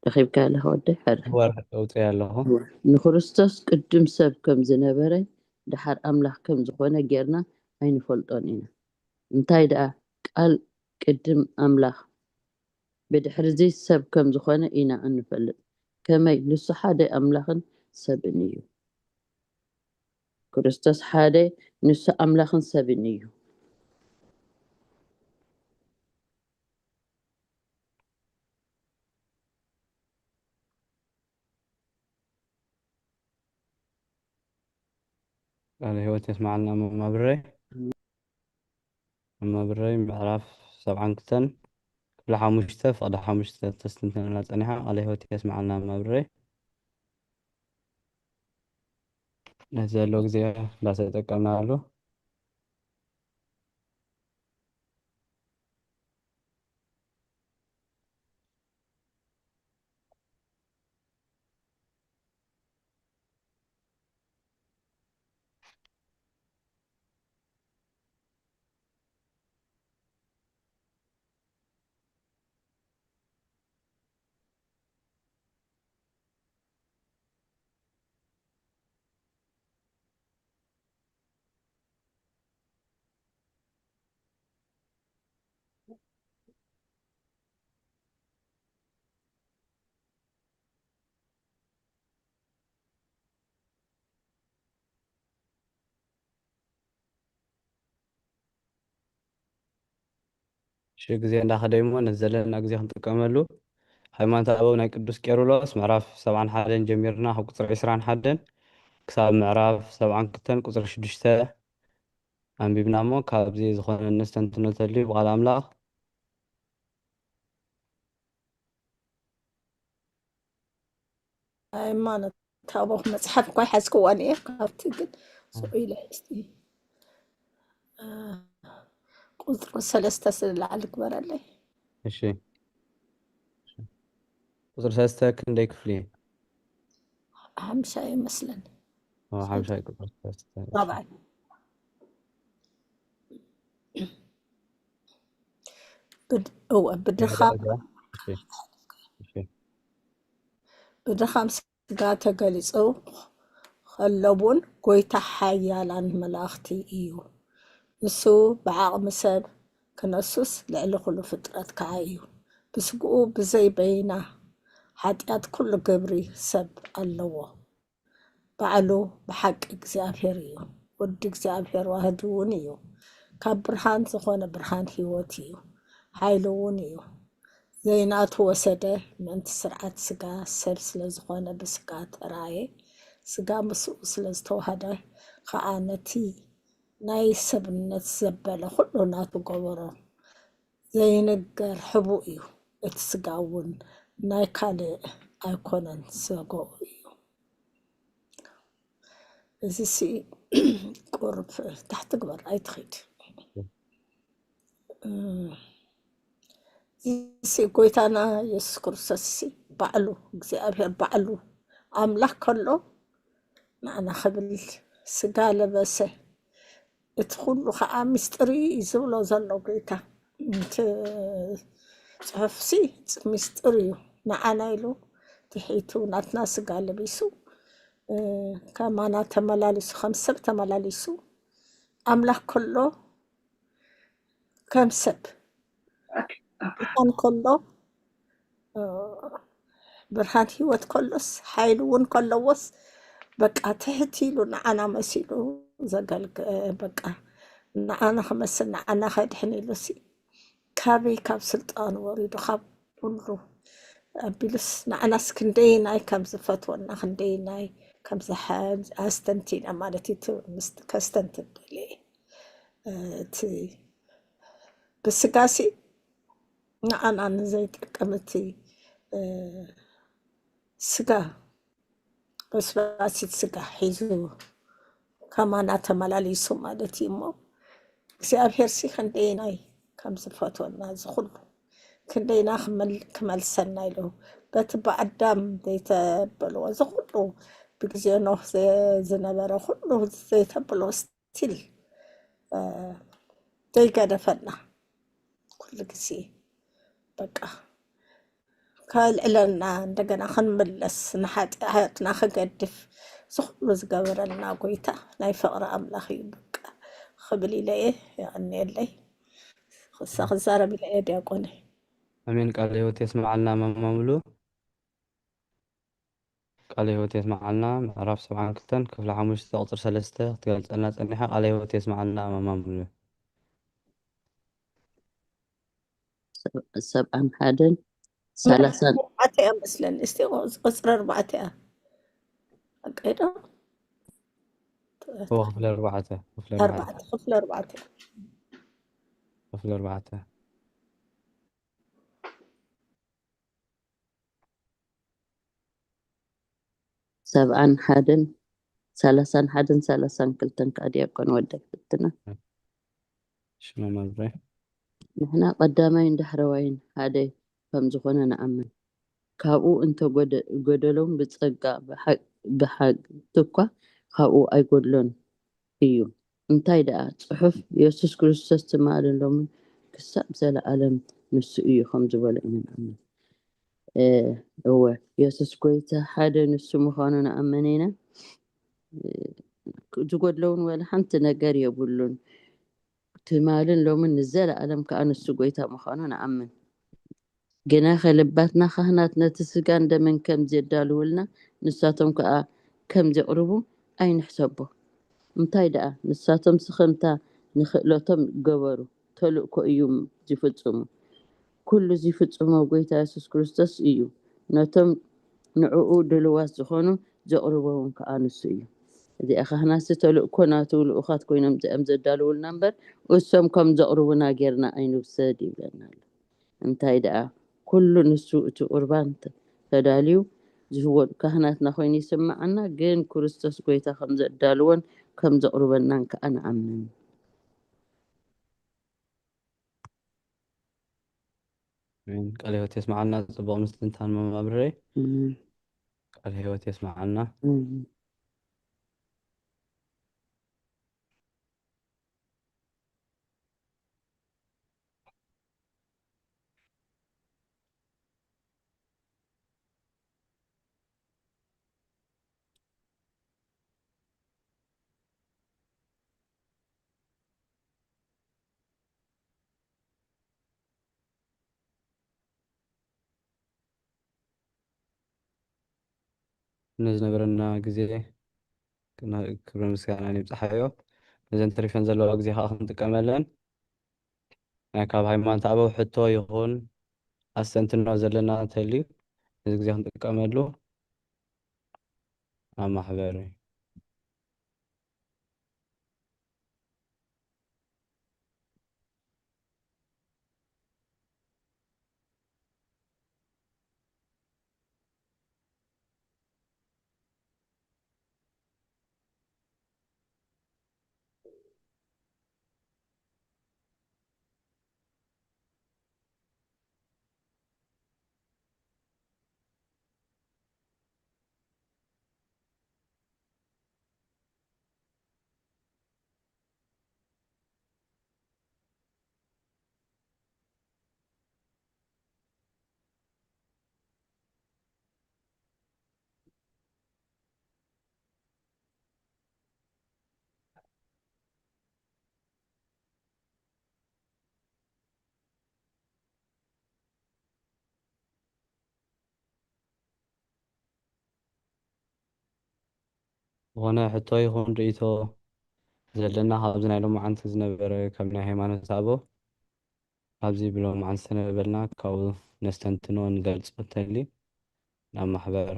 ረኺብካ ኣለኻ ወደይ ሓደ ወር ውፅእ ኣለኹ ንክርስቶስ ቅድም ሰብ ከም ዝነበረ ድሓር ኣምላኽ ከም ዝኾነ ጌርና ኣይንፈልጦን ኢና እንታይ ደኣ ቃል ቅድም ኣምላኽ ብድሕርዚ ሰብ ከም ዝኾነ ኢና እንፈልጥ ከመይ ንሱ ሓደ ኣምላኽን ሰብን እዩ ክርስቶስ ሓደ፣ ንሱ ኣምላኽን ሰብን እዩ። ቃለ ሕይወት የስምዓልና መማብረይ። መማብረይ ምዕራፍ ሰብዓን ክልተን ክፍሊ ሓሙሽተ ፍቕዲ ሓሙሽተ ተስትንትነና ጸኒሓ። ቃለ ሕይወት የስምዓልና መማብረይ። ነቲ ዘሎ ግዜ እንዳተጠቀምናሉ። ሽዑ ግዜ እንዳኸደ እሞ ነቲ ዘለና ግዜ ክንጥቀመሉ። ሃይማኖተ ኣበው ናይ ቅዱስ ቄርሎስ ምዕራፍ ሰብዓን ሓደን ጀሚርና ካብ ቁፅሪ ዕስራን ሓደን ክሳብ ምዕራፍ ሰብዓን ክልተን ቁፅሪ ሽዱሽተ ኣንቢብና እሞ ካብዚ ዝኾነ ነስተንትኖ ተልዩ ብቓል ኣምላኽ። ሃይማኖት ኣበው መፅሓፍ እኳ ይሓዝክዋን እየ ካብቲ ግን ስቕ ኢለ እስቲ ቁፅሪ ሰለስተ ስለላዕሊ ግበረለይ። እሺ ቁፅሪ ሰለስተ ክንደይ ክፍሊ? ሓምሻ ይመስለኒ። ሓምሻይ ቁፅሪ ሰለስተ። ራብዓይ እወ ብድኻም ብድኻም ስጋ ተገሊጹ ከሎ እውን ጎይታ ሓያላን መላእኽቲ እዩ። ንሱ ብዓቕሚ ሰብ ክነሱስ ልዕሊ ኩሉ ፍጥረት ከኣ እዩ። ብስግኡ ብዘይ በይና ሓጢኣት ኩሉ ግብሪ ሰብ ኣለዎ። ባዕሉ ብሓቂ እግዚኣብሔር እዩ። ወዲ እግዚኣብሔር ዋህድ እውን እዩ። ካብ ብርሃን ዝኾነ ብርሃን ህይወት እዩ። ሓይሊ እውን እዩ። ዘይናቱ ወሰደ ምእንቲ ስርዓት ስጋ ሰብ ስለ ዝኾነ ብስጋ ተራእየ። ስጋ ምስኡ ስለ ዝተዋህደ ኸኣ ነቲ ናይ ሰብነት ዘበለ ኩሉ ናቱ ገበሮ። ዘይንገር ሕቡእ እዩ። እቲ ስጋ እውን ናይ ካልእ ኣይኮነን ሰገኡ እዩ። እዚ ሲ ቁርብ ታሕቲ ግበር ኣይትኺድ። እዚ ሲ ጎይታና የሱስ ክርስቶስ ሲ ባዕሉ እግዚኣብሔር ባዕሉ ኣምላኽ ከሎ ንዓና ክብል ስጋ ለበሰ። እቲ ኩሉ ከዓ ምስጢር እዩ ዝብሎ ዘሎ ጎይታ። እቲ ፅሑፍ ሲ ምስጢር እዩ። ንዓና ኢሉ ትሒቱ ናትና ስጋ ለቢሱ ከማና ተመላሊሱ ከም ሰብ ተመላሊሱ ኣምላኽ ከሎ ከም ሰብ ብርሃን ከሎ ብርሃን ህይወት ከሎስ ሓይሊ እውን ከለዎስ በቃ ትሕት ኢሉ ንዓና መሲሉ ዘገልግ በቃ ንዓና ክመስል ንዓና ከድሕን ኢሉሲ ካበይ ካብ ስልጣኑ ወሪዱ ካብ ኩሉ ኣቢሉስ ንዓናስ ክንደይናይ ከም ዝፈትወና ክንደይናይ ከም ኣስተንቲና ማለት እዩ ከስተንትን ደልየ እቲ ብስጋሲ ንዓና ንዘይጠቅም እቲ ስጋ በስባሲት ስጋ ሒዙ ከማና ተመላሊሱ ማለት እዩ እሞ እግዚኣብሔር ሲ ክንደይናይ ከም ዝፈትወና እዚ ኩሉ ክንደይና ክመልሰና ኢሉ በቲ ብኣዳም ዘይተበልዎ እዚ ኩሉ ብግዜ ኖህ ዝነበረ ኩሉ ዘይተበልዎ ስቲል ዘይገደፈና ኩሉ ግዜ በቃ ከልዕለና እንደገና ክንምለስ ንሓጢኣትና ክገድፍ ዝኩሉ ዝገበረልና ጎይታ ናይ ፍቕሪ ኣምላኽ እዩ በቃ ክብል ኢለ እየ። የቐንየለይ። ክሳ ክዛረብ ኢለ እየ ዲያቆነይ። ኣሜን። ቃለ ህይወት የስምዓልና ማማ ሙሉ። ቃለ ሕይወት የስምዓልና። ምዕራፍ ሰብዓን ክልተን ክፍሊ ሓሙሽተ ቁጽሪ ሰለስተ ክትገልጸልና ጸኒሓ። ቃለ ሕይወት የስምዓልና። መማሙሉ ሰብዓን ሓደን ሰላሳን ኣርባዕተ እያ መስለኒ። እስቲ ቁጽሪ ኣርባዕተ እያ። ኣቀይዶ እዎ፣ ክፍሊ ኣርባዕተ፣ ክፍሊ ኣርባዕተ፣ ኣርባዕተ ክፍሊ ኣርባዕተ እያ። ክፍሊ ኣርባዕተ። ሰብዓን ሓደን ሰላሳን ሓደን ሰላሳን ክልተን ከዓ ዲያቆን ወደ ክትፍትና። ሽመ መብሬ ንሕና ቀዳማይን ዳሕረዋይን ሓደ ከም ዝኾነ ንኣምን። ካብኡ እንተጎደሎም ብጸጋ ብሓ- ብሓቂ እኳ ካብኡ ኣይጎድሎን እዩ። እንታይ ደኣ ጽሑፍ የሱስ ክርስቶስ ትማልን ሎምን ክሳብ ዘለኣለም ንሱ እዩ ከም ዝበሎ ኢና ንኣምን። እ፣ እወ የሱስ ጎይታ ሓደ ንሱ ምዃኑ ንኣምን ኢና። እ፣ ዝጎድለውን ወላ ሓንቲ ነገር የብሉን። ትማልን ሎምን ንዘለኣለም ከኣ ንሱ ጎይታ ምዃኑ ንኣምን። ግናኸ ልባትና ካህናት ነቲ ስጋን ደምን ከም ዘዳልውልና ንሳቶም ከኣ ከም ዘቕርቡ ኣይንሕሰቦ። እንታይ ደኣ ንሳቶም ስኸምታ ንኽእለቶም ገበሩ፣ ተልእኮ እዩ ዝፍጽሙ። ኩሉ ዝፍጽሞ ጎይታ የሱስ ክርስቶስ እዩ። ነቶም ንዕኡ ድልዋት ዝኾኑ ዘቕርቦ እውን ከኣ ንሱ እዩ። እዚኣ ካህናትሲ ተልእኮ ናቱ ልኡኻት ኮይኖም እዚኦም ዘዳልውልና እምበር እሶም ከም ዘቕርቡና ጌርና ኣይንውሰድ ይብለና ኣሎ። እንታይ ደኣ ኩሉ ንሱ እቲ ቁርባን ተ- ተዳልዩ ዝህወሉ ካህናትና ኮይኑ ይስምዓና፣ ግን ክርስቶስ ጎይታ ከም ዘዳልዎን ከም ዘቕርበናን ከኣ ንኣምን። ኣሜን። ቃለ ሕይወት የስምዓልና። ጽቡቕ ምስትንታን መማብረይ። እም፣ ቃለ ሕይወት የስምዓልና። እም። ንዝነበረና ግዜ ክና- ክብሪ ምስጋና ንብጽሓዮ። ነዘን ተሪፈን ዘለዋ ግዜ ከዓ ክንጥቀመለን ናይ ካብ ሃይማኖት ኣበው ሕቶ ይኹን ኣስተንትኖ ዘለና እንተልዩ ነዚ ግዜ ክንጥቀመሉ ኣብ ማሕበር ዝኾነ ሕቶ ይኹን ርእይቶ ዘለና ካብዚ ናይ ሎማዓንቲ ዝነበረ ከም ናይ ሃይማኖት ኣበው ኣብዚ ብሎማዓንቲ ዝተነበበልና ካብኡ ነስተንትኖ ንገልጾ እንተሊ ናብ ማሕበር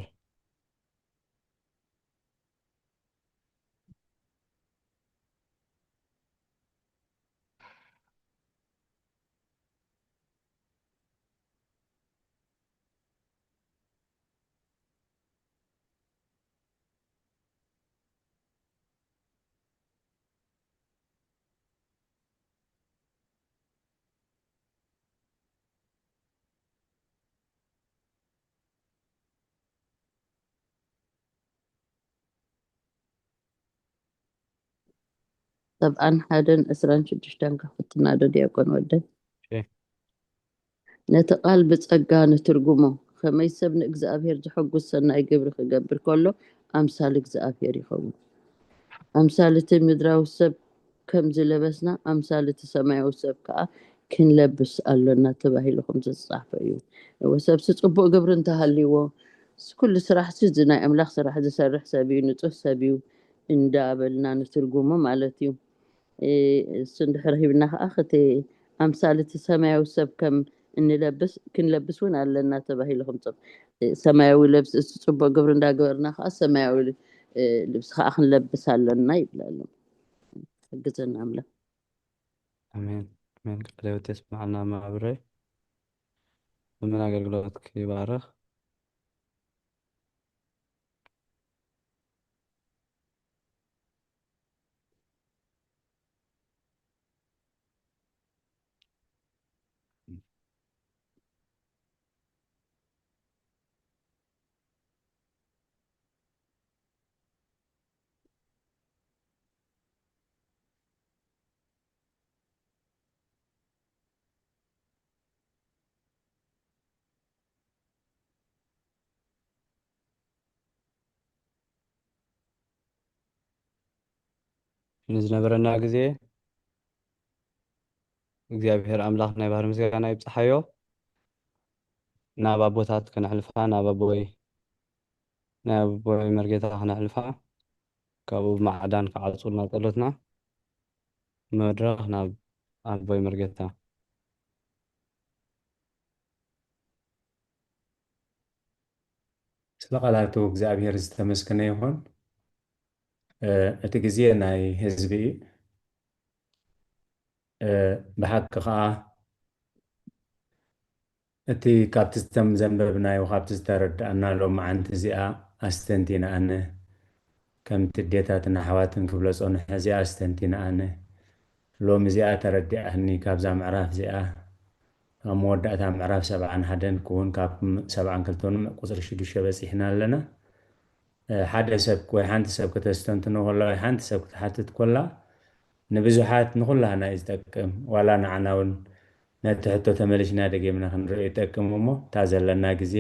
ሰብዓን ሓደን ዕስራን ሽዱሽተን ከፍትና ዶ ዲያቆን ወደይ? ነቲ ቃል ብጸጋ ንትርጉሞ። ከመይ ሰብ ንእግዚኣብሔር ዘሐጉስ ሰናይ ግብሪ ክገብር ከሎ ኣምሳል እግዚኣብሔር ይኸውን። ኣምሳል እቲ ምድራዊ ሰብ ከም ዝለበስና ኣምሳል እቲ ሰማያዊ ሰብ ከኣ ክንለብስ ኣሎና ተባሂሉ ከም ዝተጻሕፈ እዩ። እወ፣ ሰብሲ ጽቡቕ ግብሪ እንተሃልይዎ ኩሉ ስራሕ ሲ እዚ ናይ ኣምላኽ ስራሕ ዝሰርሕ ሰብ እዩ፣ ንጹህ ሰብ እዩ እንዳበልና ንትርጉሞ ማለት እዩ። እሱ እንድሕር ሂብና ከዓ እቲ ኣምሳል እቲ ሰማያዊ ሰብ ከም እንለብስ ክንለብስ እውን ኣለና ተባሂሉ ከምፅም ሰማያዊ ለብስ እቲ ፅቡቅ ግብሪ እንዳገበርና ከዓ ሰማያዊ ልብሲ ከዓ ክንለብስ ኣለና ይብላሉ። ሕግዘና ኣምላኽ። ኣሜን ኣሜን። ቃለ ህይወት የስማዕና ማብረይ። ዘመን ኣገልግሎት ይባረኽ። ንዝነበረና ግዜ እግዚኣብሔር ኣምላኽ ናይ ባህር ምስጋና ይብፅሓዮ። ናብ ኣቦታት ከነሕልፋ ናብ ኣቦይ ናይ ኣቦይ መርጌታ ከነሕልፋ ካብኡ ብማዕዳን ክዓፁልና ጸሎትና መድረኽ ናብ ኣቦይ መርጌታ። ስለ ቃላቱ እግዚኣብሔር ዝተመስገነ ይኹን። እቲ ግዜ ናይ ህዝቢ እዩ። ብሓቂ ከዓ እቲ ካብቲ ዝተም ዘንበብናዮ ካብቲ ዝተረዳእና ሎም መዓንቲ እዚኣ ኣስተንቲና ኣነ ከምቲ ዴታትን ኣሕዋትን ክብሎ ጸኑሐ እዚኣ ኣስተንቲና ኣነ ሎም እዚኣ ተረዲኣኒ ካብዛ ምዕራፍ እዚኣ ኣብ መወዳእታ ምዕራፍ ሰብዓን ሓደን ክውን ካብ ሰብዓን ክልተን ቁፅሪ ሽዱሽተ በፂሕና ኣለና። ሓደ ሰብ ወይ ሓንቲ ሰብ ክተስተንትኖ ከላ ወይ ሓንቲ ሰብ ክትሓትት ከላ ንብዙሓት ንኩላህና እዩ ዝጠቅም። ዋላ ንዓና እውን ነቲ ሕቶ ተመሊሽና ደጊምና ክንሪኦ ይጠቅም እሞ እታ ዘለና ግዜ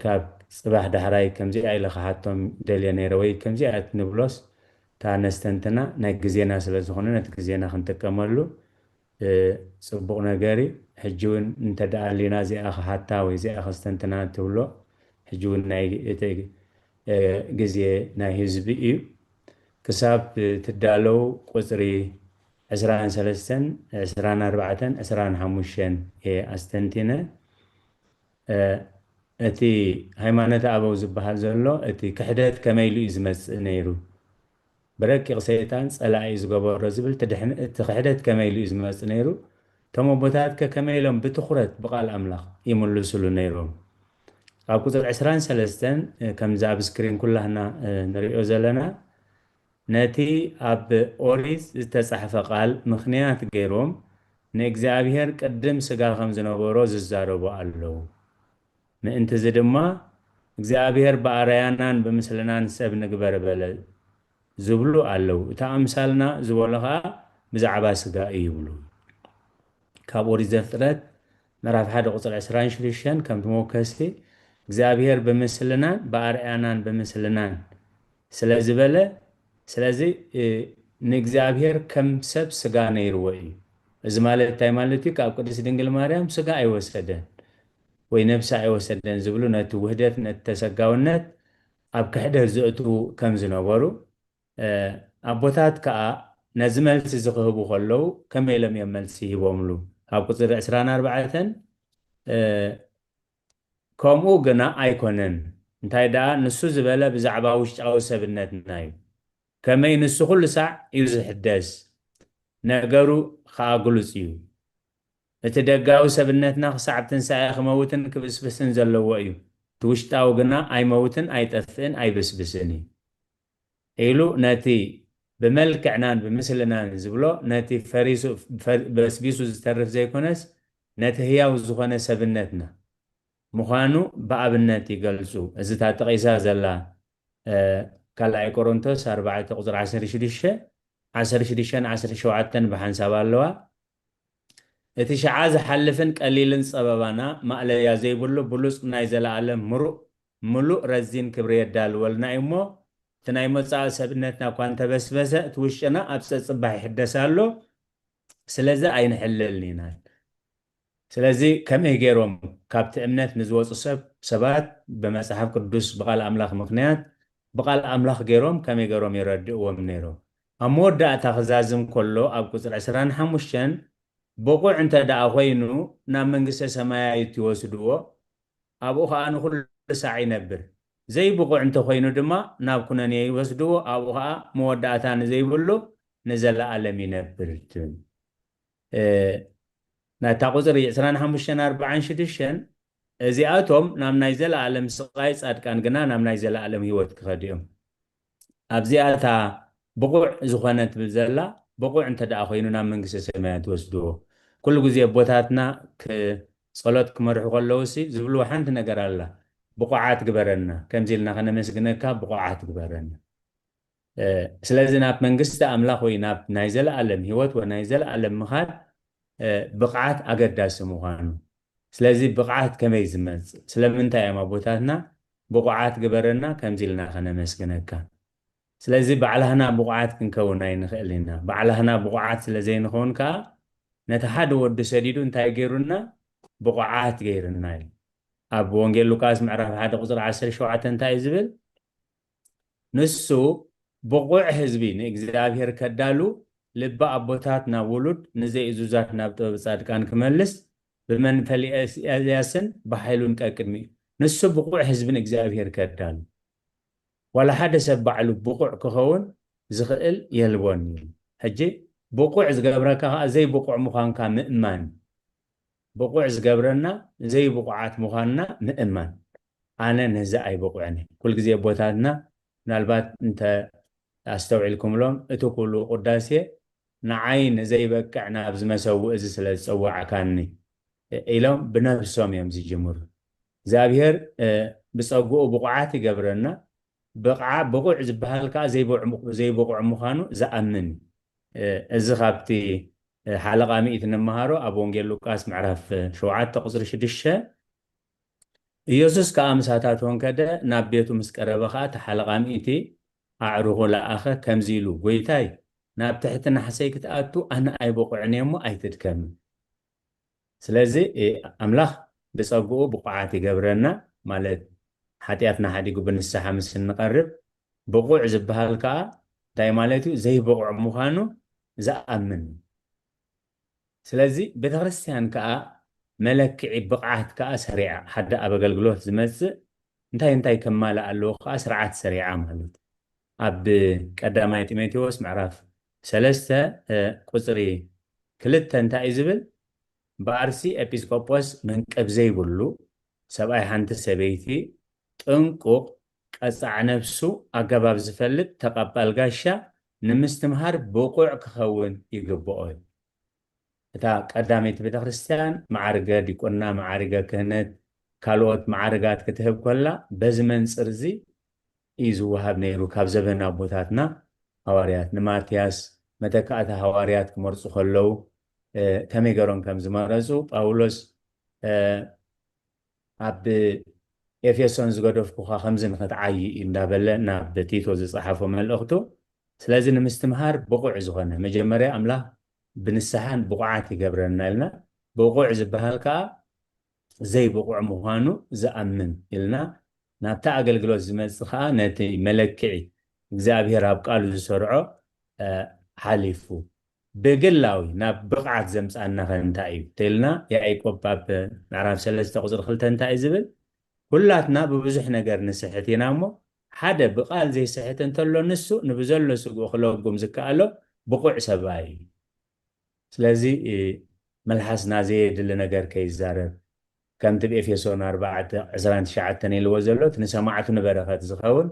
ካብ ፅባሕ ዳሕራይ ከምዚኣ ኢለ ክሓቶም ደልየ ነይረ ወይ ከምዚኣ ንብሎስ እታ ነስተንትና ናይ ግዜና ስለ ዝኾነ ነቲ ግዜና ክንጥቀመሉ ፅቡቕ ነገር እዩ። ሕጂ እውን እንተ ደኣ ኣሊና እዚኣ ክሓታ ወይ እዚኣ ከስተንትና ትብሎ ሕጂ እውን ናይ እቲ ግዜ ናይ ህዝቢ እዩ። ክሳብ ትዳለው ቁፅሪ ዕስራን ሰለስተን፣ ዕስራን ኣርባዕተን፣ ዕስራን ሓሙሽተን እየ ኣስተንቲነ። እቲ ሃይማኖተ ኣበው ዝበሃል ዘሎ እቲ ክሕደት ከመይ ኢሉ እዩ ዝመፅእ ነይሩ? ብረቂቕ ሰይጣን ጸላኢ እዩ ዝገበሮ ዝብል ትድሕን እቲ ክሕደት ከመይ ኢሉ እዩ ዝመጽእ ነይሩ? እቶም ኣቦታት ከ ከመይ ኢሎም ብትኹረት ብቓል ኣምላኽ ይምልስሉ ነይሮም? ኣብ ቁጽሪ ዕስራን ሰለስተን ከምዚ ኣብ ስክሪን ኩላህና ንሪኦ ዘለና ነቲ ኣብ ኦሪት ዝተጻሕፈ ቃል ምኽንያት ገይሮም ንእግዚኣብሔር ቅድም ስጋ ከም ዝነበሮ ዝዛረቡ ኣለዉ። ምእንቲ እዚ ድማ እግዚኣብሔር ብኣርኣያናን ብምስልናን ሰብ ንግበር በለ ዝብሉ ኣለዉ። እቲ ኣምሳልና ዝበሎ ኸዓ ብዛዕባ ስጋ እዩ ይብሉ። ካብ ኦሪት ዘፍጥረት ምዕራፍ ሓደ ቁፅሪ ዕስራን ሽዱሽተን ከምቲ መወከሲ እግዚኣብሔር ብምስልናን ብኣርኣያናን ብምስልናን ስለ ዝበለ ስለዚ ንእግዚኣብሔር ከም ሰብ ስጋ ነይርዎ እዩ። እዚ ማለት እንታይ ማለት እዩ? ካብ ቅድስት ድንግል ማርያም ስጋ ኣይወሰደን ወይ ነብሲ ኣይወሰደን ዝብሉ ነቲ ውህደት ነቲ ተሰጋውነት ኣብ ክሕደት ዘእትዉ ከም ዝነበሩ ኣቦታት ከዓ ነዚ መልሲ ዝክህቡ ከለዉ ከመይ ኢሎም እዮም መልሲ ሂቦምሉ? ኣብ ቁፅሪ ዕስራን ኣርባዕተን ከምኡ ግና ኣይኮነን። እንታይ ደኣ ንሱ ዝበለ ብዛዕባ ውሽጣዊ ሰብነትና እዩ። ከመይ ንሱ ኩሉ ሳዕ እዩ ዝሕደስ። ነገሩ ኸኣ ግሉጽ እዩ። እቲ ደጋዊ ሰብነትና ክሳዕ ትንሳኤ ክመውትን ክብስብስን ዘለዎ እዩ። እቲ ውሽጣዊ ግና ኣይመውትን ኣይጠፍእን ኣይብስብስን እዩ። ኢሉ ነቲ ብመልክዕናን ብምስልናን ዝብሎ ነቲ ፈሪሱ በስቢሱ ዝተርፍ ዘይኮነስ ነቲ ህያው ዝኾነ ሰብነትና ምዃኑ ብኣብነት ይገልጹ። እዚ እታ ጠቒሳ ዘላ ካልኣይ ቆሮንቶስ ኣርባዕተ ቁፅሪ ዓሰርተ ሽዱሽተ ዓሰርተ ሽዱሽተን ዓሰርተ ሸውዓተን ብሓንሳብ ኣለዋ። እቲ ሸዓ ዝሓልፍን ቀሊልን ጸበባና ማእለያ ዘይብሉ ብሉጽ ናይ ዘለኣለም ምሩእ ምሉእ ረዚን ክብሪ የዳልወልና እዩ እሞ እቲ ናይ መጻኢ ሰብነትና እኳ እንተበስበሰ እቲ ውሽጥና ኣብ ጸጽባሕ ይሕደስ ኣሎ። ስለዚ ኣይንሕለልን ኢና። ስለዚ ከመይ ገይሮም ካብቲ እምነት ንዝወፁ ሰብ ሰባት ብመፅሓፍ ቅዱስ ብቃል ኣምላኽ ምኽንያት ብቃል ኣምላኽ ገይሮም ከመይ ገይሮም የረድእዎም ነይሮም? ኣብ መወዳእታ ክዛዝም ከሎ ኣብ ቁፅሪ ዕስራን ሓሙሽተን ብቑዕ እንተ ደኣ ኮይኑ ናብ መንግስተ ሰማያት ይወስድዎ፣ ኣብኡ ኸዓ ንኹሉ ሳዕ ይነብር። ዘይብቑዕ እንተኾይኑ ድማ ናብ ኩነኔ ይወስድዎ፣ ኣብኡ ኸዓ መወዳእታ ንዘይብሉ ንዘለኣለም ይነብር ትብል። ናታ ቁፅሪ ዕስራን ሓሙሽተን ኣርባዓን ሽዱሽተን እዚኣቶም ናብ ናይ ዘለኣለም ስቓይ፣ ፃድቃን ግና ናብ ናይ ዘለኣለም ህይወት ክኸዱ እዮም። ኣብዚኣታ ብቑዕ ዝኾነ ትብል ዘላ ብቑዕ እንተ ደኣ ኮይኑ ናብ መንግስተ ሰማያት ትወስድዎ። ኩሉ ግዜ ኣቦታትና ክ- ጸሎት ክመርሑ ከለዉ ሲ ዝብልዎ ሓንቲ ነገር ኣላ። ብቑዓት ግበረና፣ ከምዚ ኢልና ከነመስግነካ ብቑዓት ግበረና። ስለዚ ናብ መንግስቲ ኣምላኽ ወይ ናብ ናይ ዘለኣለም ህይወት ወይ ናይ ዘለኣለም ምኻድ ብቕዓት ኣገዳሲ ምዃኑ። ስለዚ ብቕዓት ከመይ ዝመጽእ? ስለምንታይ እዮም ኣቦታትና ብቑዓት ግበረና ከምዚ ኢልና ከነመስግነካ? ስለዚ ባዕላህና ብቑዓት ክንከውን ኣይንኽእል ኢና። ባዕላህና ብቑዓት ስለ ዘይንኸውን ከኣ ነቲ ሓደ ወዲ ሰዲዱ እንታይ ገይሩና? ብቑዓት ገይሩና እዩ። ኣብ ወንጌል ሉቃስ ምዕራፍ ሓደ ቁፅሪ ዓሰርተ ሸውዓተ እንታይ እዩ ዝብል? ንሱ ብቑዕ ህዝቢ ንእግዚኣብሔር ከዳሉ፣ ልቢ ኣቦታት ናብ ውሉድ፣ ንዘይእዙዛት ናብ ጥበብ ጻድቃን ክመልስ፣ ብመንፈል ኤልያስን ብሓይሉን ቀቅድሚ እዩ። ንሱ ብቑዕ ህዝቢ ንእግዚኣብሔር ከዳሉ። ዋላ ሓደ ሰብ ባዕሉ ብቑዕ ክኸውን ዝኽእል የልቦን እዩ። ሕጂ ብቑዕ ዝገብረካ ከዓ ዘይብቑዕ ምዃንካ ምእማን። ብቑዕ ዝገብረና ዘይብቑዓት ምዃንና ምእማን። ኣነ ነዚ ኣይበቑዕን እየ። ኩልግዜ ኣቦታትና ምናልባት እንተ ኣስተውዒልኩምሎም እቲ ኩሉ ቁዳሴ ንዓይ ንዘይበቅዕ ናብዚ መሰውእ እዚ ስለ ዝጸዋዕካኒ ኢሎም ብነብሶም እዮም ዝጅምሩ። እግዚኣብሔር ብጸግኡ ብቑዓት ይገብረና። ብቑዕ ዝበሃል ከዓ ዘይብቑዕ ምዃኑ ዝኣምን እዩ። እዚ ካብቲ ሓለቓ ሚእቲ ንመሃሮ ኣብ ወንጌል ሉቃስ ምዕራፍ ሸውዓተ ቁፅሪ ሽዱሽተ። ኢየሱስ ከኣ ምሳታቶም ከደ፣ ናብ ቤቱ ምስ ቀረበ ከኣ እቲ ሓለቓ ሚእቲ ኣዕሩኹ ለኣኸ ከምዚ ኢሉ፣ ጎይታይ፣ ናብ ትሕቲ ናሕሰይ ክትኣቱ ኣነ ኣይበቑዕን እየ እሞ ኣይትድከም። ስለዚ ኣምላኽ ብጸግኡ ብቑዓት ይገብረና፣ ማለት ሓጢኣትና ሓዲጉ ብንስሓ ምስ እንቐርብ፣ ብቑዕ ዝበሃል ከኣ እንታይ ማለት እዩ? ዘይብቑዕ ምዃኑ ዝኣምን። ስለዚ ቤተክርስትያን ከኣ መለክዒ ብቕዓት ከኣ ሰሪዓ፣ ሓደ ኣብ ኣገልግሎት ዝመጽእ እንታይ እንታይ ከማልእ ኣለዎ ከኣ ስርዓት ሰሪዓ ማለት። ኣብ ቀዳማይ ጢሞቴዎስ ምዕራፍ ሰለስተ ቁፅሪ ክልተ እንታይ እዩ ዝብል? ብኣርሲ ኤጲስቆጶስ መንቀብ ዘይብሉ ሰብኣይ ሓንቲ ሰበይቲ ጥንቁቕ ቀጻዕ ነፍሱ ኣገባብ ዝፈልጥ ተቐባል ጋሻ ንምስትምሃር ብቑዕ ክኸውን ይግብኦ እዩ። እታ ቀዳመይቲ ቤተክርስትያን ማዕርገ ዲቁና፣ ማዕርገ ክህነት፣ ካልኦት ማዕርጋት ክትህብ ከላ በዚ መንፅር እዚ እዩ ዝወሃብ ነይሩ። ካብ ዘበን ኣቦታትና ሃዋርያት ንማትያስ መተካእታ ሃዋርያት ክመርፁ ከለዉ ከመይ ገሮም ከም ዝመረፁ ጳውሎስ ኣብ ኤፌሶን ዝገደፍኩኻ ከምዚ ንኽትዓዪ እዩ እንዳበለ ናብ ቲቶ ዝጸሓፎ መልእኽቱ። ስለዚ ንምስትምሃር ብቑዕ ዝኾነ መጀመርያ ኣምላኽ ብንስሓን ብቑዓት ይገብረና ኢልና። ብቑዕ ዝበሃል ከኣ ዘይብቑዕ ምዃኑ ዝኣምን ኢልና ናብቲ ኣገልግሎት ዝመጽእ ከኣ ነቲ መለክዒ እግዚኣብሔር ኣብ ቃሉ ዝሰርዖ ሓሊፉ ብግላዊ ናብ ብቕዓት ዘምጽኣና ኸ እንታይ እዩ ተልና፣ ያዕቆብ ኣብ ምዕራፍ ሰለስተ ቁፅሪ ክልተ እንታይ እዩ ዝብል? ኩላትና ብብዙሕ ነገር ንስሕት ኢና እሞ ሓደ ብቓል ዘይስሕት እንተሎ ንሱ ንብዘሎ ስግኡ ክለጉም ዝከኣሎ ብቑዕ ሰብኣይ እዩ። ስለዚ መልሓስና ዘየድሊ ነገር ከይዛረብ ከምቲ ብኤፌሶን ኣርባዕተ ዕስራን ትሽዓተን ኢልዎ ዘሎ እቲ ንሰማዕቱ ንበረኸት ዝኸውን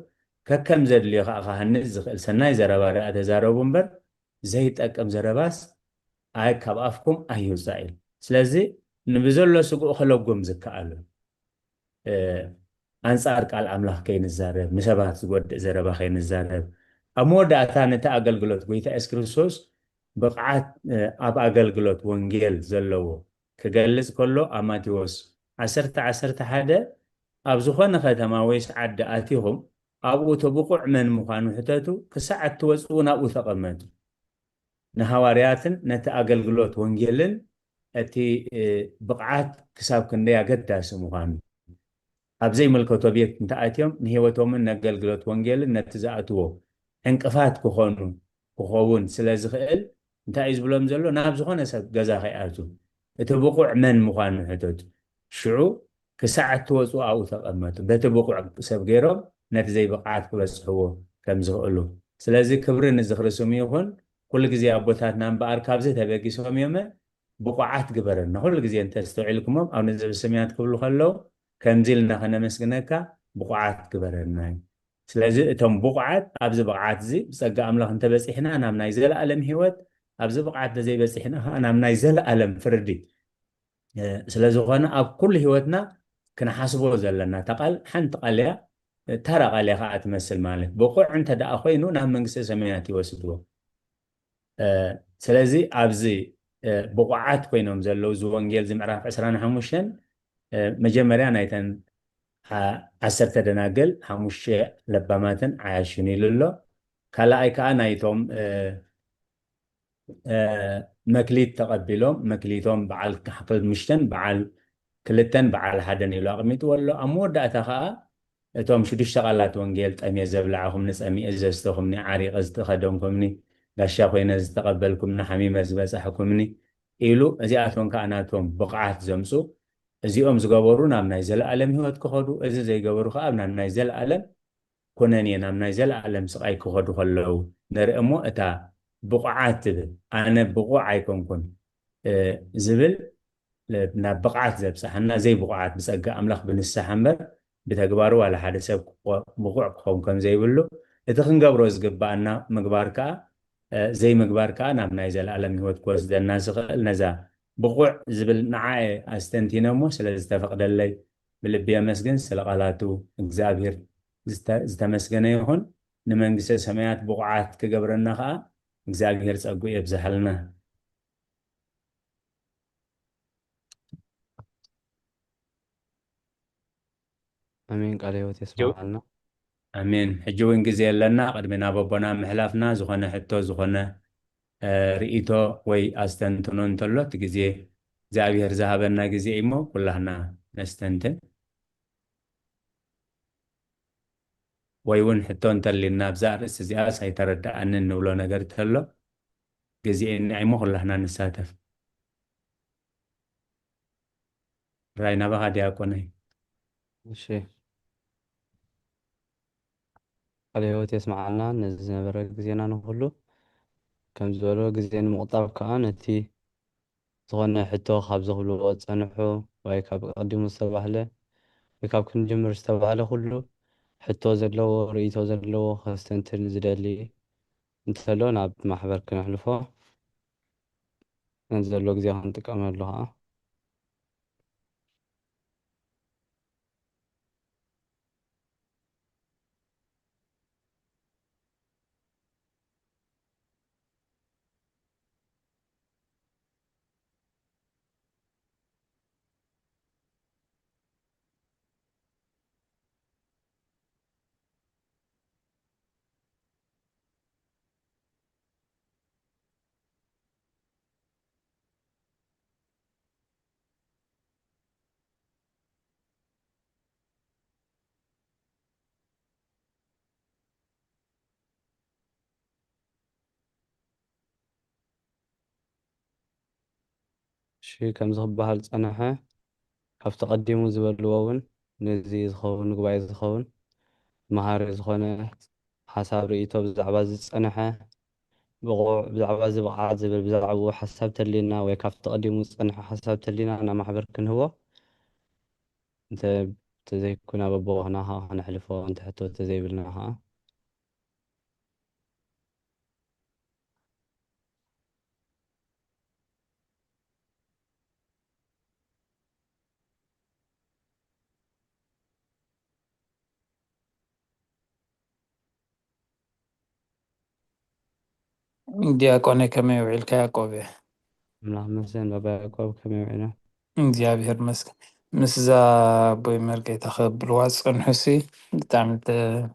ከከም ዘድልዮ ከዓ ክሃንፅ ዝኽእል ሰናይ ዘረባ ደኣ ተዛረቡ እምበር ዘይጠቅም ዘረባስ ኣይ ካብ ኣፍኩም ኣይውፃእ ኢሉ። ስለዚ ንብዘሎ ስግኡ ክለጉም ዝከኣሉ ኣንጻር ቃል ኣምላኽ ከይንዛረብ፣ ንሰባት ዝጎድእ ዘረባ ከይንዛረብ፣ ኣብ መወዳእታ ነቲ ኣገልግሎት ጎይታ የሱስ ክርስቶስ ብቕዓት ኣብ ኣገልግሎት ወንጌል ዘለዎ ክገልጽ ከሎ ኣብ ማቴዎስ ዓሰርተ ዓሰርተ ሓደ ኣብ ዝኾነ ከተማ ወይስ ዓዲ ኣቲኹም ኣብኡ እቲ ብቑዕ መን ምዃኑ ሕተቱ፣ ክሳዕ እትወጽኡ ናብኡ ተቐመጡ። ንሃዋርያትን ነቲ ኣገልግሎት ወንጌልን እቲ ብቕዓት ክሳብ ክንደይ ኣገዳሲ ምዃኑ፣ ኣብ ዘይምልከቶ ቤት እንተኣትዮም ንህይወቶምን ነገልግሎት ወንጌልን ነቲ ዝኣትዎ ዕንቅፋት ክኾኑ ክኸውን ስለ ዝኽእል እንታይ እዩ ዝብሎም ዘሎ? ናብ ዝኾነ ሰብ ገዛ ከይኣቱ እቲ ብቑዕ መን ምዃኑ ሕተቱ። ሽዑ ክሳዕ እትወፁ ኣብኡ ተቐመጡ። በቲ ብቑዕ ሰብ ገይሮም ነቲ ዘይብቕዓት ክበፅሕዎ ከም ዝኽእሉ። ስለዚ ክብሪ ንዝኽሪ ስሙ ይኹን። ኩሉ ግዜ ኣቦታትና እምበኣር ካብዚ ተበጊሶም እዮመ ብቑዓት ግበረና። ኩሉ ግዜ እንተስተውዒልኩሞም ኣብ ንዘበ ሰማያት ክብሉ ከለዉ ከምዚ ኢልና ከነመስግነካ ብቑዓት ግበረና እዩ። ስለዚ እቶም ብቑዓት ኣብዚ ብቕዓት እዚ ብጸጋ ኣምላኽ እንተበጺሕና ናብ ናይ ዘለኣለም ህይወት፣ ኣብዚ ብቕዓት እንተዘይበጺሕና ከዓ ናብ ናይ ዘለኣለም ፍርዲ። ስለ ዝኾነ ኣብ ኩሉ ህይወትና ክንሓስቦ ዘለና እታ ቃል ሓንቲ ቃል እያ። ተራ ቃል እያ ከዓ ትመስል ማለት ብቑዕ እንተ ደኣ ኮይኑ ናብ መንግስተ ሰማያት ይወስድዎ። ስለዚ ኣብዚ ብቑዓት ኮይኖም ዘለዉ እዚ ወንጌል እዚ ምዕራፍ ዕስራን ሓሙሽተን መጀመርያ ናይተን ዓሰርተ ደናግል ሓሙሽተ ለባማትን ዓያሹን ኢሉ ኣሎ። ካልኣይ ከዓ ናይቶም መክሊት ተቐቢሎም መክሊቶም በዓል ክልተን በዓል ሓደን ኢሉ ኣቐሚጥዎ ኣሎ። ኣብ መወዳእታ ከዓ እቶም ሽዱሽተ ቃላት ወንጌል ጠምየ ዘብላዕኹምኒ፣ ጸሚኤ ዘስተኹምኒ፣ ዓሪቐ ዝተኸደንኩምኒ፣ ጋሻ ኮይነ ዝተቐበልኩምኒ፣ ሓሚመ ዝበጻሕኩምኒ ኢሉ እዚኣቶም ከዓ ናቶም ብቕዓት ዘምፁ እዚኦም ዝገበሩ ናብ ናይ ዘለኣለም ህይወት ክኸዱ፣ እዚ ዘይገበሩ ከዓ ናብ ናይ ዘለኣለም ኩነኔ ናብ ናይ ዘለኣለም ስቓይ ክኸዱ ከለዉ ንርኢ እሞ እታ ብቑዓት ትብል ኣነ ብቑዕ ኣይኮንኩን ዝብል ናብ ብቕዓት ዘብፅሓና ዘይብቑዓት ብፀጋ ኣምላኽ ብንስሓ እምበር ብተግባሩ ዋላ ሓደ ሰብ ብቑዕ ክኸውን ከም ዘይብሉ እቲ ክንገብሮ ዝግባኣና ምግባር ከዓ ዘይምግባር ከዓ ናብ ናይ ዘለኣለም ህይወት ክወስደና ዝኽእል ነዛ ብቑዕ ዝብል ንዓየ ኣስተንቲነ እሞ ስለ ዝተፈቕደለይ ብልቢ የመስግን። ስለ ቃላቱ እግዚኣብሔር ዝተመስገነ ይኹን። ንመንግስተ ሰማያት ብቑዓት ክገብረና ከዓ እግዚኣብሔር ጸጉ የብዝሓልና። ኣሜን። ቃለ ህይወት የስማዓልና። ኣሜን። ሕጂ እውን ግዜ የለና። ቅድሚ ናብ ኣቦና ምሕላፍና ዝኾነ ሕቶ፣ ዝኾነ ርእይቶ ወይ ኣስተንትኖ እንተሎ እቲ ግዜ እግዚኣብሔር ዝሃበና ግዜ እሞ ኩላህና ነስተንትን። ወይ እውን ሕቶ እንተሊና ኣብዛ ርእሲ እዚኣስ ኣይተረድኣንን እንብሎ ነገር እንተሎ ግዜ እኒኣ እሞ ኩላህና ንሳተፍ። ራይ ናባኻ ዲያቆነይ። እሺ። ቃለ ህይወት የስምዓልና ነዚ ዝነበረ ግዜና ንኹሉ። ከም ዝበሎ ግዜ ንምቑጣብ ከዓ ነቲ ዝኾነ ሕቶ ካብ ዘኽብልዎ ዝጸንሑ ወይ ካብ ቀዲሙ ዝተባህለ ወይ ካብ ክንጅምር ዝተባህለ ኩሉ ሕቶ ዘለዎ ርእይቶ ዘለዎ ከስተንትን ዝደሊ እንተሎ ናብ ማሕበር ክነሕልፎ ነዚ ዘሎ ግዜ ክንጥቀመሉ ከዓ እሺ፣ ከምዚ ክበሃል ዝጸንሐ ካብቲ ቀዲሙ ዝበልዎ እውን ነዚ ዝኸውን ንጉባኤ ዝኸውን መሃሪ ዝኾነ ሓሳብ ርእይቶ ብዛዕባ ዝጸንሐ ብቑዕ ብዛዕባ እዚ ብቕዓት ዝብል ብዛዕባኡ ሓሳብ ተልዩና ወይ ካብቲ ቀዲሙ ዝጸንሐ ሓሳብ ተልዩና ናብ ማሕበር ክንህቦ እንተ እንተዘይኮይና በቦ ናኻ ከነሕልፎ እንተ ሕቶ እንተዘይብልና ኸዓ ዲያቆነይ ከመይ ውዒልካ ያቆብ እየ። ኣምላኽ ይመስገን ባባ ያቆብ ከመይ ውዒላ? እግዚኣብሔር ይመስገን። ምስዛ ኣቦይ መርጌታ ከብልዋ ዝጸንሑሲ ብጣዕሚ ተ-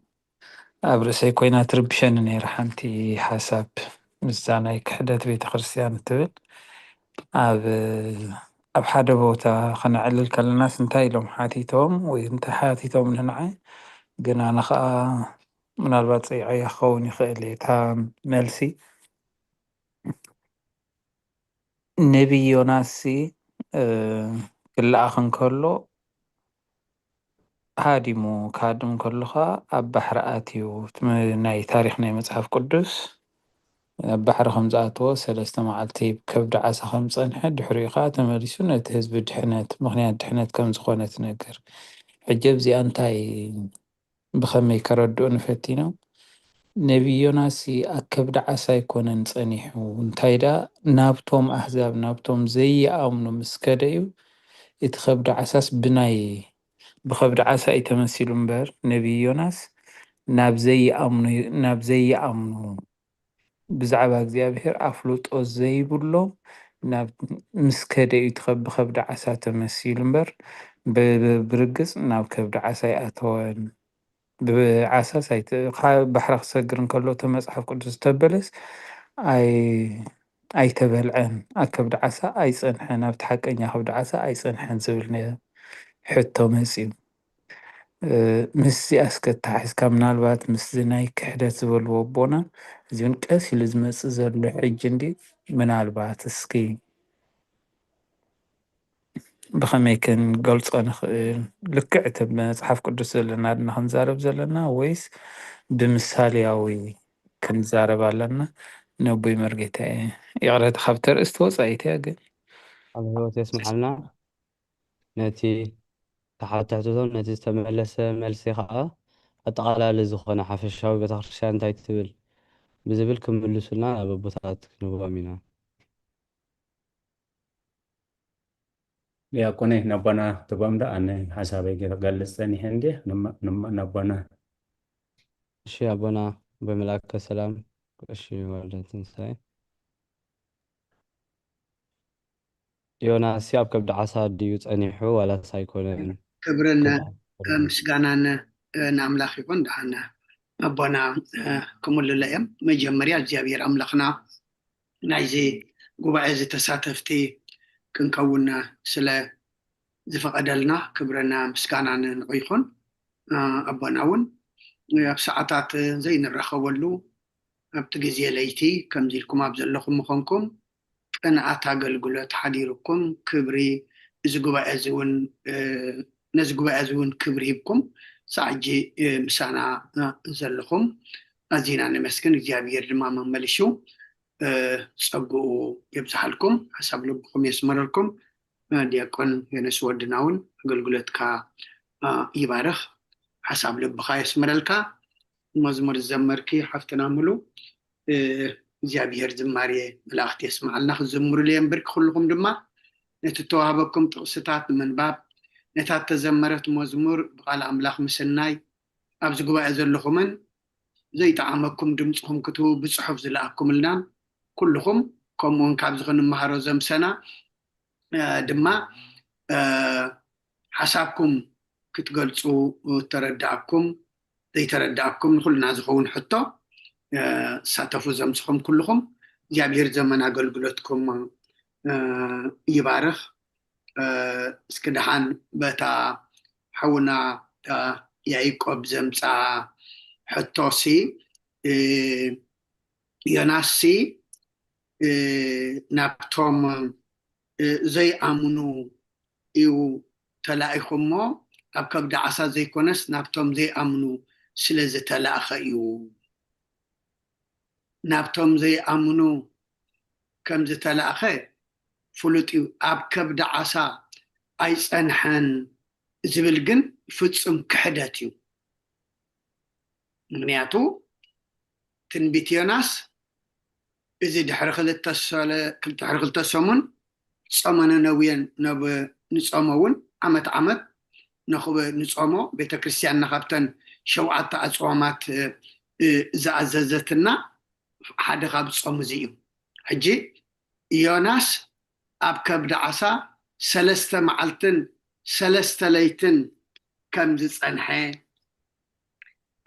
ኣብ ርእሰይ ኮይና ትርብሸኒ ነይራ ሓንቲ ሓሳብ ምስዛ ናይ ክሕደት ቤተክርስትያን እትብል ኣብ ኣብ ሓደ ቦታ ከነዕልል ከለናስ እንታይ ኢሎም ሓቲቶም ወይ እንታይ ሓቲቶም ንንዓይ? ግን ኣነ ኸኣ ምናልባት ጸይቐያ ክኸውን ይኽእል እየ እታ መልሲ። ነቢይ ዮናስሲ ክለኣኽ እንከሎ ሃዲሙ ክሃድም ከሎ ኸኣ ኣብ ባሕሪ ኣትዩ። እቲ ናይ ታሪኽ ናይ መጽሓፍ ቅዱስ ኣብ ባሕሪ ከም ዝኣተወ ሰለስተ መዓልቲ ከብዲ ዓሳ ከም ዝጸንሐ ድሕሪኡ ኸኣ ተመሊሱ ነቲ ህዝቢ ድሕነት ምኽንያት ድሕነት ከም ዝኾነ ትነግር። ሕጂ ኣብዚኣ እንታይ ብኸመይ ከረድኡ ንፈቲኖም? ነቢ ዮናስ ኣብ ከብዲ ዓሳ ኣይኮነን ጸኒሑ፣ እንታይ ደኣ ናብቶም ኣህዛብ ናብቶም ዘይኣምኑ ምስ ከደ እዩ። እቲ ከብዲ ዓሳስ ብናይ ብኸብዲ ዓሳ እዩ ተመሲሉ እምበር ነቢ ዮናስ ናብ ዘይኣምኑ ናብ ዘይኣምኑ ብዛዕባ እግዚኣብሔር ኣፍልጦ ዘይብሎም ናብ ምስ ከደ እዩ እቲ ከብ- ብኸብዲ ዓሳ ተመሲሉ እምበር ብ- ብ- ብርግጽ ናብ ከብዲ ዓሳ ኣይኣተወን። ብዓሳስ ኣይተ- ካብ ባሕሪ ክሰግር እንከሎ እቲ መጽሓፍ ቅዱስ ዝተበለስ ኣይ ኣይተበልዐን፣ ኣብ ከብዲ ዓሳ ኣይጸንሐን፣ ኣብቲ ሓቀኛ ከብዲ ዓሳ ኣይጸንሐን ዝብል ነ- ሕቶ መጽዩ። ምስዚኣ እስከ ተሓሒዝካ ምናልባት ምስዚ ናይ ክሕደት ዝበልዎ ኣቦና እዚ እውን ቀስ ኢሉ ዝመጽእ ዘሎ ሕጂ እንዲ ምናልባት እስኪ ብኸመይ ክንገልጾ ንኽእል? ልክዕ እቲ መጽሓፍ ቅዱስ ዘለና ድና ክንዛረብ ዘለና ወይስ ብምሳሌያዊ ክንዛረብ ኣለና? ነቦይ መርጌታ እየ። ይቕረታ ካብ ተርእስቲ ወጻኢት እያ ግን ኣብ ህይወት የስምዓልና። ነቲ ተሓትሕትቶም ነቲ ዝተመለሰ መልሲ ከዓ ኣጠቓላሊ ዝኾነ ሓፈሻዊ ቤተክርስትያን እንታይ ትብል ብዝብል ክምልሱልና ናብ ኣቦታት ክንህቦም ኢና። ዲያቆነይ ነቦና ትቦም ዶ ኣነ ሓሳበይ ክገልፅ ፀኒሐ እንዲ ነቦና እሺ ኣቦና በመልኣከ ሰላም ቀሺ ወልደ ትንሳኤ ዮናስ ኣብ ከብዲ ዓሳ ድዩ ጸኒሑ ዋላስ ኣይኮነን? ክብርን ምስጋናን ንኣምላኽ ይኹን። ደሓን ኣቦና ክምልሎ እዮም። መጀመርያ እግዚኣብሔር ኣምላኽና ናይዚ ጉባኤ እዚ ተሳተፍቲ ክንከውን ስለ ዝፈቐደልና ክብርን ምስጋናን ንዑ ይኹን። ኣቦና እውን ኣብ ሰዓታት ዘይንራኸበሉ ኣብቲ ግዜ ለይቲ ከምዚ ኢልኩም ኣብ ዘለኹም ምኾንኩም ቅንኣት ኣገልግሎት ሓዲሩኩም ክብሪ እዚ ጉባኤ እዚ እውን ነዚ ጉባኤ እዚ እውን ክብሪ ሂብኩም ሳዕጂ ምሳና ዘለኹም ኣዚና ነመስግን። እግዚኣብሔር ድማ መመልሹ ጸግኡ የብዝሓልኩም። ሓሳብ ልብኹም የስመረልኩም። ዲያቆን ዮነስ ወድና እውን ኣገልግሎትካ ይባርኽ። ሓሳብ ልብኻ የስምረልካ። መዝሙር ዝዘመርኪ ሓፍትና ሙሉ እግዚኣብሔር ዝማሬ መላእኽቲ የስምዓልና። ክዝምሩሉ እዮም ብርኪ። ኩልኹም ድማ ነቲ እተዋህበኩም ጥቕስታት ንምንባብ ነታ እተዘመረት መዝሙር ብቓል ኣምላኽ ምስናይ ኣብዚ ጉባኤ ዘለኹምን ዘይጠዓመኩም ድምፅኹም ክትህቡ ብፅሑፍ ዝለኣኩምልናን ኩልኹም ከምኡውን ካብዚ ክንመሃሮ ዘምሰና ድማ ሓሳብኩም ክትገልፁ ተረዳእኩም ዘይተረዳእኩም ንኩልና ዝኸውን ሕቶ ሳተፉ ዘምስኹም ኩልኹም እግዚኣብሔር ዘመን ኣገልግሎትኩም ይባርኽ። እስኪ ደሓን በታ ሓውና ያዕቆብ ዘምፃ ሕቶሲ ዮናስሲ ናብቶም ዘይኣምኑ እዩ ተላኢኹ እሞ ኣብ ከብዲ ዓሳ ዘይኮነስ ናብቶም ዘይኣምኑ ስለ ዝተላእኸ እዩ። ናብቶም ዘይኣምኑ ከም ዝተላእኸ ፍሉጥ እዩ። ኣብ ከብዲ ዓሳ ኣይጸንሐን ዝብል ግን ፍጹም ክሕደት እዩ። ምክንያቱ ትንቢት ዮናስ እዚ ድሕሪ ክልተ ሰለ- ድሕሪ ክልተ ሰሙን ጾመ ነነውየን ነብ- ንጾሞ እውን ዓመት ዓመት ነኽብ- ንጾሞ ቤተ ክርስቲያንና ካብተን ሸውዓተ ኣጽዋማት እ፣ ዝኣዘዘትና ሓደ ካብ ጾም እዚ እዩ። ሕጂ ዮናስ ኣብ ከብዲ ዓሳ ሰለስተ መዓልትን ሰለስተ ለይትን ከም ዝጸንሐ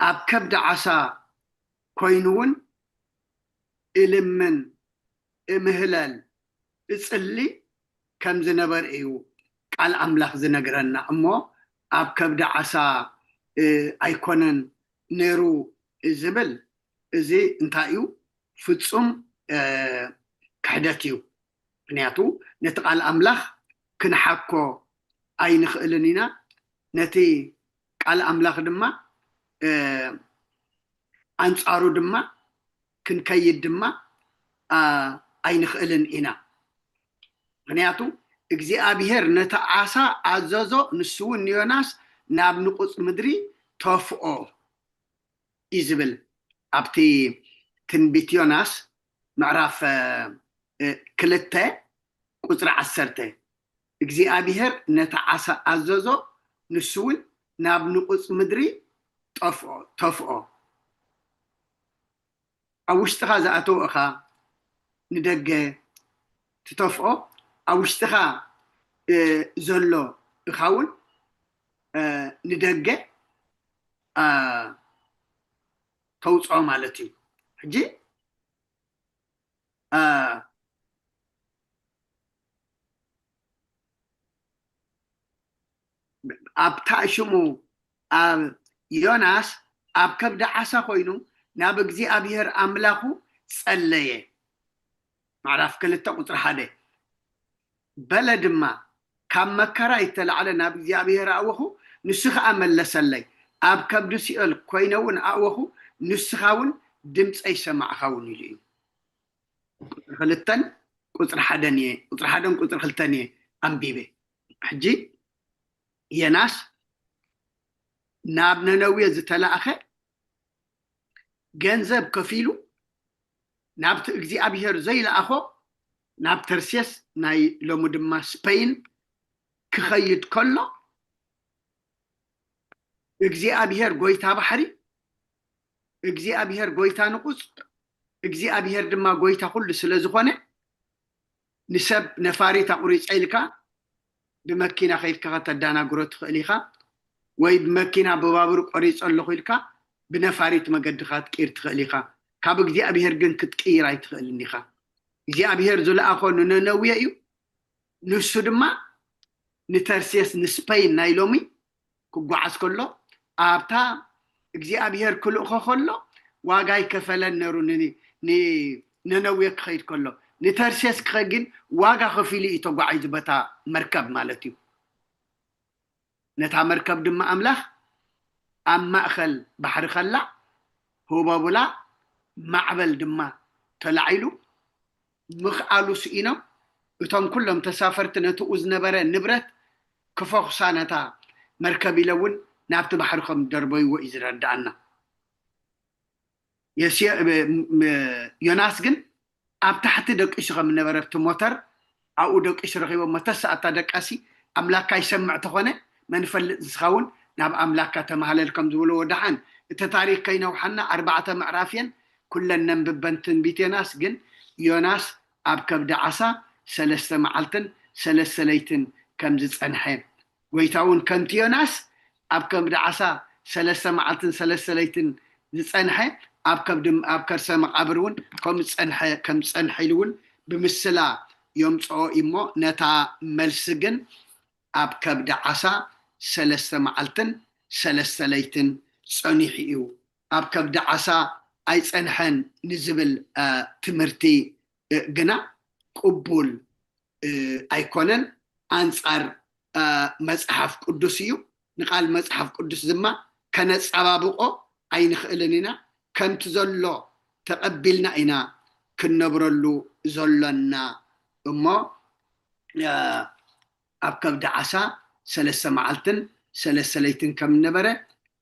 ኣብ ከብዲ ዓሳ ኮይኑ እውን እልምን እምህለል እጽሊ ከም ዝነበር እዩ ቃል ኣምላኽ ዝነግረና። እሞ ኣብ ከብዲ ዓሳ ኣይኮነን ነይሩ ዝብል፣ እዚ እንታይ እዩ? ፍጹም ክሕደት እዩ። ምክንያቱ ነቲ ቃል ኣምላኽ ክንሓኮ ኣይንኽእልን ኢና። ነቲ ቃል ኣምላኽ ድማ ኣንጻሩ ድማ ክንከይድ ድማ ኣይንኽእልን ኢና። ምክንያቱ እግዚኣብሔር ነቲ ዓሳ ኣዘዞ፣ ንሱ እውን ንዮናስ ናብ ንቑጽ ምድሪ ተፍኦ እዩ ዝብል። ኣብቲ ትንቢት ዮናስ ምዕራፍ ክልተ ቁፅሪ ዓሰርተ፣ እግዚኣብሔር ነቲ ዓሳ ኣዘዞ፣ ንሱ እውን ናብ ንቑፅ ምድሪ ጠፍኦ ተፍኦ። ኣብ ውሽጥኻ ዝኣተወ እኻ ንደገ ትተፍኦ፣ ኣብ ውሽጥኻ ዘሎ እኻ እውን ንደገ ተውፅኦ ማለት እዩ። ሕጂ ኣብታ ሽሙ ኣብ ዮናስ ኣብ ከብዲ ዓሳ ኮይኑ ናብ እግዚኣብሔር ኣምላኹ ጸለየ። ምዕራፍ ክልተ ቁፅሪ ሓደ፣ በለ ድማ፣ ካብ መከራ ይተላዕለ ናብ እግዚኣብሔር ኣእወኹ፣ ንሱ ኸዓ መለሰለይ። ኣብ ከብዲ ሲኦል ኮይነ እውን ኣእወኹ፣ ንስኻ እውን ድምፀይ ሰማዕኻ እውን ኢሉ እዩ። ቁፅሪ ክልተን ቁፅሪ ሓደን እየ፣ ቁፅሪ ሓደን ቁፅሪ ክልተን እየ ኣንቢበ። ሕጂ የናስ ናብ ነነዌ ዝተላእኸ ገንዘብ ከፊሉ ናብቲ እግዚኣብሔር ዘይለኣኾ ናብ ተርሴስ ናይ ሎሚ ድማ ስፐይን ክኸይድ ከሎ እግዚኣብሔር ጎይታ ባሕሪ፣ እግዚኣብሔር ጎይታ ንቑጽ፣ እግዚኣብሔር ድማ ጎይታ ኩሉ ስለ ዝኾነ ንሰብ ነፋሪት ኣቑሪጸ ኢልካ ብመኪና ከይድካ ከተዳናግሮ ትኽእል ኢኻ፣ ወይ ብመኪና ብባቡር ቆሪጸ ኣለኹ ኢልካ ብነፋሪት መገድኻ ትቅይር ትኽእል ኢኻ። ካብ እግዚኣብሔር ግን ክትቅይር ኣይትኽእልን ኢኻ። እግዚኣብሔር ዝለኣኾ ንነነዌ እዩ። ንሱ ድማ ንተርሴስ ንስፐይን ናይ ሎሚ ክጓዓዝ ከሎ ኣብታ እግዚኣብሔር ክልእኾ ከሎ ዋጋ ይከፈለን ነሩ። ንነነዌ ክኸይድ ከሎ ንተርሴስ ክኸ ግን ዋጋ ከፊሉ እዩ ተጓዒዙ በታ መርከብ ማለት እዩ። ነታ መርከብ ድማ ኣምላኽ ኣብ ማእኸል ባሕሪ ከላ ህቦብላ ማዕበል ድማ ተላዒሉ ምኽኣሉ ስኢኖም እቶም ኩሎም ተሳፈርቲ ነትኡ ዝነበረ ንብረት ክፈኹሳ ነታ መርከብ ኢለ እውን ናብቲ ባሕሪ ከም ደርበይዎ እዩ ዝረዳኣና። ዮናስ ግን ኣብ ታሕቲ ደቂሱ ከም ነበረ ኣብቲ ሞተር ኣብኡ ደቂሱ ረኺቦ መተሳ ኣታ ደቃሲ ኣምላካ ይሰምዕ ተኾነ መንፈልጥ ንስኻ እውን ናብ ኣምላካ ተማሃለል ከም ዝብልዎ ደሓን እቲ ታሪክ ከይነውሓና ኣርባዕተ ምዕራፍ እየን ኩለን ነንብበን ትንቢት ዮናስ ግን ዮናስ ኣብ ከብዲ ዓሳ ሰለስተ መዓልትን ሰለስተ ለይትን ከም ዝጸንሐ ጎይታ እውን ከምቲ ዮናስ ኣብ ከብዲ ዓሳ ሰለስተ መዓልትን ሰለስተ ለይትን ዝጸንሐ ኣብ ከብዲ ኣብ ከርሰ መቃብር እውን ከም ዝጸንሐ ከም ዝጸንሐ ኢሉ እውን ብምስላ የምጽኦ እሞ ነታ መልሲ ግን ኣብ ከብዲ ዓሳ ሰለስተ መዓልትን ሰለስተ ለይትን ጸኒሑ እዩ። ኣብ ከብዲ ዓሳ ኣይጸንሐን ንዝብል ትምህርቲ ግና ቅቡል ኣይኮነን። ኣንጻር መጽሓፍ ቅዱስ እዩ። ንቃል መጽሓፍ ቅዱስ ድማ ከነጸባብቆ ኣይንኽእልን ኢና። ከምቲ ዘሎ ተቐቢልና ኢና ክንነብረሉ ዘሎና እሞ ኣብ ከብዲ ዓሳ ሰለስተ መዓልትን ሰለስተ ለይትን ከም ነበረ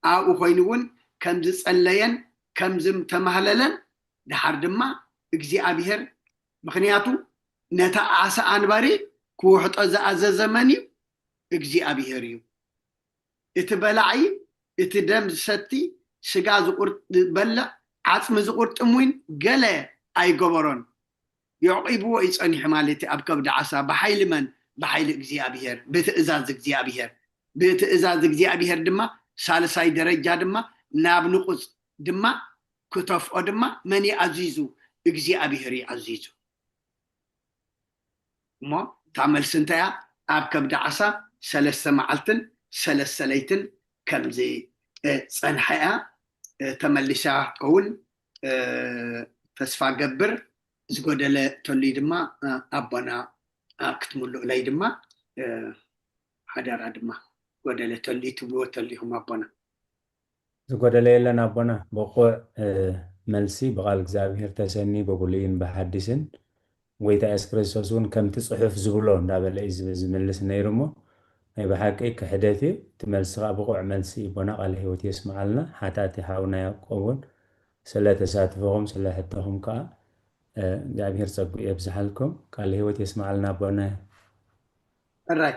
ኣብኡ ኮይኑ እውን ከም ዝጸለየን ከም ዝተማህለለን ድሓር ድማ እግዚኣብሔር ምክንያቱ ነቲ ዓሳ ኣንባሪ ክውሕጦ ዝኣዘዘ መን እዩ? እግዚኣብሔር እዩ። እቲ በላዒ እቲ ደም ዝሰቲ ስጋ ዝበልዕ ዓፅሚ ዝቁርጥም እውን ገለ ኣይገበሮን። የዕቂብዎ እዩ ፀኒሑ ማለት እዩ ኣብ ከብዲ ዓሳ ብሓይሊ መን? ብሓይሊ እግዚኣብሔር ብትእዛዝ እግዚኣብሔር ብትእዛዝ እግዚኣብሔር ድማ ሳልሳይ ደረጃ ድማ ናብ ንቁፅ ድማ ክተፍኦ ድማ መን እዩ ኣዚዙ? እግዚኣብሔር እዩ ኣዚዙ። እሞ እታ መልሲ እንታይ እያ? ኣብ ከብዲ ዓሳ ሰለስተ መዓልትን ሰለስተ ለይትን ከምዚ ጸንሐ እያ። ተመሊሳ ትኸውን ተስፋ ገብር። ዝጎደለ ተልዩ ድማ ኣቦና ክትምልኡለይ ድማ ሓደራ ድማ ጎደለ ተልዩ ትብልዎ ተልዩኹም ኣቦና። ዝጎደለ የለን ኣቦና። ብቑዕ መልሲ ብቓል እግዚኣብሔር ተሰኒ ብብሉይን ብሓዲስን ጎይታ የሱስ ክርስቶስ እውን ከምቲ ጽሑፍ ዝብሎ እንዳበለ እዩ ዝብ- ዝምልስ ነይሩ። እሞ ናይ ብሓቂ ክሕደት እዩ። እቲ መልሲ ከዓ ብቑዕ መልሲ እዩ። ኣቦና ቃለ ህይወት የስምዓልና። ሓታቲ ሓውና ያዕቆብ እውን ስለ ተሳትፎኹም ስለ ሕቶኹም ከዓ እግዚኣብሔር ጸጉ የብዝሓልኩም። ቃለ ህይወት የስምዓልና ኣቦና። ሕራይ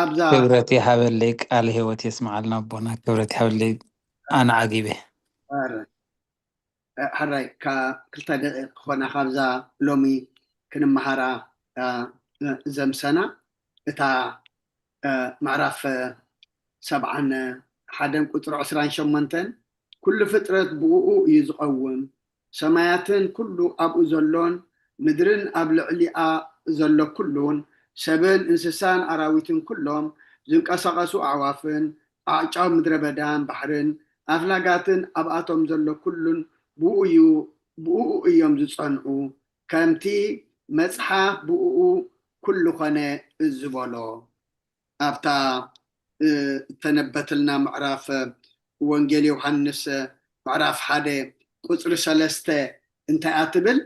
ኣብዛ ክብረት ይሃበለይ። ቃለ ህይወት የስምዓልና ኣቦና። ክብረት ይሃበለይ። ኣነ ዓጊበ። ሕራይ ክልተ ደቂቕ ክኾና ካብዛ ሎሚ ክንመሃራ ዘምሰና እታ ምዕራፍ ሰብዓን ሓደን ቁፅሪ ዕስራን ሸሞንተን ኩሉ ፍጥረት ብኡ እዩ ዝቐውም፣ ሰማያትን ኩሉ ኣብኡ ዘሎን ምድርን ኣብ ልዕሊኣ ዘሎ ኩሉን፣ ሰብን እንስሳን ኣራዊትን ኩሎም ዝንቀሳቐሱ ኣዕዋፍን ኣዕጫው ምድረ በዳን ባሕርን ኣፍላጋትን ኣብኣቶም ዘሎ ኩሉን ብኡ እዩ ብኡ እዮም ዝጸንዑ፣ ከምቲ መጽሓፍ ብኡ ኩሉ ኾነ ዝበሎ። ኣብታ እተነበትልና ምዕራፍ ወንጌል ዮሃንስ ምዕራፍ ሓደ ቁፅሪ ሰለስተ እንታይ እያ ትብል?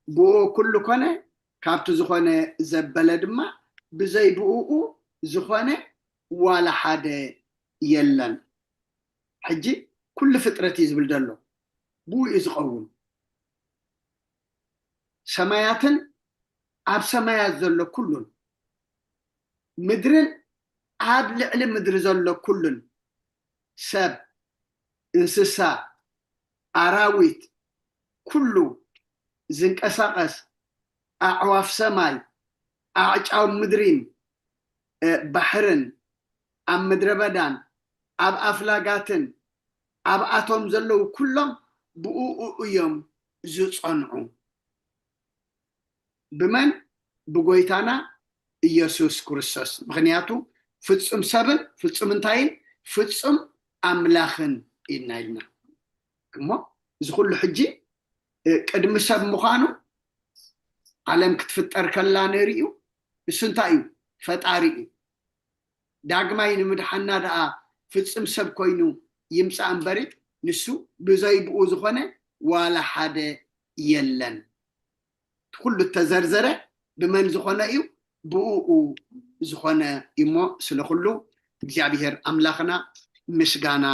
ብኡ ኩሉ ኮነ፣ ካብቲ ዝኾነ ዘበለ ድማ ብዘይ ብኡ ዝኾነ ዋላ ሓደ የለን። ሕጂ ኩሉ ፍጥረት እዩ ዝብል ዘሎ ብኡ እዩ ዝኸውን። ሰማያትን ኣብ ሰማያት ዘሎ ኩሉን ምድርን ኣብ ልዕሊ ምድሪ ዘሎ ኩሉን ሰብ፣ እንስሳ፣ ኣራዊት፣ ኩሉ ዝንቀሳቐስ ኣዕዋፍ ሰማይ፣ ኣዕጫው ምድሪን ባሕርን ኣብ ምድረ በዳን ኣብ ኣፍላጋትን ኣብኣቶም ዘለዉ ኩሎም ብእኡ እዮም ዝጸንዑ። ብመን? ብጎይታና ኢየሱስ ክርስቶስ። ምኽንያቱ ፍጹም ሰብን ፍጹም እንታይን ፍጹም ኣምላኽን ኢልና ኢልና እሞ እዚ ኩሉ ሕጂ ቅድሚ ሰብ ምዃኑ ዓለም ክትፍጠር ከላ ነይሩ እዩ። እሱ እንታይ እዩ? ፈጣሪ እዩ። ዳግማይ ንምድሓና ደኣ ፍጹም ሰብ ኮይኑ ይምጻእ እምበሪ ንሱ ብዘይ ብኡ ዝኾነ ዋላ ሓደ የለን። ኩሉ እተዘርዘረ ብመን ዝኾነ እዩ? ብእኡ ዝኾነ እሞ ስለ ኩሉ እግዚኣብሔር ኣምላኽና ምስጋና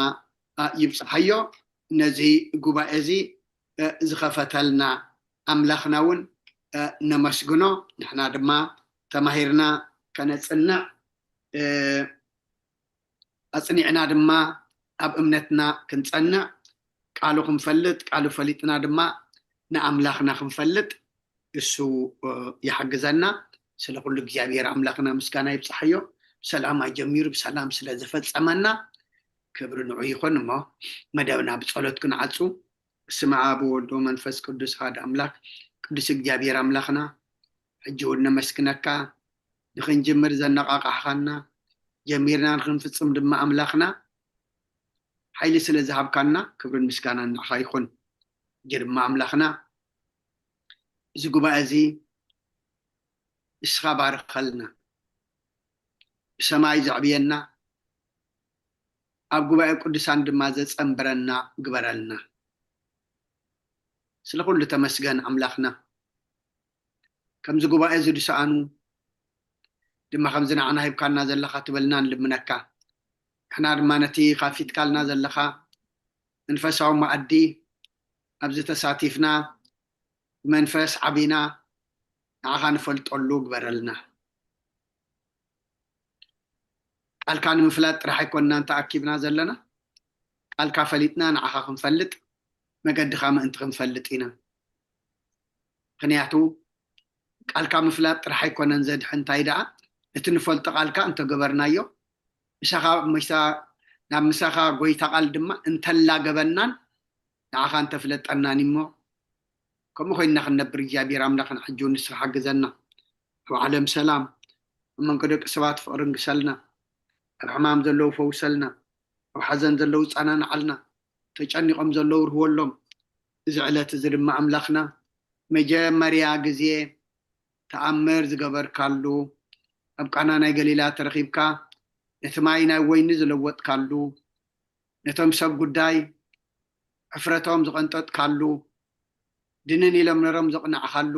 ይብጽሓዮ። ነዚ ጉባኤ እዚ ዝኸፈተልና ኣምላኽና እውን ነመስግኖ። ንሕና ድማ ተማሂርና ከነጽንዕ ኣጽኒዕና ድማ ኣብ እምነትና ክንጸንዕ ቃሉ ክንፈልጥ ቃሉ ፈሊጥና ድማ ንኣምላኽና ክንፈልጥ እሱ ይሓግዘና። ስለ ኩሉ እግዚኣብሔር ኣምላኽና ምስጋና ይብጽሓዮ። ብሰላም ኣጀሚሩ ብሰላም ስለ ዘፈጸመና ክብሪ ንዑ ይኹን። እሞ መደብና ብጸሎት ክንዓጹ። በስመ አብ ወወልድ ወመንፈስ ቅዱስ ሓደ ኣምላክ ቅዱስ እግዚኣብሔር ኣምላኽና ሕጂ እውን ነመስግነካ። ንኽንጅምር ዘነቓቓሕኻና ጀሚርና ንኽንፍጽም ድማ ኣምላኽና ሓይሊ ስለ ዝሃብካና ክብርን ምስጋናን ንዓኻ ይኹን። ሕጂ ድማ ኣምላኽና እዚ ጉባኤ እዚ ንስኻ ባርኸልና፣ ብሰማይ ዘዕብየና፣ ኣብ ጉባኤ ቅዱሳን ድማ ዘጸንብረና ግበረልና። ስለ ኩሉ ተመስገን ኣምላኽና። ከምዚ ጉባኤ እዚ ዝሰኣኑ ድማ ከምዚ ንዓና ሂብካና ዘለኻ ትበልና ንልምነካ። ንሕና ድማ ነቲ ካፊትካልና ዘለኻ መንፈሳዊ መኣዲ ኣብዚ ተሳቲፍና ብመንፈስ ዓቢና ንዓኻ ንፈልጠሉ ግበረልና። ቃልካ ንምፍላጥ ጥራሕ ኣይኮንናን ተኣኪብና ዘለና፣ ቃልካ ፈሊጥና ንዓኻ ክንፈልጥ መገድኻ ምእንቲ ክንፈልጥ ኢና። ምኽንያቱ ቃልካ ምፍላጥ ጥራሕ ኣይኮነን ዘድሕን፣ እንታይ ደኣ እቲ ንፈልጦ ቃልካ እንተገበርናዮ ምሳኻ ናብ ምሳኻ ጎይታ ቃል ድማ እንተላገበናን ንዓኻ እንተፍለጠናን እሞ ከምኡ ኮይንና ክንነብር እግዚኣብሔር ኣምላኽና ሕጂ እውን ንስኻ ሓግዘና። ኣብ ዓለም ሰላም፣ ኣብ መንጎ ደቂ ሰባት ፍቕሪ ንግሰልና፣ ኣብ ሕማም ዘለዉ ፈውሰልና፣ ኣብ ሓዘን ዘለዉ ጸናንዓልና፣ ተጨኒቖም ዘለዉ ርህወሎም። እዚ ዕለት እዚ ድማ ኣምላኽና መጀመርያ ግዜ ተኣምር ዝገበርካሉ፣ ኣብ ቃና ናይ ገሊላ ተረኺብካ ነቲ ማይ ናይ ወይኒ ዝለወጥካሉ፣ ነቶም ሰብ ጉዳይ ሕፍረቶም ዝቐንጠጥካሉ፣ ድንን ኢሎም ነሮም ዘቕናዕኻሉ፣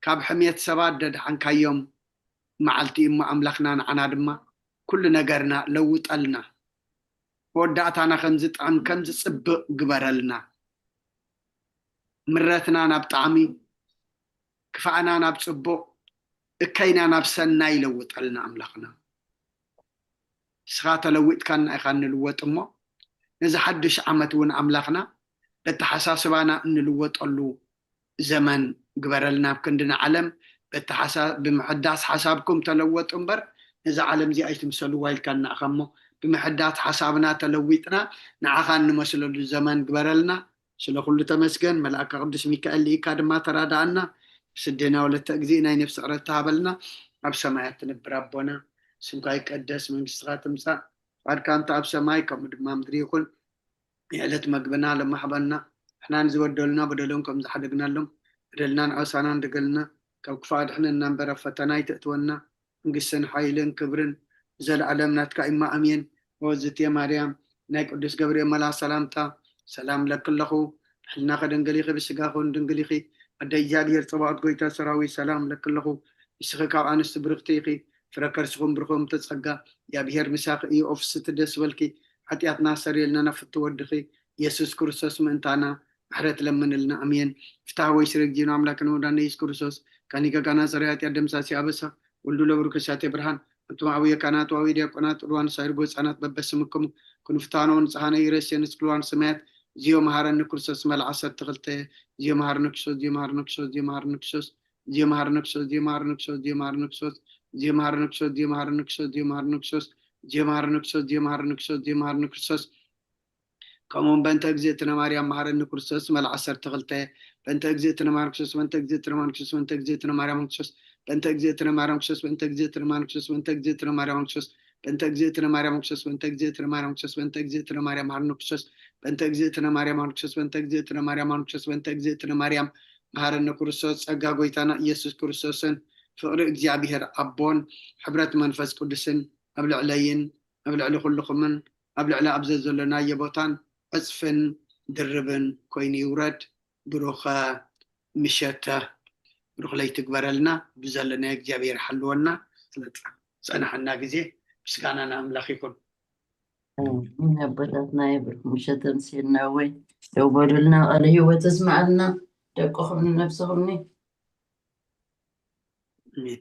ካብ ሕምየት ሰባት ደድሓንካዮም መዓልቲ እሞ ኣምላኽና ንዓና ድማ ኩሉ ነገርና ለውጠልና። መወዳእታና ከም ዝጥዕም ከም ዝጽብቕ ግበረልና። ምረትና ናብ ጣዕሚ፣ ክፋእና ናብ ጽቡቕ፣ እከይና ናብ ሰናይ ይለውጠልና ኣምላኽና። ንስኻ ተለዊጥካና ኢኻ እንልወጥ እሞ፣ ነዚ ሓድሽ ዓመት እውን ኣምላኽና በተሓሳስባና እንልወጠሉ ዘመን ግበረልና። ኣብ ክንዲ ንዓለም በተሓሳ-፣ ብምሕዳስ ሓሳብኩም ተለወጡ እምበር፣ ነዛ ዓለም እዚኣ ኣይትምሰልዋ ኢልካና ኢኻ እሞ፣ ብምሕዳስ ሓሳብና ተለዊጥና ንዓኻ እንመስለሉ ዘመን ግበረልና። ስለ ኩሉ ተመስገን። መልኣካ ቅዱስ ሚካኤል ልኢካ ድማ ተራዳኣና። ስድና ወለተ እግዚእ ናይ ነፍሲ ዕረፍቲ ሃበልና። ኣብ ሰማያት ትነብር ኣቦና፣ ስምካ ይቀደስ፣ መንግስትኻ ትምጻእ፣ ፍቓድካ እንተ ኣብ ሰማይ ከምኡ ድማ ምድሪ ይኹን። የዕለት መግብና ሎሚ ሃበና። ንሕና ንዝበደሉና በደሎም ከም ዝሓደግናሎም፣ በደልናን ዓሳናን ደገልና፣ ካብ ክፉእ ኣድሕነና እምበር ኣብ ፈተና ኣይተእትወና። መንግስትን ሓይልን ክብርን ንዘለኣለም ናትካ እማ ኣሜን። ወዝቴ ማርያም ናይ ቅዱስ ገብርኤል መልኣክ ሰላምታ ሰላም ለኪ ኣለኹ። ብሕልና ከደንገሊኺ ብስጋ ኹን ድንግሊኺ ኣደ እግዚኣብሔር ጸባኦት ጎይታ ሰራዊት ሰላም ለኪ ኣለኹ። ንስኺ ካብ ኣንስቲ ብርኽቲ ኢኺ፣ ፍረ ከርስኹም ብርኹም ተጸጋ፣ እግዚኣብሔር ምሳኺ እዩ። ኦፍስቲ ደስ በልኪ፣ ሓጢኣትና ኣሰርየልና ናብ ፍቱ ወድኺ ኢየሱስ ክርስቶስ ምእንታና ምሕረት ለምንልና። ኣሜን። ፍትሐ ወይ ስረ ጊዜና ኣምላክን ወዳነ ኢየሱስ ክርስቶስ ካኒ ገጋና ሰሪ ሓጢኣት ደምሳሲ ኣበሳ ወልዱ ለብሩ ከሻቴ ብርሃን፣ ኣንቱም ዓብየ ካህናት፣ ዋዊ ዲያቆናት፣ ርዋን ሳይር ጎፃናት በበስምክሙ ክንፍታኖ ንጽሃነ ይረስየ ንስክልዋን ሰማያት ዚዮ መሃረኒ ክርስቶስ መል ዓሰርተ ክልተ ዚዮ መሃረኒ ክርስቶስ ዚዮ መሃረኒ ክርስቶስ ዚዮ መሃረኒ ክርስቶስ ዚዮ መሃረኒ ክርስቶስ ዚዮ መሃረኒ ክርስቶስ ዚዮ መሃረኒ ክርስቶስ ዚዮ መሃረኒ ክርስቶስ ዚዮ መሃረኒ ክርስቶስ ዚዮ መሃረኒ ክርስቶስ ዚዮ መሃረኒ ክርስቶስ ዚዮ መሃረኒ ክርስቶስ ከምኡውን በእንተ እግዝእትነ ማርያም መሐረኒ ክርስቶስ መል ዓሰርተ ክልተ በእንተ እግዝእትነ ማርያም ክርስቶስ በእንተ እግዝእትነ ማርያም ክርስቶስ በእንተ እግዝእትነ ማርያም ክርስቶስ በእንተ እግዝእትነ ማርያም ክርስቶስ በእንተ እግዝእትነ ማርያም ክርስቶስ በእንተ እግዝእትነ ማርያም ክርስቶስ በእንተ እግዝእትነ ማርያም ክርስቶስ በእንተ እግዝእትነ ማርያም ክርስቶስ በእንተ እግዝእትነ ማርያም መሐረኒ ክርስቶስ በእንተ እግዝእትነ ማርያም ክርስቶስ በእንተ እግዝእትነ ማርያም ክርስቶስ በእንተ እግዝእትነ ማርያም መሐረኒ ክርስቶስ ጸጋ ጎይታና ኢየሱስ ክርስቶስን ፍቕሪ እግዚኣብሔር ኣቦን ሕብረት መንፈስ ቅዱስን ኣብ ልዕለይን ኣብ ልዕሊ ኩልኹምን ኣብ ልዕሊ ኣብ ዘዘሎናዮ ቦታን ዕጽፍን ድርብን ኮይኑ ይውረድ። ብሩኽ ምሸት፣ ብሩኽ ለይቲ ግበረልና። ብዘለናዮ እግዚኣብሔር ሓልወና። ስለ ጸናሕና ግዜ ምስጋና ንኣምላኽ ይኹን። ኣሜን። ኣቦታትና ብሩኽ ምሸት ኣምስየና ወይ ደው በሉልና፣ ቃለ ህይወት ኣስምዓልና፣ ደቅኹም ንነብስኹምኒ። ኣሜን።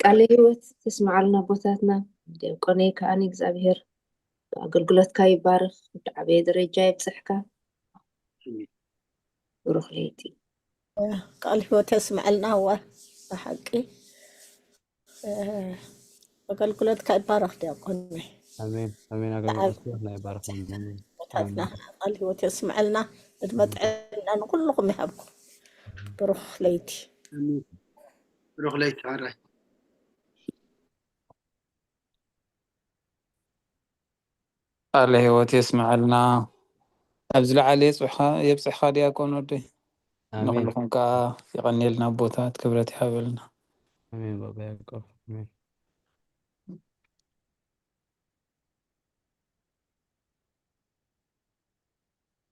ቃለ ህይወት ተስምዓልና ኣቦታትና። ዲያቆነይ ከኣኒ እግዚኣብሔር ብኣገልግሎትካ ይባርኽ፣ ወዲ ዓበየ ደረጃ የብፅሕካ። ብሩኽ ለይቲ። ቃል ህይወት የስምዐልና። እዋ ብሓቂ ኣገልግሎትካ ይባረኽ ዲያቆነይ። ኣሜን ኣሜን። ኣገልግሎት ናይ ባረኸና። ኣሜን። ቦታትና ቃል ህይወት የስምዐልና። እድመ ጥዕና ንኩልኹም ይሃብኩም። ብሩኽ ለይቲ። ኣሜን። ብሩኽ ለይቲ ሓራይ። ቃለ ህይወት የስምዐልና። ኣብ ዝለዓለ የብፅሕኻ ዲያቆን ወደይ። ኣሜን። ንኹልኹም ከዓ የቐንየልና ኣቦታት ክብረት ይሃበልና። ኣሜን ባባ ያዕቆብ። ኣሜን።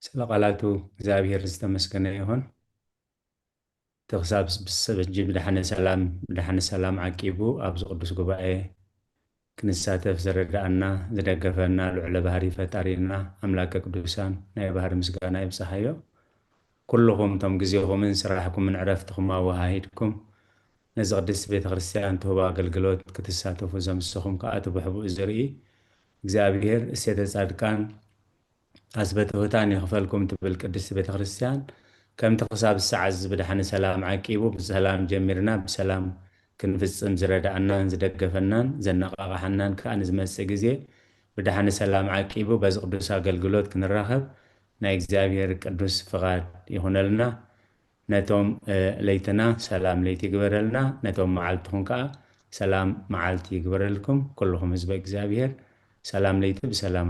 ስለ ቃላቱ እግዚኣብሔር ዝተመስገነ ይኹን። እቲ ክሳብ ብሰብ ሕጂ ብድሓነ ሰላም ብድሓነ ሰላም ዓቂቡ ኣብዚ ቅዱስ ጉባኤ ክንሳተፍ ዝረዳኣና ዝደገፈና ልዑለ ባህሪ ፈጣሪና ኣምላከ ቅዱሳን ናይ ባህሪ ምስጋና ይብፅሓዮ። ኩልኹም እቶም ግዜኹምን ስራሕኩምን ዕረፍትኹም ኣወሃሂድኩም ነዚ ቅድስቲ ቤተ ክርስቲያን ትህቦ ኣገልግሎት ክትሳተፉ ዘምስኹም ከዓ እቲ ብሕቡእ ዝርኢ እግዚኣብሔር እሴተ ጻድቃን ኣስበ ትሑታን ይኽፈልኩም ትብል ቅድስቲ ቤተ ክርስቲያን ከምቲ ክሳብ ሰዓት እዚ ብድሓነ ሰላም ዓቂቡ ብሰላም ጀሚርና ብሰላም ክንፍጽም ዝረዳኣናን ዝደገፈናን ዘነቓቕሓናን ከዓ ንዝመጽእ ግዜ ብድሓነ ሰላም ዓቂቡ በዚ ቅዱስ ኣገልግሎት ክንራኸብ ናይ እግዚኣብሔር ቅዱስ ፍቓድ ይኹነልና። ነቶም ለይትና ሰላም ለይቲ ይግበረልና፣ ነቶም መዓልትኹም ከዓ ሰላም መዓልቲ ይግበረልኩም። ኩልኹም ህዝበ እግዚኣብሔር ሰላም ለይቲ ብሰላም